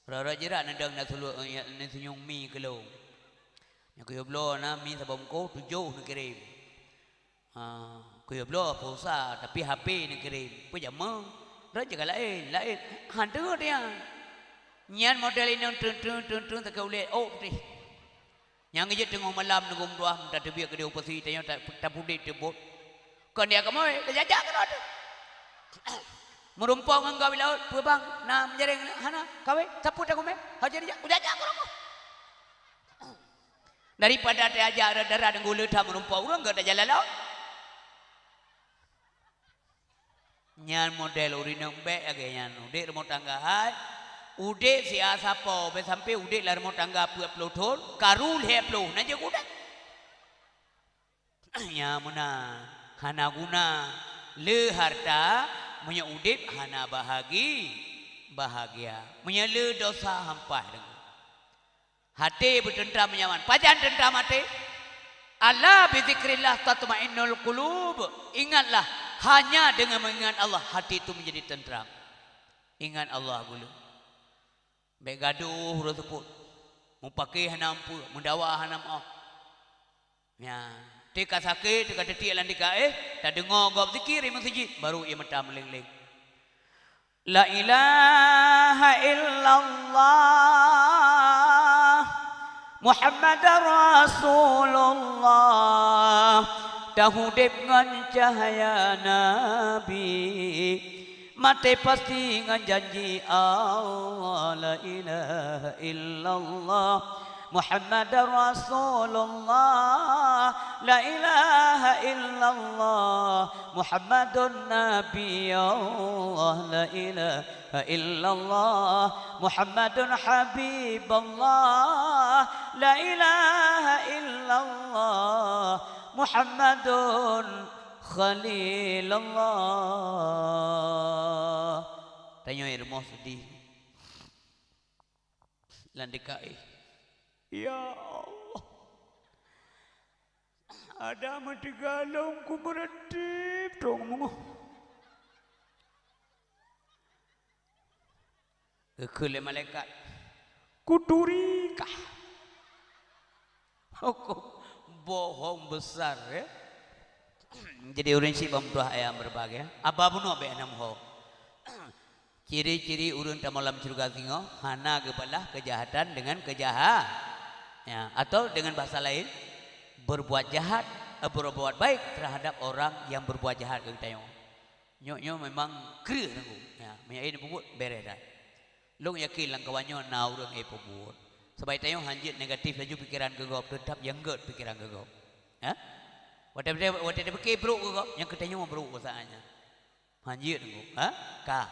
Rot-rot jirak neudong na sulu-, na sunyueng mi keu lôn. Nyang kuyue bloe na mi saboh bungkôh tujoh neukirém. Ha, kuyue bloe pulsa, tapi H P neukirém. Peue jameun? Rot jaga laén, laén. Han teungoh tiang. Nyan model inong treun-treun, treun-treun, sakét ulèe, ôk putéh. Nyang geujeuet teungoh malam neugom dua, tateubiet keudeh u pasi, tanyoe ta-, tapudek teubot. Kon dia kamoe, tajak-jak keudroe teuh. Meurumpok ngon gob i laôt, peue bang, na meujareng hana, kawé, sapeue takumé, hana jadi jak, kujak-jak keudroe. Daripada tajak dara-dara deunggula that meurumpok ureueng, gata jalan laôt. Nyan model ureueng inong bèk lagèe nyan. Udép rumoh tangga hai. Udép siat sapo, bèk sampai udép lam rumoh tangga peuet ploh thon, karu lhèe ploh, na jeuet udép. Nyan meunan, hana guna. Le harta, meunyoe udép hana bahagi-, bahagia. Meunyoe le dosa, hampah deungon. Até beuteuntra meunyaman. Pajan teuntra até? "Ala bizikrillah tatmainnul qulub." Ingatlah, hanya dengan mengingat Allah, hati itu menjadi tentram. Ingat Allah dulu. Bèk gadoh uroe seupôt. Mupakè hana ampeue, meudawa hana meu'oh. Nyan, teuka sakét, teuka teutiek lam tika éh, tadeungoe gob zikir i meuseujid, baru ie mata meuléng-léng. La ilaha illallah Muhammadar Rasulullah. Nyang udeb ngon cahya Nabi, maté pasti ngon janji Allah. La ilaha illallah Muhammadar Rasulullah. La ilaha illallah Muhammadun Nabiyullah. La ilaha illallah Muhammadun Habiballah. La ilaha illallah Muhammadun Khalilullah. Tanyoe rumoh seudeh. Lam deka éh. Ya Allah. Ada meuteugah lom ku meureuntib trong meungoh. Geukheun lé malaikat, "Kuturi kah?" Huköm bohong besar, ya. Jadi ureuëng syiek bak meutuah ayam beureubagai, ya. Haba bunoe bék hana meuho. Ciri-ciri ureuëng tamong lam syeuruga singoh hana geubalah keujahatan deungon keujaha-, ya, atau deungon bahasa laén, berbuat jahat, eh, berbuat baik terhadap orang yang berbuat jahat keu geutanyoe. Nyoe, nyoe memang kreueh Teungku. Ya, meunyo éh neupeubuet, beres that. Lôn yakin lam kawan nyoe na ureuëng éh peubuet. Sabab tanyoe hanjeuet negatif laju pikeran keu gob, teutap nyang gét pikeran keu gob. Ha? Watée, watée, watée tapike brok keu gob, nyang keu tanyoe brok saát nyan. Hanjeuet Teungku. Ha? Ka.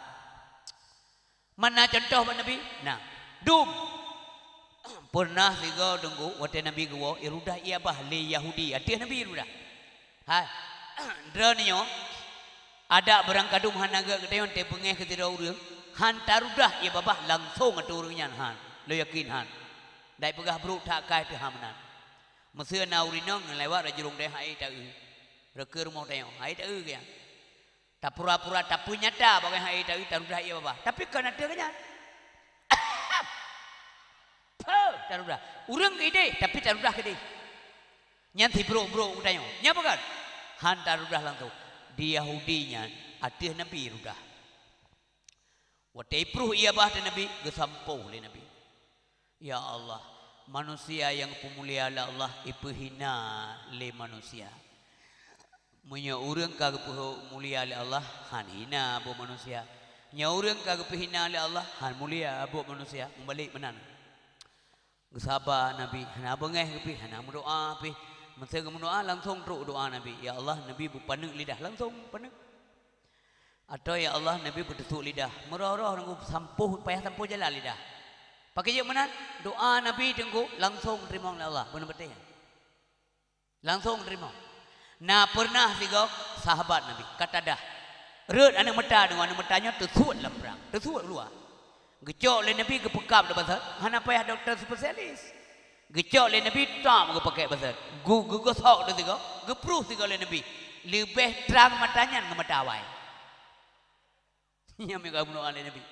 Mana contoh bak Nabi? Nah, dum. Pernah sigoe Teungku, watée Nabi geuwoe, irudah ié babah lé Yahudi ateueh Nabi irudah. Hai, droeneuh nyoe, adak beurangkadum hana gét geutanyoe teupeungéh keu sidroe ureuëng, han tarudah ié babah langsong ateueh ureuëng nyan, han. Lôn yakin han. Dai peugah brok that kai teuh han meunan. Meuseu na ureuëng inong ngon lewat rajulong deh hai taeu. Reukeue rumoh tanyoe, hai taeu keu nyan. Tapura-pura tapeunyata bagaih hai taeu tarudah ié babah. Tapi kon ateueh geuh nyan. Peuh, tarudah. Ureuëng keu ideh, tapi tarudah keudeh. Nyan sibrok-brok geutanyoe. Nyan bukan? Han tarudah langsong. Di Yahudi nyan, ateueh Nabi rudah. Watée ipruh ié babah teuh Nabi, geusampôh lé Nabi. Ya Allah, manusia nyang geupeumulia lé Allah ipeuhina lé manusia. Meunyoe ureuëng ka geupeumulia lé Allah, han hina buet manusia. Nyoe ureuëng ka geupeuhina lé Allah, han mulia buet manusia. Meubalek meunan. Geusaba Nabi, hana beungéh pih, hana meudoá pih. Meuseu geumeudoá langsong trok doá Nabi, "Ya Allah, Nabi beupaneuk lidah," langsong paneuk. Atau, "Ya Allah, Nabi beuteusuk lidah." Meurôh-rôh Teungku sampôh, payah sampôh jalan lidah. Pakon jeuet meunan, doá Nabi Teungku langsong teurimong lé Allah. Beuna beutôi nyan. Langsong teurimong. Na pernah sigoe sahabat Nabi, Qatadah. Rhot aneuëk mata deungon aneuëk mata nyoe teusuet lam prang, teusuet luwa. Geucok lé Nabi geupeukab lé bak saboh, hana payah dokto spesialis. Geucok lé Nabi tam geupakèk bak saboh. Gu-, geugosok lé sigoe, geupruh sigoe lé Nabi. Leubeh trang mata nyan ngon mata awai. Nyan meuga meudoá lé Nabi.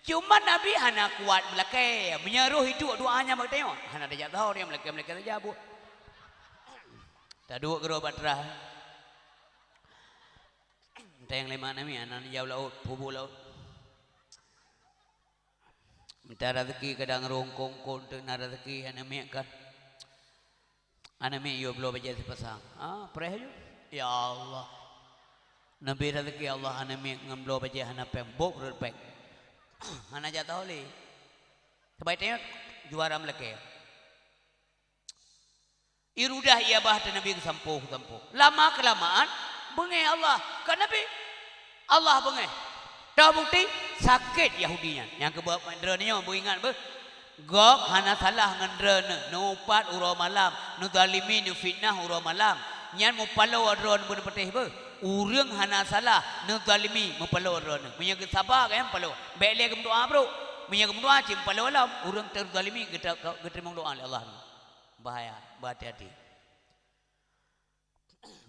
Cuma Nabi hana kuat meulakèe. Meunyoe roh iduek doá nyan bak tanyoe, hana tajak saho dia meulakèe-meulakèe saja buet. Taduek keudroe bak teurah. Teng lé mak namiet, aneuk jauh laôt, pubu laôt. Mita raseuki kadang rhungkong kon teuk na raseuki aneuk miet kan. Aneuk miet yue bloe bajèe sipasang. Ah, preh aju. Ya Allah. Neubi raseuki Allah aneuk miet ngon bloe bajèe hana péng, bob rot péng. Hana jak taho lé. Sabab tanyoe juara meulakèe. Irudah ié babah teuh Nabi geusampôh-sampôh. Lama keulamaan beungéh Allah keu Nabi. Allah beungéh. Toh bukti, sakét Yahudi nyan. Nyang keuba droeneuh nyoe beuingat beuh. Gob hana salah ngon droeneuh, neuupat uroe malam, neuzalimi, neufitnah uroe malam. Nyan meupaloe droeneuh beuneupatéh beuh. Ureuëng hana salah, neuzalimi, meupaloe droeneuh. Meunyoe geusaba, kan meupaloe. Bèk lé geumeudoá brok. Meunyoe geumeudoá cit meupaloe lom, ureuëng teuzalimi geuta-, geuteurimong doá lé Allah. Bahaya, beuhati-hati.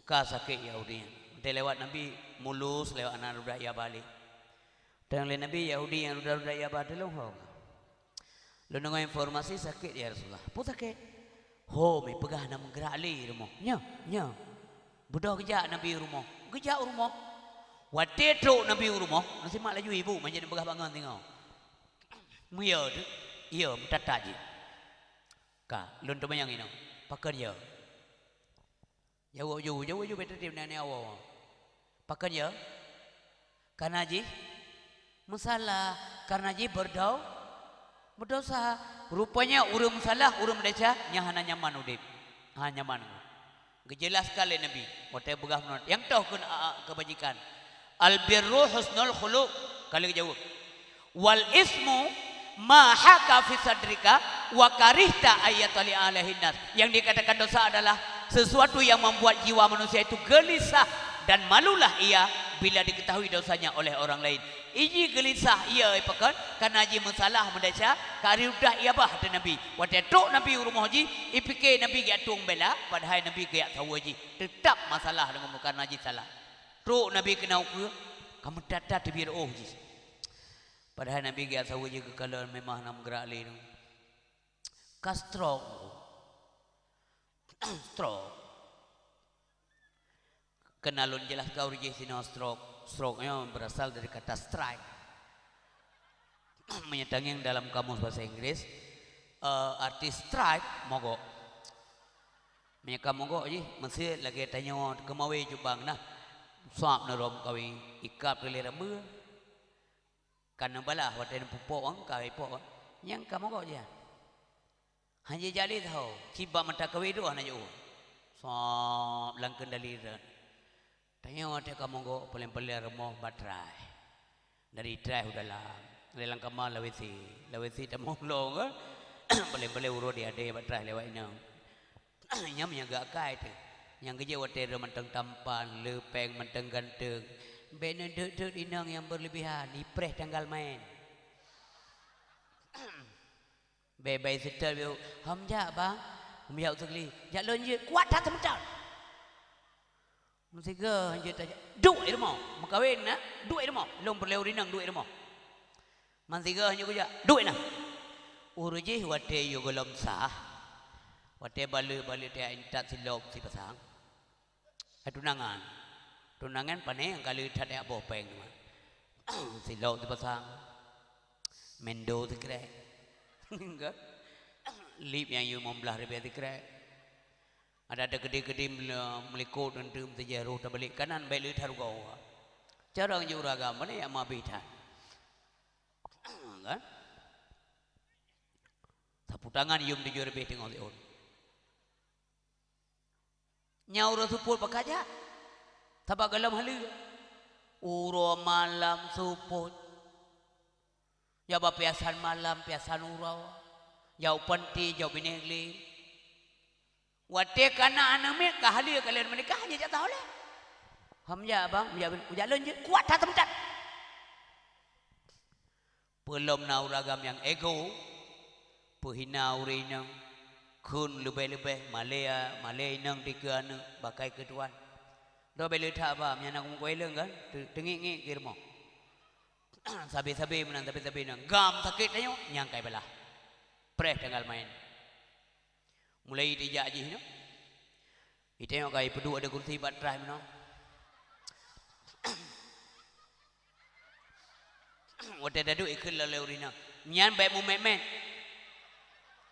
Ka sakét Yahudi nyan. Watèe lewat Nabi, mulus lewat hana rudah ié babah lé. Tanyong lé Nabi, "Yahudi nyang rudah-rudah ié babah teuh lôn ho?" "Lôn deungö informasi sakét, ya Rasulullah." "Peue sakét?" "Ho, meupeugah hana meugerak lé rumoh." "Nyo, nyo." Beudôh geujak Nabi u rumoh. Geujak u rumoh. Watèe trok Nabi u rumoh, neusimak laju ibu manjeuet neupeugah bangon singoh. Meuyö teuh, iya meutatat jih. Ka, lôn teumanyong inoe. Pakon yö? Jaweueb ju, jaweueb ju, bèk teutem nyan awai. Pakon ya? Karena jih meusalah, karena jih beudau-, beudesya. Rupanya ureuëng meusalah, ureuëng meudesya, nyan hana nyaman udeb. Hana nyaman. Geujeulaskon lé Nabi, watée peugah meunurot, nyang toh keuneuk a-, a-, keubajikan. "Al birru husnul khuluq," ka lheueh geujaweueb. "Wal ismu ma haka fi sadrika wa karihta ayyatali alaihin nas." Yang dikatakan dosa adalah sesuatu yang membuat jiwa manusia itu gelisah dan malulah ia bila diketahui dosanya oleh orang lain. Iji geulisah ia pakon, karena jih meusalah meudesya, ka riudah ia bah ateueh Nabi. Watée trok Nabi u rumoh jih, ipike Nabi geujak tueng bela, padahai Nabi geujak saweue jih. Teutap masalah deungon karena jih salah. Trok Nabi keunoe ukeue, ka meutat-tat teubiet óh jih. Padahai Nabi geujak saweue jih geukalon memang hana meugerak lé. Ka stroke. Stroke. Keunan lôn jeulaskon ureuëng jih sinoe stroke. Stroke nyoe berasal dari kata strike. Meunyoe tangieng dalam kamus bahasa Inggris, eh, arti strike, mogok. Meunyoe ka mogok jih, meusé lagée tanyoe keumawé cubang nah. Sab neurom kawé, ikab teuh lé rambeue. Ka neubalah watée neupupok, ka ipok, nyang ka mogok jih. Hana jijak lé saho, cit bak mata kawé dua hana jiôh. Sab lam keundali rot. Tanyoe watée ka mogok, paleng-paleng rumoh bak traih. Dari traih u dalam, dari lam kama lawét sie, lawét sie tamong lom kan. Paleng-paleng uroe di adé bak traih lewat inong. Nyan meunyoe geuakai teuh. Nyang geujeuet watée droe mantong tampan, le péng mantong ganteng. Bék neudeuek-deuek inong nyang berlebihan, ipreh tanggal maén. Bék bai seutôt, "Hom jak, Bang." "Hom jak, Teungli." "Jak lôn jeuet." "Kuat that seumeutot." Meusigoe jeuet tajak, "Duek i rumoh." Meukawen na, "Duek i rumoh. Lôn peureulée ureuëng inong, duek i rumoh." Meusigoe nyoe kujak, "Duek na." Ureuëng jih watée yue gohlom sah, watée baleue-baleue tajak intat silop sipasang. Hai tunangan. Tunangan pane nyang ka le that jak boh péng teuma. Silop sipasang. Mendo sikrek. Kan? Lip nyang yue limong blaih ribée sikrek. Ada-ada gede-gede meulikot nanti meuteujeh roh tabalek kanan baik le that rugoe. Cara ngeujok ureuëng agam, pane nyang mabeh that. Kan? Sapu tangan yum tujoh ribée teungoh siôn. Nyan uroe seupôt bak kajak, sabab gohlom haleue. Uroe malam seupôt. Jak bak piasan malam, piasan uroe. Jak u panti, jak u binéh glé. Watée ka na aneuk miet ka haleue ka lheueh meunikah, hana jak saho lé. "Hom jak, Bang?" "Jak, jak lôn jeuet." "Kuat that seumeutot." Peulom na ureuëng agam nyang ego, peuhina ureuëng inong, kheun leubeh-leubeh, malée, malée inong dikeue aneuk, bakai keu tuan. Droe bék le that ba, meunyan na meugué leueng kan, teu-, teungiek-ngiek keu rumoh. Sabe-sabe meunan, sabe-sabe nyan. Gam sakét tanyoe, nyang kai balah. Preh tanggal maén. Mulai tijak jih nyoe. Itanyong ka ipeuduek di kursi bak traih meunoe. Watée taduek ikheun lom lé ureuëng inong. Nyan bék mumét-mét.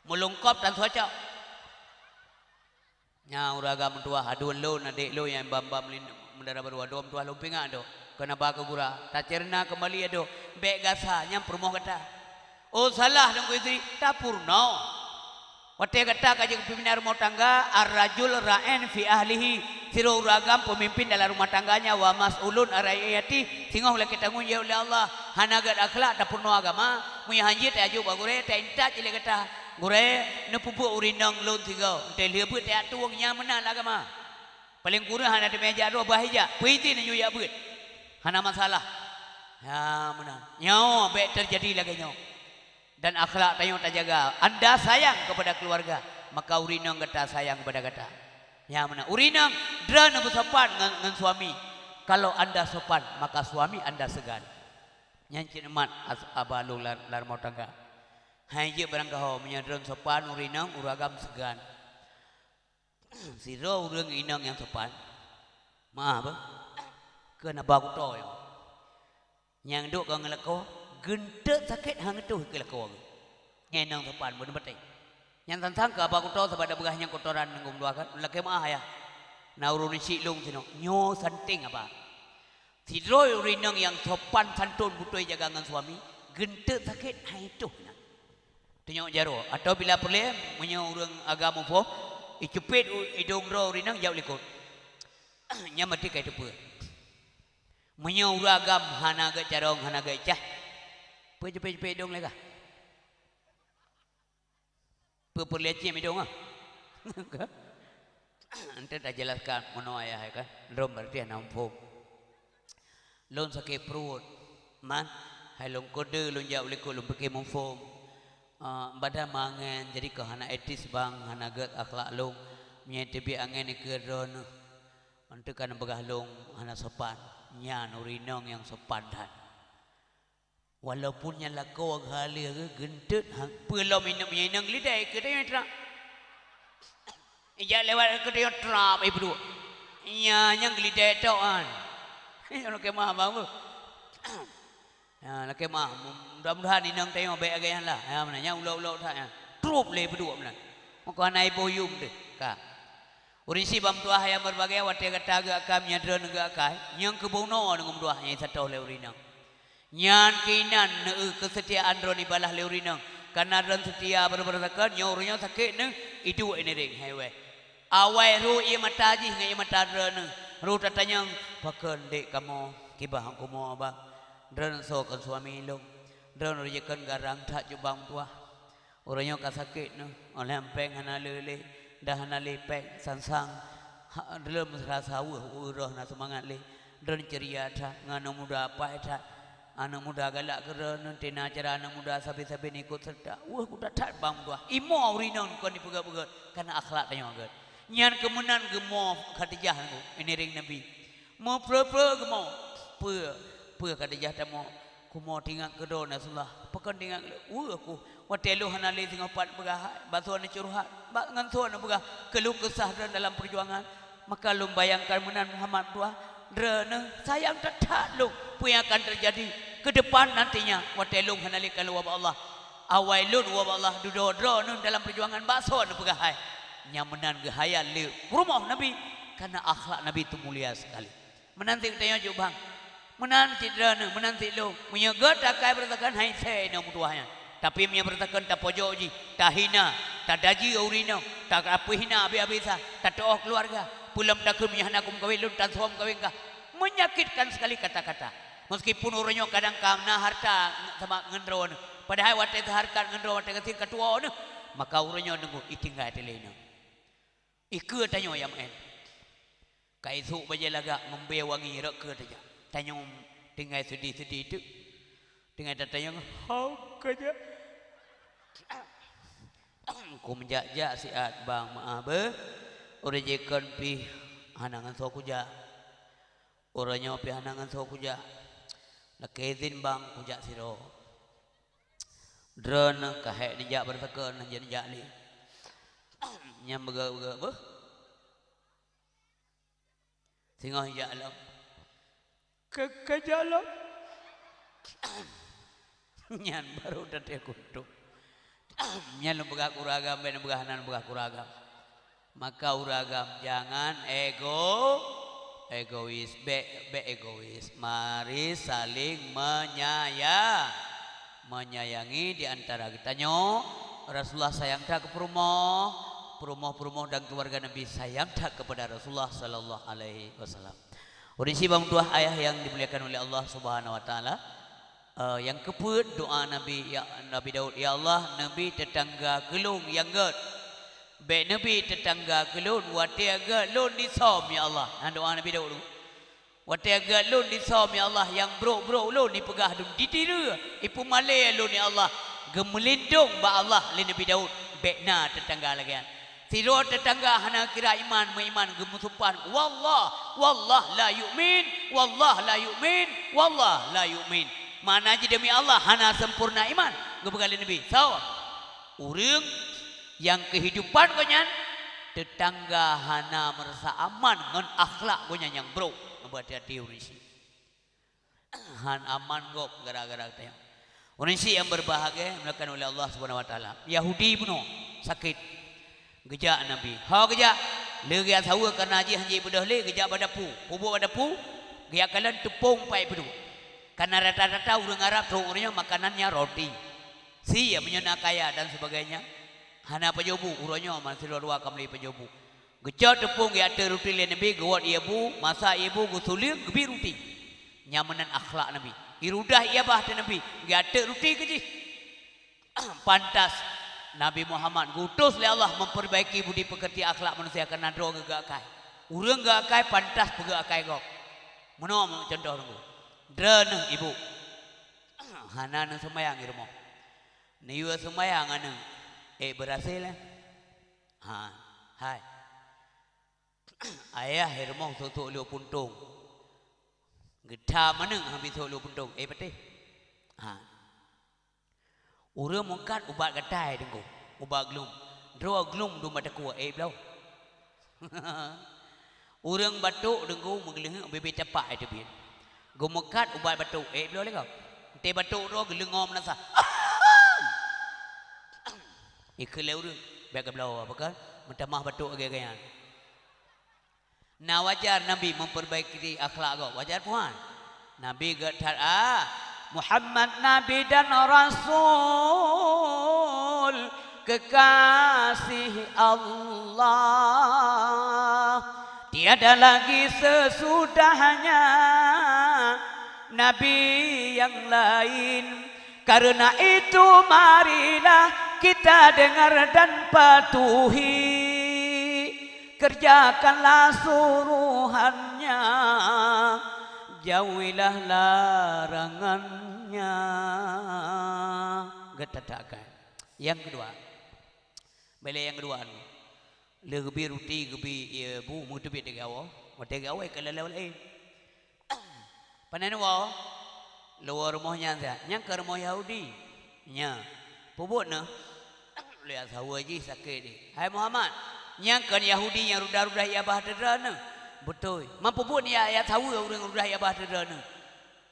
Meulungkop tan suacok. Nyan ureuëng agam meutuah, aduen lôn, adék lôn nyang bam-bam lin-, meudara barô, aduen meutuah lôn pingat dok. Keuneuk ba keu gura, taceureunoe keumbali adok, bék gasa, nyan peurumoh gata. Oh salah Teungku Istri, tapeurunoe. Watée gata ka jeuet keu pimpinan rumoh tangga, ar-rajul ra'in fi ahlihi, sidroe ureuëng agam peumimpin dalam rumah tangganya, wa mas'ulun an ra'iyatihi, singoh lakée tanggong jaweueb lé Allah. Hana gét akhlak tapeurunoe agama, meunyoe hana jeuet tajak bak gurée, taintat jih lé gata. Gurée, neupeubuet ureuëng inong lôn sigoe, entée lheueh beuet tajak tueng, nyan meunan agama. Paleng kureueng hana teumé jak droe, bah ijak, peuizin laju jak beuet. Hana masalah. Ya, meunan. Nyoe bék teujadi lagée nyoe. Dan akhlak tanyoe tajaga. Anda sayang kepada keluarga, maka ureuëng inong gata sayang kepada gata. Ya, meunan. Ureuëng inong, droeneuh beusopan ngon, ngon suami. Kalau anda sopan, maka suami anda segan. Nyan cit mat as-, aba lôn lam, lam rumoh tangga. Hai jeuet barang kaho, meunyoe droeneuh sopan, ureuëng inong, ureuëng agam segan. Sidroe ureuëng inong nyang sopan, meu'ah beuh, keu naba kuto nyoe. Nyang duek ka ngeulakoe, geunteuk sakét hana geutoh keu lakoe geuh. Nyan inong sopan, beuneupatéh. Nyang sang-sang keu aba kuto sabab tapeugah nyang kotoran ngon dua kan, lakée meu'ah yah. Na ureuëng syiek lôn sinoe, nyoe santeng haba. Sidroe ureuëng inong nyang sopan santun beutôi jaga ngon suami, geunteuk sakét hai toh na. Tunyok jaroe, atawa bila peureulée, meunyoe ureuëng agam muphom, iceupet u-, idong droe ureuëng inong jak u likot. Nyan maté ka iteupeue. Meunyoe ureuëng agam hana gét carông, hana gét cah, peue ceupet-ceupet idong lé kah? Peue peureulée ciem idong ah? Enteuk tajelaskan meunoe ayah kan. Lôn berarti hana muphom. Lôn sakét pruet. Man, hai lôn kode lôn jak u likot lôn pike muphom. Ah, badan meuangén, jadi keu hana etis bang, hana gét akhlak lôn. Meunyoe teubiet angén dikeue droeneuh. Enteuk ka neupeugah lôn hana sopan. Nyan ureuëng inong nyang sopan that. Walaupun nyan lakoe geuhaleh geuh, geunteuk, ha, peue lom inong, inong geulidai keu tanyoe trap. Ijak lewat keu tanyoe trap, eh, peuduek. Nya, nyang geulidai tok an. Nyoe lakée meuah bang beuh. Ya, lakée meuah, mudah-mudahan inong tanyoe bék lagée nyan lah. Ya, meunan nyan ulok-ulok that nyan. Trup lé peuduek meunan. Maka hana iboh yum deh. Ka. Ureuëng syiek bak meutuah nyang meubahgia, watée gata geuakai, meunyoe droeneuh geuakai, nyang keubunoe deungon meutuah nyang isatoe lé ureuëng inong. Nyan keuinan neueu keusetiaan droeneuh ibalah lé ureuëng inong. Kareuna droeneuh seutia beureubeureutakan, nyoe ureuëng nyoe sakét neuh, iduek ineureng hai wéh. Awai rhot ié mata jih ngon ié mata droeneuh. Rhot tatanyong, "Pakon dek kamoe kibah kumoe, Abang? Droeneuh soe kon suami lôn? Droeneuh reujeukon garang that cubang meutuah." Uroe nyoe ka sakét neuh, óh lheueh péng hana le lé, dah hana le péng, sang-sang ha-, lom rasa weueh, weueh roh na seumangat lé. Droeneuh ceuria that, ngon aneuk muda apai that. Aneuk muda galak keu droeneuh, tina cara aneuk muda sabe-sabe ikot seureuta. Weueh kuda that bang meutuah. Imoe ureuëng inong kon ipeugét-peugét, kareuna akhlak tanyoe gét. Nyan keumeunan geumoe Khadijah nyoe, ineureng Nabi. Meupreu-preu geumoe. Peue, peue Khadijah tamoe? Kumoe teuingat keu droeneuh Rasulullah. Pakon teuingat keu lôn? Weueh ku. Watée lôn hana lé singoh pat peugah hai, bak soe neucurhat, bak ngon soe neupeugah keuluh keusah droeneuh dalam peujuangan. Maka lôn bayangkan meunan Muhammad meutuah, droeneuh sayang that-that lôn. Peue nyang akan teujadi keu depan nantinya watée lôn hana lé ka lôn ubak Allah? Awai lôn ubak Allah dudoe droeneuh dalam peujuangan bak soe neupeugah hai. Nyang meunan geuhayal lé peurumoh Nabi, kareuna akhlak Nabi teuh mulia sekali. Meunan cit tanyoe jok bang. Meunan cit droeneuh, meunan cit lôn. Meunyoe gét takai beureusakan hai sée inong meutuah nyan. Tapi meunyoe beureusakan tapojok jih, tahina, tadaji ureuëng inong, tapeuhina abéh-abéh sa, tateuôh keuluwarga. Peulom takheun meunyoe hana kumeukawen lôn, tan soe meukawen kah. Menyakitkan sekali kata-kata. Meskipun uroe nyoe kadang ka na hareuta sama ngon droeneuh, padahai watée teuhareuta ngon droe watée gasien ka tuwoe neuh, maka uroe nyoe deungoe itinggai teuh lé inong. Ikeue tanyoe nyang meu'én. Ka isôk bajée lagak, meumbée wangi rot keue tajak. Tanyoe tinggai seudeh-seudeh teuk. Tinggai tatanyong, "Hau ka jak?" Kumeujak-jak siat bang meu'ah beuh. Uroe jih kon pih hana ngon soe kujak. Uroe nyoe pih hana ngon soe kujak. Lakée idhin bang kujak sidroe. Droeneuh ka hék neujak beureusakan, neujak-jak lé. Nyang beugét-beugét beuh. Singoh jak lom. Ka, ka jak lom. Nyan baru taté kutok. Nyan lôn peugah keu ureueng agam, bék neupeugah hana lôn peugah keu ureueng agam. Maka ureueng agam jangan ego, egois, bék, bék egois. Mari saling menyaya-, menyayangi di antara geutanyoe. Rasulullah sayang that keu peurumoh, peurumoh-peurumoh dan keluarga Nabi sayang that kepada Rasulullah sallallahu alaihi wasallam. Ureueng syiek bang meutuah ayah yang dimuliakan oleh Allah Subhanahu wa Taala, eh, nyang keupeuet doa Nabi, ya, Nabi Daud, "Ya Allah, neubi teutangga keu lôn nyang gét. Bék neubi teutangga keu lôn watée gét lôn disöm, ya Allah." Nah, doa Nabi Daud tu. "Watée gét lôn disöm, ya Allah, nyang brok-brok lôn ipeugah lôn, ditiru, ipeumalée lôn, ya Allah." Geumeulindong bak Allah lé Nabi Daud, bék na teutangga lagée nyan. Sidroe teutangga hana kira iman, meuiman, geumeusumpah, "Wallah, wallah la yu'min, wallah la yu'min, wallah la yu'min." Makna jih demi Allah hana sempurna iman. Geupeugah lé Nabi, "Soe ureueng nyang keuhidupan gobnyan teutangga hana meurasa aman ngon akhlak gobnyan nyang brok?" Beuhati-hati ureueng syiek. Han aman gob gara-gara geutanyoe. Ureueng syiek nyang berbahagia, dimuliakan oleh Allah Subhanahu wa Taala. Yahudi bunoe sakét. Geujak Nabi. Ho geujak. Lé geujak saweue kareuna jih hanjeuet beudôh lé, geujak bak dapu. Peubuet bak dapu, geujak kalon teupông pat peuduek. Kareuna rata-rata ureuëng Arab trok uroe nyoe makanannya roti. Sie meunyoe na kaya dan sebagainya. Hana pajoh bu, uroe nyoe meusidroe-droe ka meuli pajoh bu. Geucok teupông geujak teuk roti lé Nabi, geuwot ié bu, masak ié bu, geusuleue, geubi roti. Nyan meunan akhlak Nabi. Irudah ié bah teuh Nabi, geujak teuk roti keu jih. Pantas Nabi Muhammad geuutus lé Allah memperbaiki budi pekerti akhlak manusia kareuna droe geugeuakai. Ureuëng geuakai pantas peugeuakai gob. Meunoe cuntoh teungku. Droeneuh ibu. Hana neuseumayang di rumoh. Neuyue seumayang aneuëk. Eh, berhasil, eh? Ha, hai. Ayah di rumoh sosok lhok puntông. Geutham aneuëk habéh sosok lhok puntông. Eh, patéh. Ha. Ureuëng mungkat ubat gatai teungku, ubat glum. Droe glum dum bak takue, eh, bloe. Ureuëng batuk teungku meugeuleuheuk bibé tapak, eh, teubiet. Geumeukat ubat batuk, eh, bloe lé gob. Teuh batuk droe geuleungoe meunasah. Ikheun lé ureuëng, bék geubloe apa kan? Meutamah batuk lagée-lagée nyan. Na wajar Nabi memperbaiki akhlak gob, wajar puhan. Nabi gét that, ah, Muhammad Nabi dan Rasul kekasih Allah. Tiada lagi sesudahnya Nabi yang lain. Karena itu marilah kita dengar dan patuhi. Kerjakanlah suruhannya, jauhilah larangannya. Gét that akai. Nyang keudua. Bék lé nyang keudua nyoe. Lé geubi ruti, geubi, ié bu, meuteubiet di gawoe. Watée gawoe ka lalu laén. Panen woe, luwoe rumoh nyan siat. Nyan keu rumoh Yahudi. Nya. Peubuet neuh. Lé saweue jih sakét jih. Hai Muhammad, nyan kon Yahudi nyang rudah-rudah ié bah teuh droeneuh? Beutôi. Man peubuet neuh ya, ya saweue ureuëng rudah ié bah teuh droeneuh?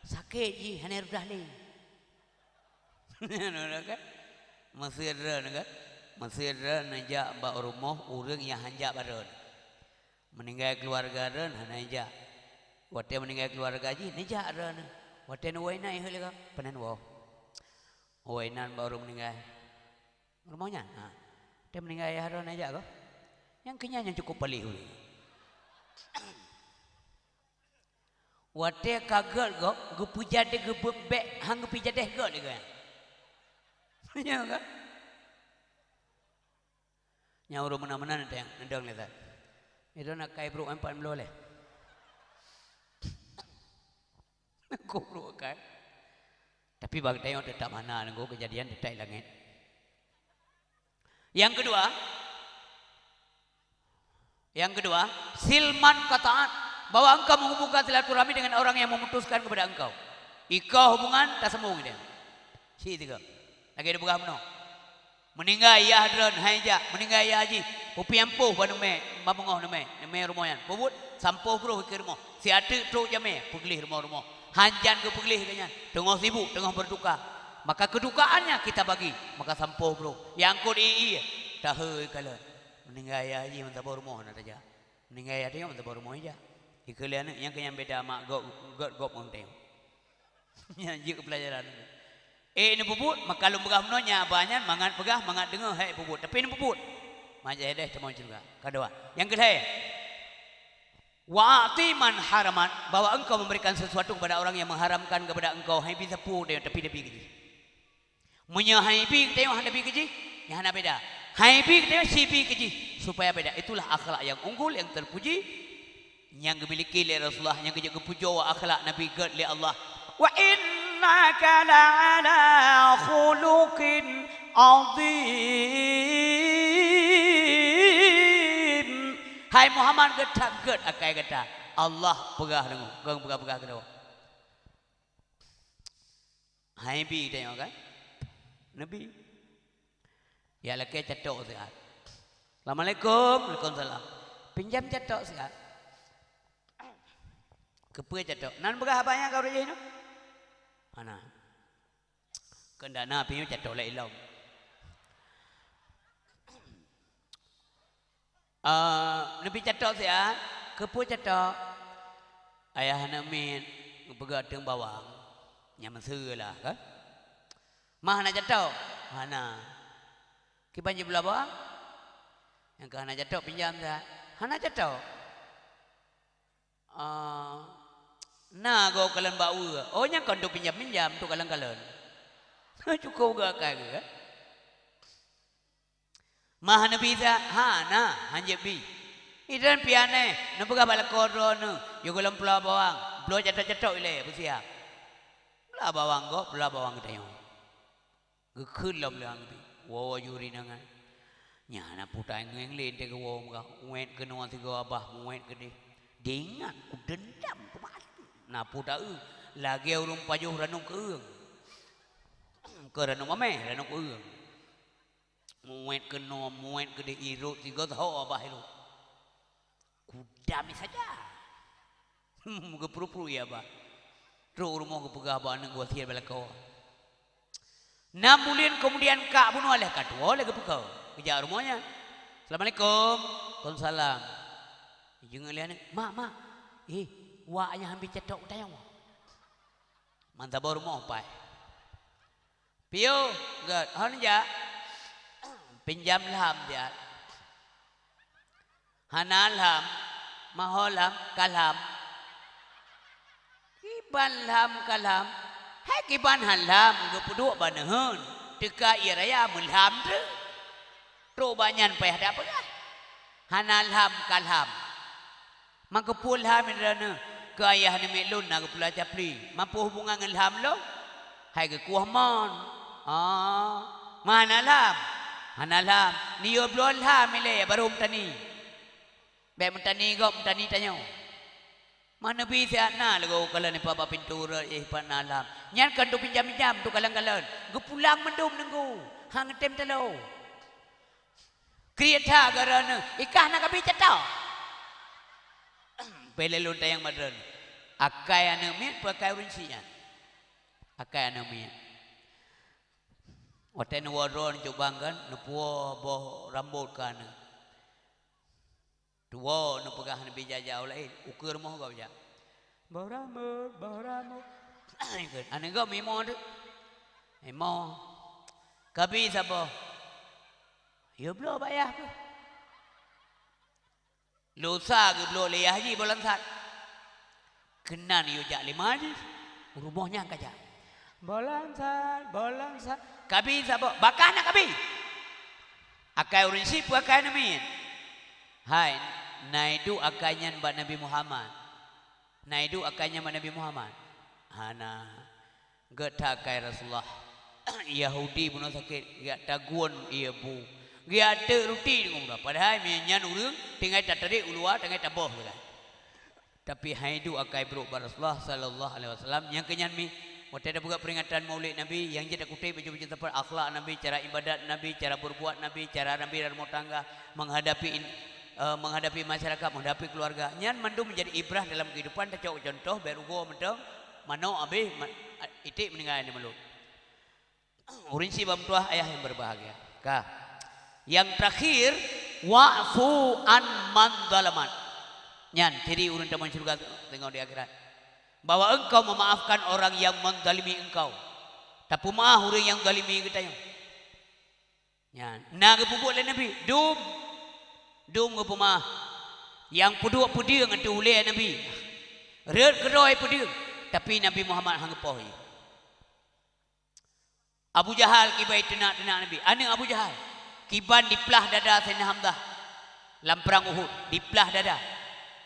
Sakét jih, hana rudah lé. Meusidroe kan? Meusidroe neujak bak rumoh ureuëng nyang hanjak baroe. Meuninggai keuluwarga droe hana neujak. Watée meuninggai keuluwarga jih, neujak droe. Watée neuwoe inan, iheuet lé ka, panen woe. Woe inan bak ureuëng meuninggai. Rumoh nyan, ha. Watée meuninggai ayah droe neujak ka. Nyang keu nyan nyang cukup paléh ulée. Watée ka gét gob, geupeujadeh geubeuet bék, han geupeujadeh gét lé geuh nyan. Nyo ka? Nyang ureuëng meunan-meunan teuh nyang neudong lé that. Itu na kai brok empat puluh lé. Goblok kai. Tapi bak tanyoe teutap hana nunggu keujadian teutai langét. Nyang keudua, nyang keudua, sil man qata'ak, bahwa engkau menghubungkan silaturahmi dengan orang yang memutuskan kepada engkau. Iko hubungan tasambong ideh. Cit tiga. Lagée dipeugah meunoe. Meuninggai yah droe hai jak, meuninggai yah jih, peue-peue nyang poh bak neumé, bak beungoh neumé, neumé rumoh nyan. Peubuet sampoh broh ikeue rumoh. Siateuk trok jamé, peugleh rumoh-rumoh. Hanjan geupeugleh geuh nyan, teungoh sibuk, teungoh beutuka. Maka kedukaannya kita bagi, maka sampoh broh. Nyang kot ié-ié, tahe kalon. Meuninggai yah jih meusaboh rumoh na tajak. Meuninggai yah teuh meusaboh rumoh jak. Ikeue lé aneuëk nyang keu nyang beda mak gob, gob, gob ngon teuh. Nyan jeuet keu peulajaran. Eh, neupeubuet, maka lôn peugah meunoe nyan, bah nyan mangat peugah, mangat deungoe, hai peubuet. Tapi neupeubuet. Mangat jih deh tamong syeuruga. Ka dua. Nyang keulhée, wa a'ti man haraman, bahwa engkau memberikan sesuatu kepada orang yang mengharamkan kepada engkau, hai bi sapeue deh, tapi Nabi keu jih. Meunyoe hai bi keu tanyoe hana bi keu jih, nyan hana beda. Hai bi keu tanyoe si bi keu jih, supaya beda. Itulah akhlak yang unggul, yang terpuji. Nyang geumiliki lé Rasulullah nyang geujak geupujoe akhlak Nabi gét lé Allah. Wa innaka la'ala khuluqin azim. Hai Muhammad, gét that gét akai gata. Allah peugah deungoe, kon peugah-peugah keudroe. Hai bi tanyoe kan? Nabi. Ya lakée catok siat. Assalamualaikum. Waalaikumsalam. Pinjam catok siat. Keupeue catok? Nan peugah haba nyang ka ureuëng jih nyoe? Hana. Keu dana pih nyoe catok lé ilom. Ah, neubi catok siat, keupeue catok? Ayah aneuk miet geupeugah teueng bawang. Nyang meuseue lah, kan? Ma hana catok? Hana. Kiban jibloe bawang? Nyang ka hana catok pinjam siat. Hana catok? Ah, na goe kalon bak ueh. Oh, nyan kon untuk pinjam-pinjam, untuk kalon-kalon. Cukup geuh akai geuh, kan? Ma hana bisa? Hana, hanjeuet bi. Idan pianèe, neupeugah bak lakoe droeneuh, yue gohlom peula bawang, bloe catok-catok ilèe, beusiap. Peula bawang gob, peula bawang geutanyoe. Geukheun lom lé Hang Bi. Woe-woe juri nyan. Nyan na puta ngieng lé teuka woe muka. Uet keunoe sigoe abah, muet keudeh. Diingat, kudeundam, kubacut. Na puta eu, lagèe ureueng pajoh ranub keu eueng. Keu ranub amèh, ranub keu eueng. Muet keunoe, muet keudeh, irot sigoe teuho abah irot. Kuda mi saja. Geupru-pru ya, bah. Trok u rumoh geupeugah bak aneuk wasiet bak lakoe. Nam buleuen keumudian ka bunoe lheuh ka tuwoe lé geupeuko. Geujak u rumoh nyan. "Assalamualaikum." "Waalaikumsalam." Jingeuet lé aneuk, "Mak, mak. Eh, wak nyan han bi catok u tanyoe." Mantong bak rumoh pai. "Piôh, gèt, hon jak." "Pinjam lham, jak." "Hana lham, ma ho lham, ka lham." "Kiban lham ka lham?" "Hai kiban han lham, geupeuduek bak neuheun, teuka ie raya meulham treuk." Trok bak nyan payah tapeugah. "Hana lham ka lham." "Ma keupeue lham droeneuh?" "Keu ayah aneuk miet lôn na geupeula capli." "Ma peue hubungan ngon lham lôn?" "Hai geukueh mon." "Ah, ma hana lham?" "Hana lham." "Neuyue bloe lham ilèe barô meutani." "Bèk meutani gob, meutani tanyoe." Ma neubi siat na lagèe kalon ipat bak pintoe rot, eh, ipat na lham. Nyan kon untuk pinjam-pinjam, untuk kalon-kalon. Geupulang mandum nunggu. Han geutém talo. Kriet that geuh droeneuh, "I kah na kabi catok?" Peureulèe lôn tanyong bak droeneuh. Akai aneuk miet peue akai ureueng syiek nyan? Akai aneuk miet. Watèe neuwoe droe neucubang kan, neupuwoe boh rambot keu aneuk. Tuwoe neupeugah neubi jak-jak u laén, ukeue rumoh gob jak. "Boh rambot, boh rambot." Aneuk gob meu'imoe teuk. "Imoe." "Kabi saboh?" "Yue bloe bak yah keuh." Lusa geubloe lé yah jih boh langsat. Keunan yue jak lima jih, u rumoh nyan ka jak. "Boh langsat, boh langsat." "Kabi saboh?" "Bak kah na kabi." Akai ureueng syiek peue akai aneuk miet? Hai, na iduek akai nyan bak Nabi Muhammad. Na iduek akai nyan bak Nabi Muhammad. Hana. Gèt that akai Rasulullah. Yahudi bunoe sakét, geujak tagun ie bu. Geujak teuk ruti deungon bunoe. Padahai meunyo nyan ureueng tinggai tatarek u luwa, tinggai taboh sagai. Tapi han iduek akai brôk bak Rasulullah sallallahu alaihi wasallam. Nyang keu nyan mi, watèe tapeugah peuringatan Maulid Nabi, nyang jeuet takutép bacut-bacut teumpat akhlak Nabi, cara ibadat Nabi, cara beurbuat Nabi, cara Nabi dalam rumah tangga, menghadapi in-, eh, menghadapi masyarakat, menghadapi keluarga. Nyan mandum menjadi ibrah dalam kehidupan, tacok contoh, bèk rugoe mantong, manok habéh, ma-, iték meuninggai di mulut. Ureueng syiek bak meutuwah ayah nyang berbahagia. Ka. Nyang terakhir, wa'fu an man zalamak. Nyan ciri ureueng tamong syeuruga teungoh di akhirat. Bahwa engkau memaafkan orang yang menzalimi engkau. Tapeumaaf ureueng nyang zalimi geutanyoe. Nyan, na geupeubuet lé Nabi, dum. Dum geupeumaaf. Nyang peuduek peudeueng ateueh ulèe Nabi. Rhot keudroe peudeueng, tapi Nabi Muhammad han geupoh jih. Abu Jahal kiban teunak-teunak Nabi, aneuk Abu Jahal. Kiban diplah dada Saidina Hamzah lam prang Uhud, diplah dada.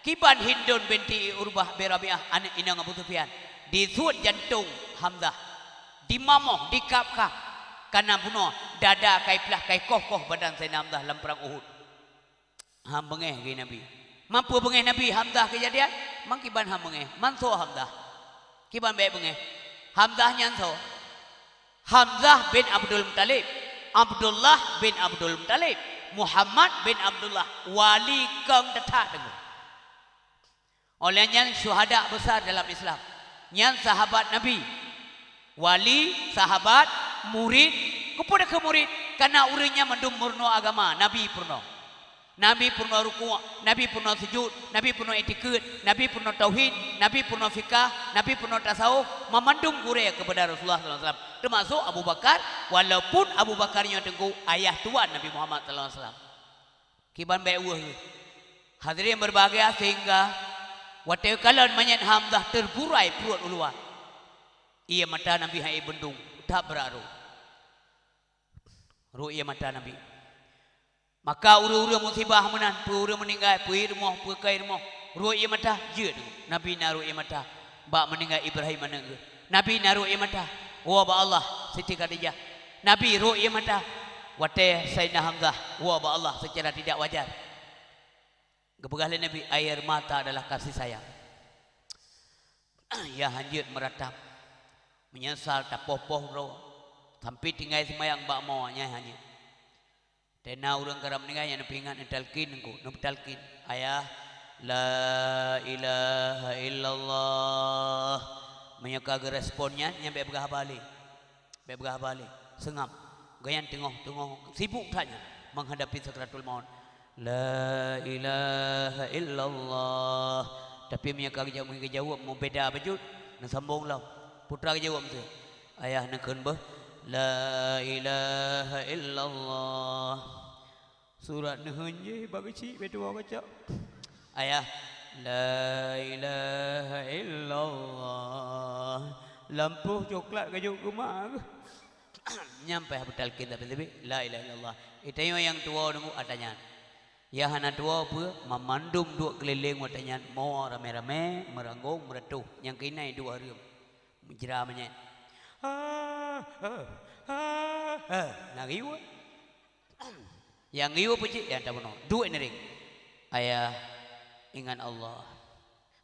Kiban Hindun binti Utbah bin Rabi'ah, aneuk inong Abu Sufyan, disuet jantong Hamzah, dimamoh, dikab-kab, kana bunoe dada ka iplah, ka ikoh-koh badan Saidina Hamzah lam prang Uhud. Han beungèh geuh Nabi. Man peue beungèh Nabi Hamzah keujadian? Man kiban han beungèh. Man soe Hamzah? Kiban bèk beungèh. Hamzah nyan soe? Hamzah bin Abdul Muthalib. Abdullah bin Abdul Muthalib. Muhammad bin Abdullah. Wali kong that-that teungku. Óh lheueh nyan syuhada besar dalam Islam. Nyan sahabat Nabi. Wali, sahabat, murid. Keupeue keu murid? Kana ureueng nyan mandum meurunoe agama, Nabi peurunoe. Nabi peurunoe rukuk, Nabi peurunoe sujud, Nabi peurunoe itikeuet, Nabi peurunoe tauhid, Nabi peurunoe fikah, Nabi peurunoe tasawuf, mamandum gurée keupada Rasulullah sallallahu alaihi wasallam. Teumasok Abu Bakar, walaupun Abu Bakar nyoe teungku ayah tuan Nabi Muhammad sallallahu alaihi wasallam. Kiban bék weueh geuh. Hadirin berbahagia, sehingga watée kalon manyét Hamzah teuburai pruet u luwa. Ié mata Nabi hai bendung, that brat rhot. Rhot ié mata Nabi. Maka ureuëng-ureuëng musibah meunan, peue ureuëng meuninggai, peue rumoh, peue kai rumoh, rhot ié mata, jeuet Nabi na rhot ié mata. Bak meuninggai Ibrahim aneuëk geuh, Nabi na rhot ié mata. Woe bak Allah, Siti Khadijah, Nabi rhot ié mata. Watée Saidina Hamzah woe bak Allah secara tidak wajar, geupeugah lé Nabi, air mata adalah kasih sayang. Ya hanjeuet meuratap, meunyeusal tapoh-poh droe, sampai tinggai seumayang bak moe nyang hanjeuet. Tena ureuëng karab meuninggai nyang neupeuingat, neutalkin teungku, neupeutalkin, "Ayah, la ilaha illallah." Meunyoe ka geurespon nyan, nyan bék peugah haba lé. Bék peugah haba lé. Seungab. Gobnyan teungoh-teungoh sibuk that nyan menghadapi sakratul maut. "La ilaha illallah." Tapi meunyoe ka geujaweueb, geujaweueb meubeda bacut, neusambong lom. Putra geujaweueb miseue. Ayah neukheun beuh, "La ilaha illallah." Surat neuheun jih bak keuchik, bék tuwoe keucok. Ayah, "La ilaha illallah." Lampôh coklat ka jok keu mak geuh. Nyan payah beutalkin tapi-tapi, "La ilaha illallah." Geutanyoe nyang tuwoe deungon ata nyan. Nyang hana tuwoe peue, mamandum duek keulileng watée nyan, mo ramé-ramé, meuranggong, meureutôh, nyang keuinai duek hareuem. Meujra manyét. Ha, ha, ha, ha. Na geuyue. Nyang geuyue peucit, nyang tabunoe. Duek ngiring. "Ayah, ingat Allah."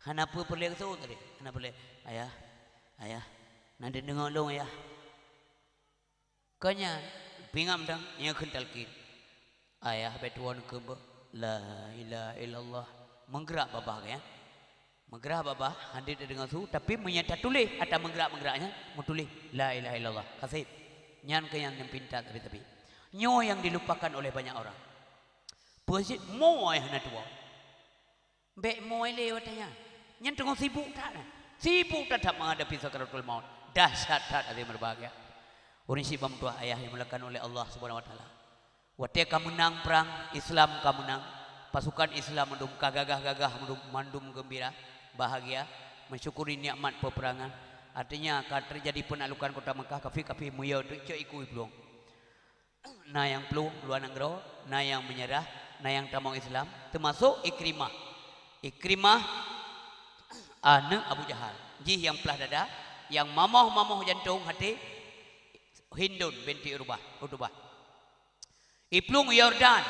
Hana peue peureulée geuseuôt tadi. Hana peureulée. "Ayah, ayah, na deungoe lôn, Ayah." Keu nyan, pingan dang, nyang kheun talkin. Ayah bék tuwoe neukheun beuh, "La ilaha illallah." Meugerak babah geuh nyan. Meugerak babah, hana tadeungoe su, tapi meunyoe tatuléh ata meugerak-meugerak nyan, meutuléh, "La ilaha illallah." Ka sép. Nyan keuh nyang neupinta tapi-tapi. Nyoe nyang dilupakan oleh banyak orang. Peue cit mo ayah na tuwoe. Bék mo lé watée nyan. Nyan teungoh sibuk that nyan. Sibuk that, that menghadapi sakaratul maut. Dahsyat that, hadirin berbahagia. Ureuëng syiek ban meutuah ayah yang dimuliakan oleh Allah Subhanahu wa Taala. Watée ka meunang prang, Islam ka meunang, pasukan Islam mandum ka gagah-gagah, mandum, mandum geumbira, bahagia, mensyukuri nikmat peperangan. Artinya, ka teujadi peunaklukan kota Makkah, kafé-kafé meuyue teuk cok iku iplueng. Na nyang plueng luwa nanggroe, na nyang meunyeurah, na nyang tamong Islam, teumasok Ikrimah. Ikrimah aneuëk Abu Jahal, jih nyang plah dada, nyang mamoh-mamoh jantong até Hindun binti Urubah, Utubah. Iplueng Yordan,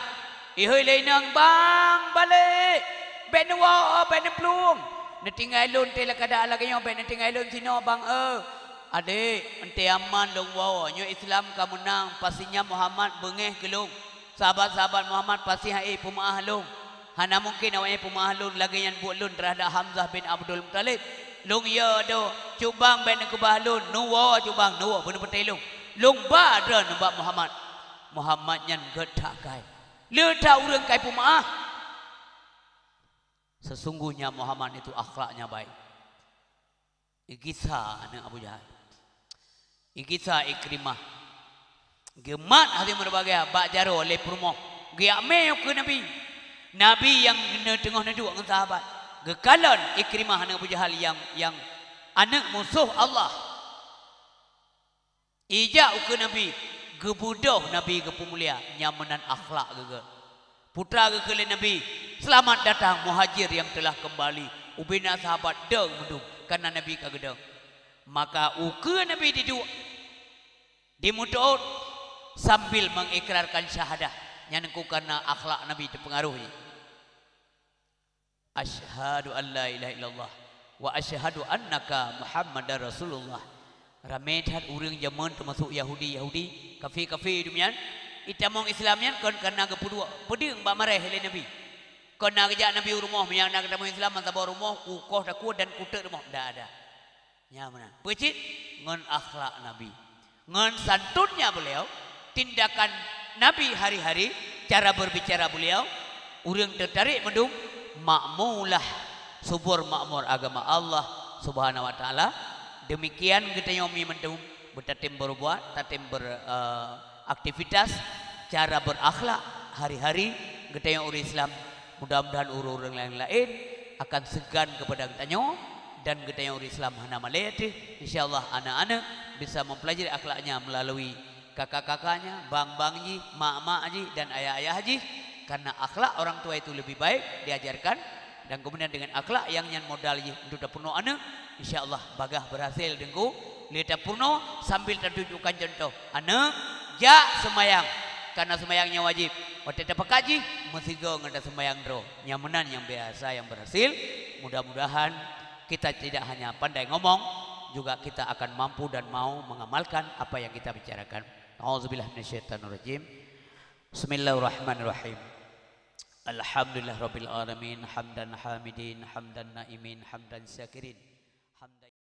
ihôi lé inong, "Bang, balek! Bék neuwoe, bék neuplueng! Neutinggai lôn teuh lagée nyoe, bék neutinggai lôn sinoe, Bang, eu!" "Adék, euntée aman lôn woe, nyoe Islam ka meunang, pasti nyan Muhammad beungéh keu lôn. Sahabat-sahabat Muhammad pasti hai peumeuáh lôn. Hana mungken awaknyan peumeuáh lôn lagée nyan buet lôn teuhadab Hamzah bin Abdul Muthalib. Lôn yue adoe, cut bang bék neukeubah lôn, neuwoe cut bang, neuwoe beuneupeutée lôn. Lôn ba droeneuh bak Muhammad." Muhammad nyan gét that kai. Le that ureuëng kai peumeuáh. Sesungguhnya Muhammad itu akhlaknya baik. Igisa aneuëk Abu Jahal. Igisa Ikrimah. Geumat hase meureubagia bak jaroe lé peurumoh. Geujak mé ukeue Nabi. Nabi nyang teungoh neuduek ngon sahabat. Geukalon Ikrimah aneuëk Abu Jahal nyang, nyang aneuëk musoh Allah. Ijak ukeue Nabi, geubeudoh Nabi geupeumulia, nyan meunan akhlak geuh. Putra geukheun lé Nabi, "Selamat datang muhajir yang telah kembali." Ubena sahabat dong meudum, karena Nabi ka geudong. Maka ukeue Nabi diduek, dimeuteuôt sambil mengikrarkan syahadah. Nyan ku karena akhlak Nabi teupeungaruh jih. "Asyhadu an la ilaha illallah wa asyhadu annaka Muhammadar Rasulullah." Ramé that ureuëng jameun teumasok Yahudi-Yahudi, kafé-kafé dum nyan, itamong Islam nyan kon karena geupeuduek peudeueng bak maréh lé Nabi. Kon na geujak Nabi u rumoh, meunyo na geutamong Islam, masa boh rumoh, u koh takue dan kuteuk rumoh, ndak ada. Nyan meunan. Peue cit? Ngon akhlak Nabi. Ngon santunnya beliau, tindakan Nabi hari-hari, cara berbicara beliau, Ureuëng teutarek mandum makmulah, subur makmur agama Allah Subhanahu wa Taala. Demikian geutanyoe mi mandum beutatem berbuat, tatem ber, eh, aktivitas, cara berakhlak hari-hari geutanyoe ureuëng Islam. Mudah-mudahan ureuëng-ureuëng laén-laén akan segan kepada geutanyoe dan geutanyoe ureuëng Islam hana malée teuh. Insya Allah anak-anak bisa mempelajari akhlaknya melalui kakak-kakaknya, bang-bang jih, mak-mak jih, dan ayah-ayah jih. Karena akhlak orang tua itu lebih baik diajarkan, dan kemudian dengan akhlak yang nyan modal jih untuk tapeurunoe aneuk, insya Allah bagah berhasil Teungku. Lé tapeurunoe sambil tatunjukkan contoh. Aneuk, jak seumayang. Karena seumayang nyan wajib. Watée tapakat jih, meusigoe ngon taseumayang droe. Nyang meunan nyang biasa yang berhasil. Mudah-mudahan kita tidak hanya pandai ngomong, juga kita akan mampu dan mau mengamalkan apa yang kita bicarakan. A'udzubillahi minasyaitonirrajim. Bismillahirrahmanirrahim. Alhamdulillahirabbil alamin, hamdan hamidin, hamdan naimin, hamdan syakirin.